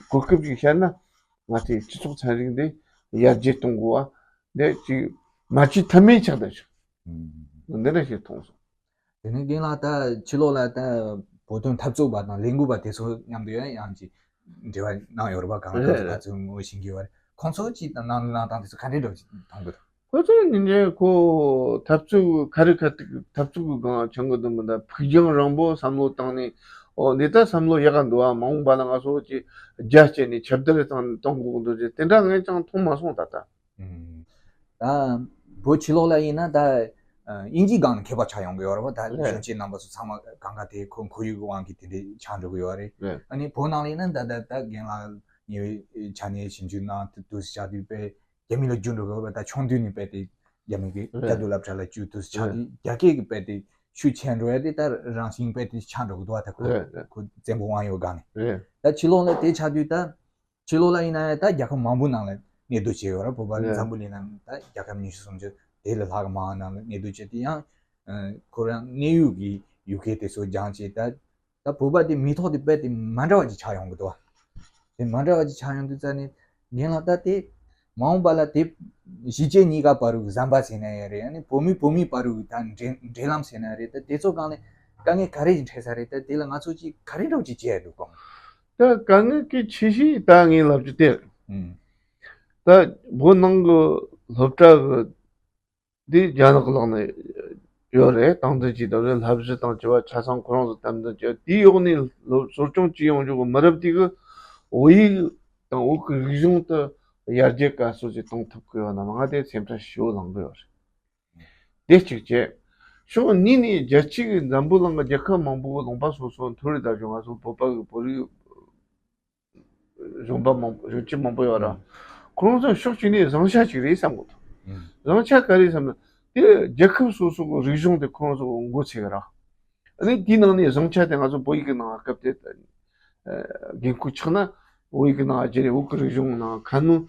གོ་སྐབས་ཅིག་བཤད་ན་ང་ཚོའི་སྤྱི་ཚོགས་ཚན་རིག་འདི་ཡར་རྒྱས་གཏོང་དགོས་པ། འདི་ཅིག་མ་བྱེད་ཐབས་མེད་ཆགས་བསྡད་བྱུང་། འདི་འདྲ་ཞིག་མཐོང་སོང་། དེ་ནས་རྒན་ལགས་ད་ཕྱི་ལོགས་ལ་ད་ བོད་དོན་འཐབ་རྩོད་པ་དང་ལས་འགུལ་བ་དེ་ཚོ་མཉམ་དུ་ཡང་ཡང་ཅིག་འབྲེལ་བ་གནང་ཡོད་རེད་པ། གང་ལྟར་ང་ཚོས་ངོ་ཤེས་ཀྱི་ཡོད་རེད། ཁོང་ཚོ་ཅིག་དང་ནང་ནང་སྟངས་དེ་ཚོ་ག་འདྲའི་འདྲ་ཅིག་མཐོང་གི་འདུག་ཁོ་ཚོ་ཉིན་རེ་ཁོ་འཐབ་རྩོད་ག་རེ་ག་ཐུག་འཐབ་རྩོད་ཀྱི་སྒང་ཆང་གི་འདུག་མི་འདུག་ཕུགས་རྒྱང་རིང་པོ་བསམ་བློ་བཏང་ནས། ཨོ་འདི་ལྟར་བསམ་བློ་ཡག་ག་འདུག་ཨ། མ་འོངས་པ་ལ་ང་ཚོ་ཅིག་རྒྱ་བསྐྱེད་ནས་ཁྱབ་གདལ་བཏང་གཏོང་དགོས་ཀྱི་འདུག་ཅེས་དེ་འདྲ་ངས་ཅང་མཐོང་མ་སོང་ད་ལྟ། ད་བོད་ཕྱི་ལོགས་ལ་ཡིན་ན་ད་དབྱིན་ཇིའི་སྒང་ནས་མཁས་པ་ཆགས་ཡོང་གི་ཡོད་རེད་པ། ད་གཞོན་སྐྱེས་རྣམ་པ་ཚོ་ཚང་མ་གང་ག་དེ་ཁོ་ཁོར་ཡུག་གི་དབང་གིས་དེ་འདྲའི་ཆགས་འགྲོ་གི་ཡོད་རེད། ཨ་ནི་བོད་ནང་ལ་ཡིན་ན་ད་ད་ད་རྒན་ལགས་ཉེ་བའི་ཆ་ནས་ཞིབ་འཇུག་གནང་དུས་ཆགས་དུས་དཔེ་རྒྱ་མི་ལ་རྒྱུག་འགྲོ་གི་ཡོད་པ། ད་ཆུང་དུས་ནས་དཔེ་དེ་རྒྱ་མི་གི་རྒྱ་སྡོད་སློབ་གྲྭ་ལ་བཅུག་དུས་ཆགས་དུས་རྒྱ་སྐད་ཀྱི་དཔེ་དེ་ཤུགས་ཆེ་འགྲོ་ཡ་དེ་ད་རང་བཞིན་དཔེ་དེ་ཆགས་འགྲོ་གི་འདུག་བ། ད་ཁོ་ཁོ་བཙན་པོ་དབང་ཡོད་སྒང་ནས་ད་ཕྱི་ལོགས་ལ་དེ་ཆགས་དུས་ད། ཕྱི་ལོགས་ལ་ཡིན་ན་ཡང་ད་རྒྱལ་ཁབ་མང་པོ་ནང་ལ་གནས་སྡོད་བྱས་ཡོད་རེད། བོད་པ་འཛམ་བུ་གླིང་ནང་ད་རྒྱལ་ཁབ་ཉི་ཤུ་སུམ་ཅུ་དེ་ལས་ལྷག་མང་ནང་ལ་གནས་སྡོད་བྱས་ཏེ་ཡང་ཁོ་རང་གནས་ཡུལ་གྱི་ཡུལ་སྐད་དེ་ཚོ་སྦྱངས་བྱས། ད་ད་བོད་པ་དེ་མིང་ཐོག་དེ་རྦད་དེ་མ་འདྲ་བ་ཅིག་ཆགས་ཡོང་གི་འདུག་བ། དེ་མ་འདྲ་བ་ཅིག་ཆགས་ཡོང་དུས་ཙ་ནས་རྒན་ལགས་ད་དེ་མ་འོངས་པ་ལ་དེ་གཞིས་བྱེས་གཉིས་ཀ་བར་དུ་ཟམ་པ་ཟེར་ན་ཡང་རེད། ཨ་ནི་བོད་མི་བོད་མི་བར་དུ་ད་འབྲེལ་འབྲེལ་ལམ་ཟེར་ན་ཡང་རེད། ད་དེ་ཚོ་སྒང་ལ་དཀའ་ངལ་ག་རེ་ཞིག་འཕྲད་ས་རེད། ད་དེ་ལ་ང་ཚོ་ཅིག་ག་རེ་འདྲ་བོ་ཅིག་བྱས་འདུག་གོ། ད་དཀའ་ངལ་གྱི་ཆེ་ཤོས་ད་ངས་ལབ་རྒྱུ་དེ་རེད། ཨང་། ད་བོད་ནང་གི་སློབ་གྲྭ་གི་འདི་རྒྱ་ནག་གི་ལག་ནས་ཡོད་རེད། སྟངས་འཛིན་བྱས་དང་རེད། བསླབ་གཞི་དང་བཅས་པ་ཆ་ཚང་ཁོ་རང་ཚོ་དམ་འཛིན་བྱས། དེའི་འོག་ནས་སློབ་གསོ་སྐྱོང་བྱེད་ཡོང་རྒྱུ་གི་མི་རབས་དེ་གི་བོད་ཡིག་དང་བོད་ཀྱི་རིག་གཞུང་དེ་ཡར་རྒྱས་ག་ཚོད་ཅིག་གཏོང་ཐུབ་ཀྱི་ཡོད་ན་མ། ང་དེ་སེམས་ཁྲལ་ཞེ་པོ་ལངས་ཀྱི་ཡོད་རེད། དེ་གཅིག་བྱས། ཕྱོགས་གཉིས་ནས་རྒྱལ་སྤྱི་གི་འཛམ་བུ་གླིང་གི་རྒྱལ་ཁབ་མང་པོ་གི་ལུང་པ་སོ་སོ་མཐོ་རིས་དང་ང་ཚོ་བོད་པ་གི་བོད་རིགས་གཞོན་པ་མང་པོ་གཞོན་སྐྱེས་མང་པོ་ཡོད་ར། ཁོང་ཚོ་ཕྱོགས་གཅིག་ནས་བཟང་ཆ་ཅིག་རེད་བསམ་གི་འདུག་བཟང་ཆ་ག་རེ་བསམ་ན་དེ་རྒྱལ་ཁབ་སོ་སོ་གི་རིག་གཞུང་དེ་ཁོང་ཚོ་མགོ་ཚོས་གི་ར། ཨ་ནི་དེའི་ནང་ནས་བཟང་ཆ་དེ་ང་ཚོ་བོད་ཡིག་གི་ནང་སྐབས་དེ། འགན་ཁུར་ཆགས་ན་བོད་ཡིག་གི་ནང་བརྗེ་རེས་བོད་ཀྱི་རིག་གཞུང་ནང་ཁ་སྣོན་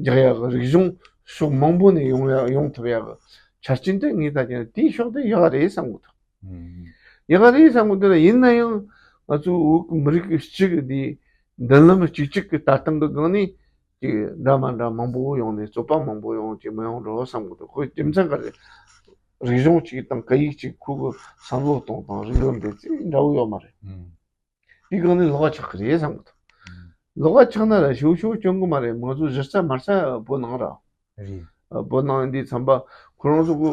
རྒྱག་ཡག་གི་རིག་གཞུང་ཕྱོགས་མང་པོ་ནས་ཡོང་ཡག་ཡོང་ཐུབ་ཡག་གི་ཆ་རྐྱེན་དེ་ངས་ད་ཀྱང་དེའི་ཕྱོགས་དེ་ཡག་རེད་བསམ་གི་འདུག་ཡག་རེད་བསམ་གི་འདུག་ལ། ཡིན་ན་ཡང་ང་ཚོ་བོད་ཀྱི་མི་རིགས་གཅིག་གི་དེ་མདུན་ལམ་གཅིག་གཅིག་གི་ལྟ་སྟངས་ཀྱི་སྒང་ནས་ཅིག་འདྲ་མ་འདྲ་མང་པོ་ཡོང་ནས་རྩོད་པ་མང་པོ་ཡོང་ཅིག་མི་ཡོང་འགྲོ་བསམ་གི་འདུག་ཁོའི་རྒྱུ་མཚན་ག་རེ། རིག་གཞུང་གཅིག་དང་སྐད་ཡིག་གཅིག་ཁོ་གི་བསམ་བློ་གཏོང་སྟངས་རིགས་ལམ་དེ་ཅིག་འདྲ་བོ་ཡོད་མ་རེད། དེའི་སྒང་ནས་ལོགས་ཀ་ཆགས་ཀྱི་རེད་བསམ་གི་འདུག་ལོགས་ཀ་ཆགས་ན་ར་ཞེ་པོ་ཞེ་པོ་སྐྱོན་གི་མ་རེད། ང་ཚོ་གཞི་རྩ་མ་རྩ་བོད་ནང་ར། རེད། བོད་ནང་འདི་ཚན་པ་ཁོ་རང་ཚོ་གི་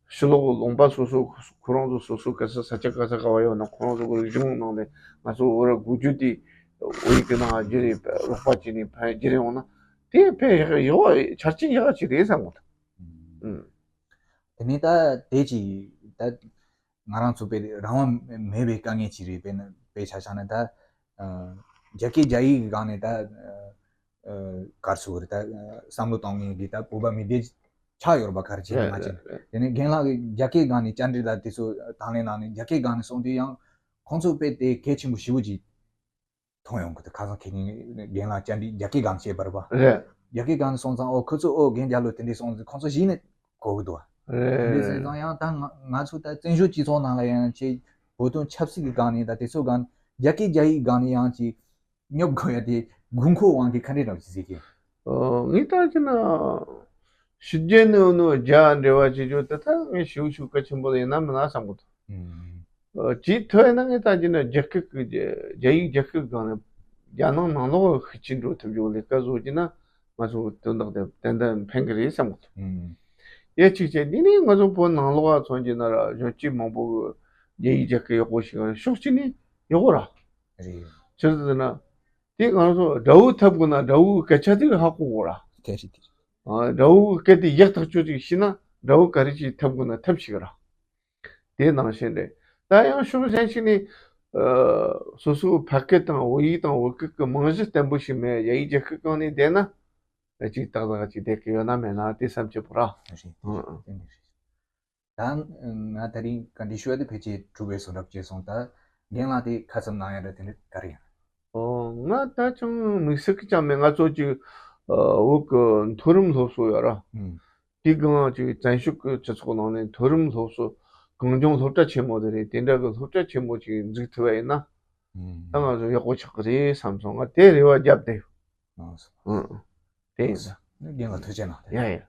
ཕྱི་ལོགས་གི་ལུང་པ་སོ་སོ་ཁོ་རང་ཚོ་སོ་སོ་ག་ས་ས་ཆ་ག་ས་ག་བ་ཡོད་ན་ཁོ་རང་ཚོ་གི་རིག་གཞུང་ནང་ནས་ང་ཚོ་བོད་ར་དགོས་རྒྱུ་དེ་བོད་ཡིག་གི་ནང་བསྒྱུར་རེ་རོགས་པ་བྱས་ནས་ཕར་བསྒྱུར་རེ་འོང་ན་དེ་དཔེ་ཡག་ཡག་ཆ་རྐྱེན་ཡག་ཅིག་རེད་བསམ་གི་འདུག་དེ་ནས་ད་དེ་ཅིག་ད། ང་རང་ཚོ་དཔེ་རང་དབང་མེད་པའི་དཀའ་ངལ་ཅིག་རེད། དཔེར་ན་དཔེ་ཆ་བཞག་ན་ད་ཨ་རྒྱ་སྐད་རྒྱ་ཡིག་གི་སྒང་ནས་ད་ཨ་ག་རེ་ཟེར་དགོས་རེད། ད་བསམ་བློ་གཏོང་མཁན་གྱི་ད་བོད་པ་མི་སྡེ་ཆགས་ཡོད་རེད་པ། ག་རེ་བྱས་ནས་མ་བྱས་ནས། དེ་ནས་རྒན་ལགས་ཀྱིས་རྒྱ་སྐད་སྒང་ནས་བཅར་འདྲི་ལ་དེ་ཚོ་དང་ལེན་གནང་ནས་རྒྱ་སྐད་སྒང་ནས་གསུངས་དུས་ཡང་ཁོང་ཚོ་དཔེ་དེ་གལ་ཆེན་པོ་ཞེ་པོ་ཅིག་མཐོང་ཡོང་གི་འདུག་ཁ་སང་ཁེ་ཉིན་རྒན་ལགས་བཅར་འདྲི་རྒྱ་སྐད་སྒང་བྱས་པ་རེད་པ། རེད། རྒྱ་སྐད་སྒང་ནས་སོང་ཙང་ཨོ་ཁོ་ཚོ་ཨོ་རྒན་རྒྱ་ལོ་དེ་འདྲས་སོང་ཙང་ཁོང་ཚོ་གཞི་ནས་གོ་གི་འདུག་བ། རེད། དེ་འདྲས་སོང་ཙང་ཡང་ད་ང་ང་ཚོ་ད་བཙན་བྱོལ་སྤྱི་ཚོགས་ནང་ལ་ཡང་ཆེ་བོད་དོན་ཆབ་སྲིད་ཀྱི་སྒང་ནས་ད་དེ་ཚོ་སྒང་རྒྱ་སྐད་རྒྱ་ཡིག་སྒང་ནས་ཡང་ཅིག་སྙོབ་དགོས་ཡ་དེ་དགོས་མཁོ་དབང་གིས་ག་འདྲས་འདྲ་བོ་ཅིག་གཟིགས་ཀྱི། ཨོ་ངས་ད་ཅི་ན་ཕྱི་རྒྱལ་ནས་ནོ་རྒྱ་འབྲེལ་བ་བྱེད་རྒྱུ་དེ་ད་ངས་ཞེ་པོ་ཞེ་པོ་གལ་ཆེན་པོ་ཡིན་ན་མིན་ན་བསམ་གི་འདུག་ཨ་ཅིག་ཐོས་ན་ངས་ད་ཅི་ན་རྒྱ་སྐད་ཀྱི་རྒྱ་ཡིག་རྒྱ་སྐད་སྒང་ནས་རྒྱ་ནང་ནང་ལོགས་ཤུགས་ཆེན་འགྲོ་ཐུབ་རྒྱུ་ལས་ཀ་བཟོ་རྒྱུ་ན་ང་ཚོ་དོན་དག་དེ་ཏན་ཏན་ཕན་གི་རེད་བསམ་གི་འདུག་ཡ་གཅིག་བྱས་འདི་ནས་ང་ཚོ་བོད་ནང་ལོགས་ཚོང་རྒྱུ་ན་ར་གཞོན་སྐྱེས་མང་པོ་གི་རྒྱ་ཡིག་རྒྱ་སྐད་ཡག་པོ་ཞིག་ར་ཕྱོགས་གཅིག་ནས་ཡག་པོ་ར། རེད། ཕྱིར་ཟེར་ན་དེ་ང་ཚོ་དགྲ་བོ་འཐབ་དགོས་ན་དགྲ་བོའི་སྐད་ཆ་དེ་ཧ་གོ་དགོས་ར། དེ་རེད་དེ་རེད། ཨ་དགྲ་བོའི་སྐད་དེ་ཡག་ཐག་ཆོད་ཅིག་ཤེས་ན་དགྲ་བོ་ག་རེ་ཅིག་འཐབ་དགོས་ན་འཐབ་ཤེས་གི་ར། དེ་ནང་བཞིན་རེད། ད་ཡང་ཕྱོགས་གཞན་ཞིག་ནས་ཨ་སོ་སོའི་ཕ་སྐད་དང་བོད་ཡིག་དང་བོད་སྐད་ཀྱི་རྨང་གཞི་བརྟན་པོ་ཞིག་མེད། རྒྱ་ཡིག་རྒྱ་སྐད་སྒང་ནས་བསྡད་ན་ཨ་ཅིག་ཏག་ཏག་ཅིག་བསྡད་ཀྱི་ཡོད་ན་མེད་ན་དེ་བསམ་བྱེད་པོ་ར། རེད་རེད། ཨང་ཨང་། དེ་འདྲ་རེད། ད་ང་དེ་རིང་བཀའ་འདྲི་ཞུ་བ་དེ་ཕལ་ཆེར་གྲུབ་པའི་བཟོ་འདྲ་བྱས་སོང་། ད་རྒན་ལགས་དེ་ཁ་ཙམ་གནང་ཡ་འདྲ་དེ་འདྲ་ག་རེ་ཡིན། ཨོ་ང་ད་ཅང་དམིགས་བསལ་གྱི་ཅང་མེད། ང་ཚོ་ཅིག་ཨ་བོད་ཀྱི་མཐོ་རིམ་སློབ་གསོ་ཡོད་ར། ཨང་། དེའི་སྒང་ཅིག་བཙན་བྱོལ་གྱི་སྤྱི་ཚོགས་ནང་ནས་མཐོ་རིམ་སློབ་གསོ་གངས་ལྗོངས་སློབ་གྲྭ་ཆེན་མོ་དེ་རེད། དེ་འདྲ་གི་སློབ་གྲྭ་ཆེན་མོ་ཅིག་འཛུགས་ཐུབ་པ་ཡིན་ན་ཨང་། ད་ང་ཚོ་ཡག་པོ་ཆགས་ཀྱི་རེད་བསམ་སོང་། ང་དེ་རེ་བ་བརྒྱབ་བསྡད་ཡོད། ཨང་། དེ་ཡིན་ས། རྒན་ལགས་ཐུགས་རྗེ་གནང་། ཡ་ཡ།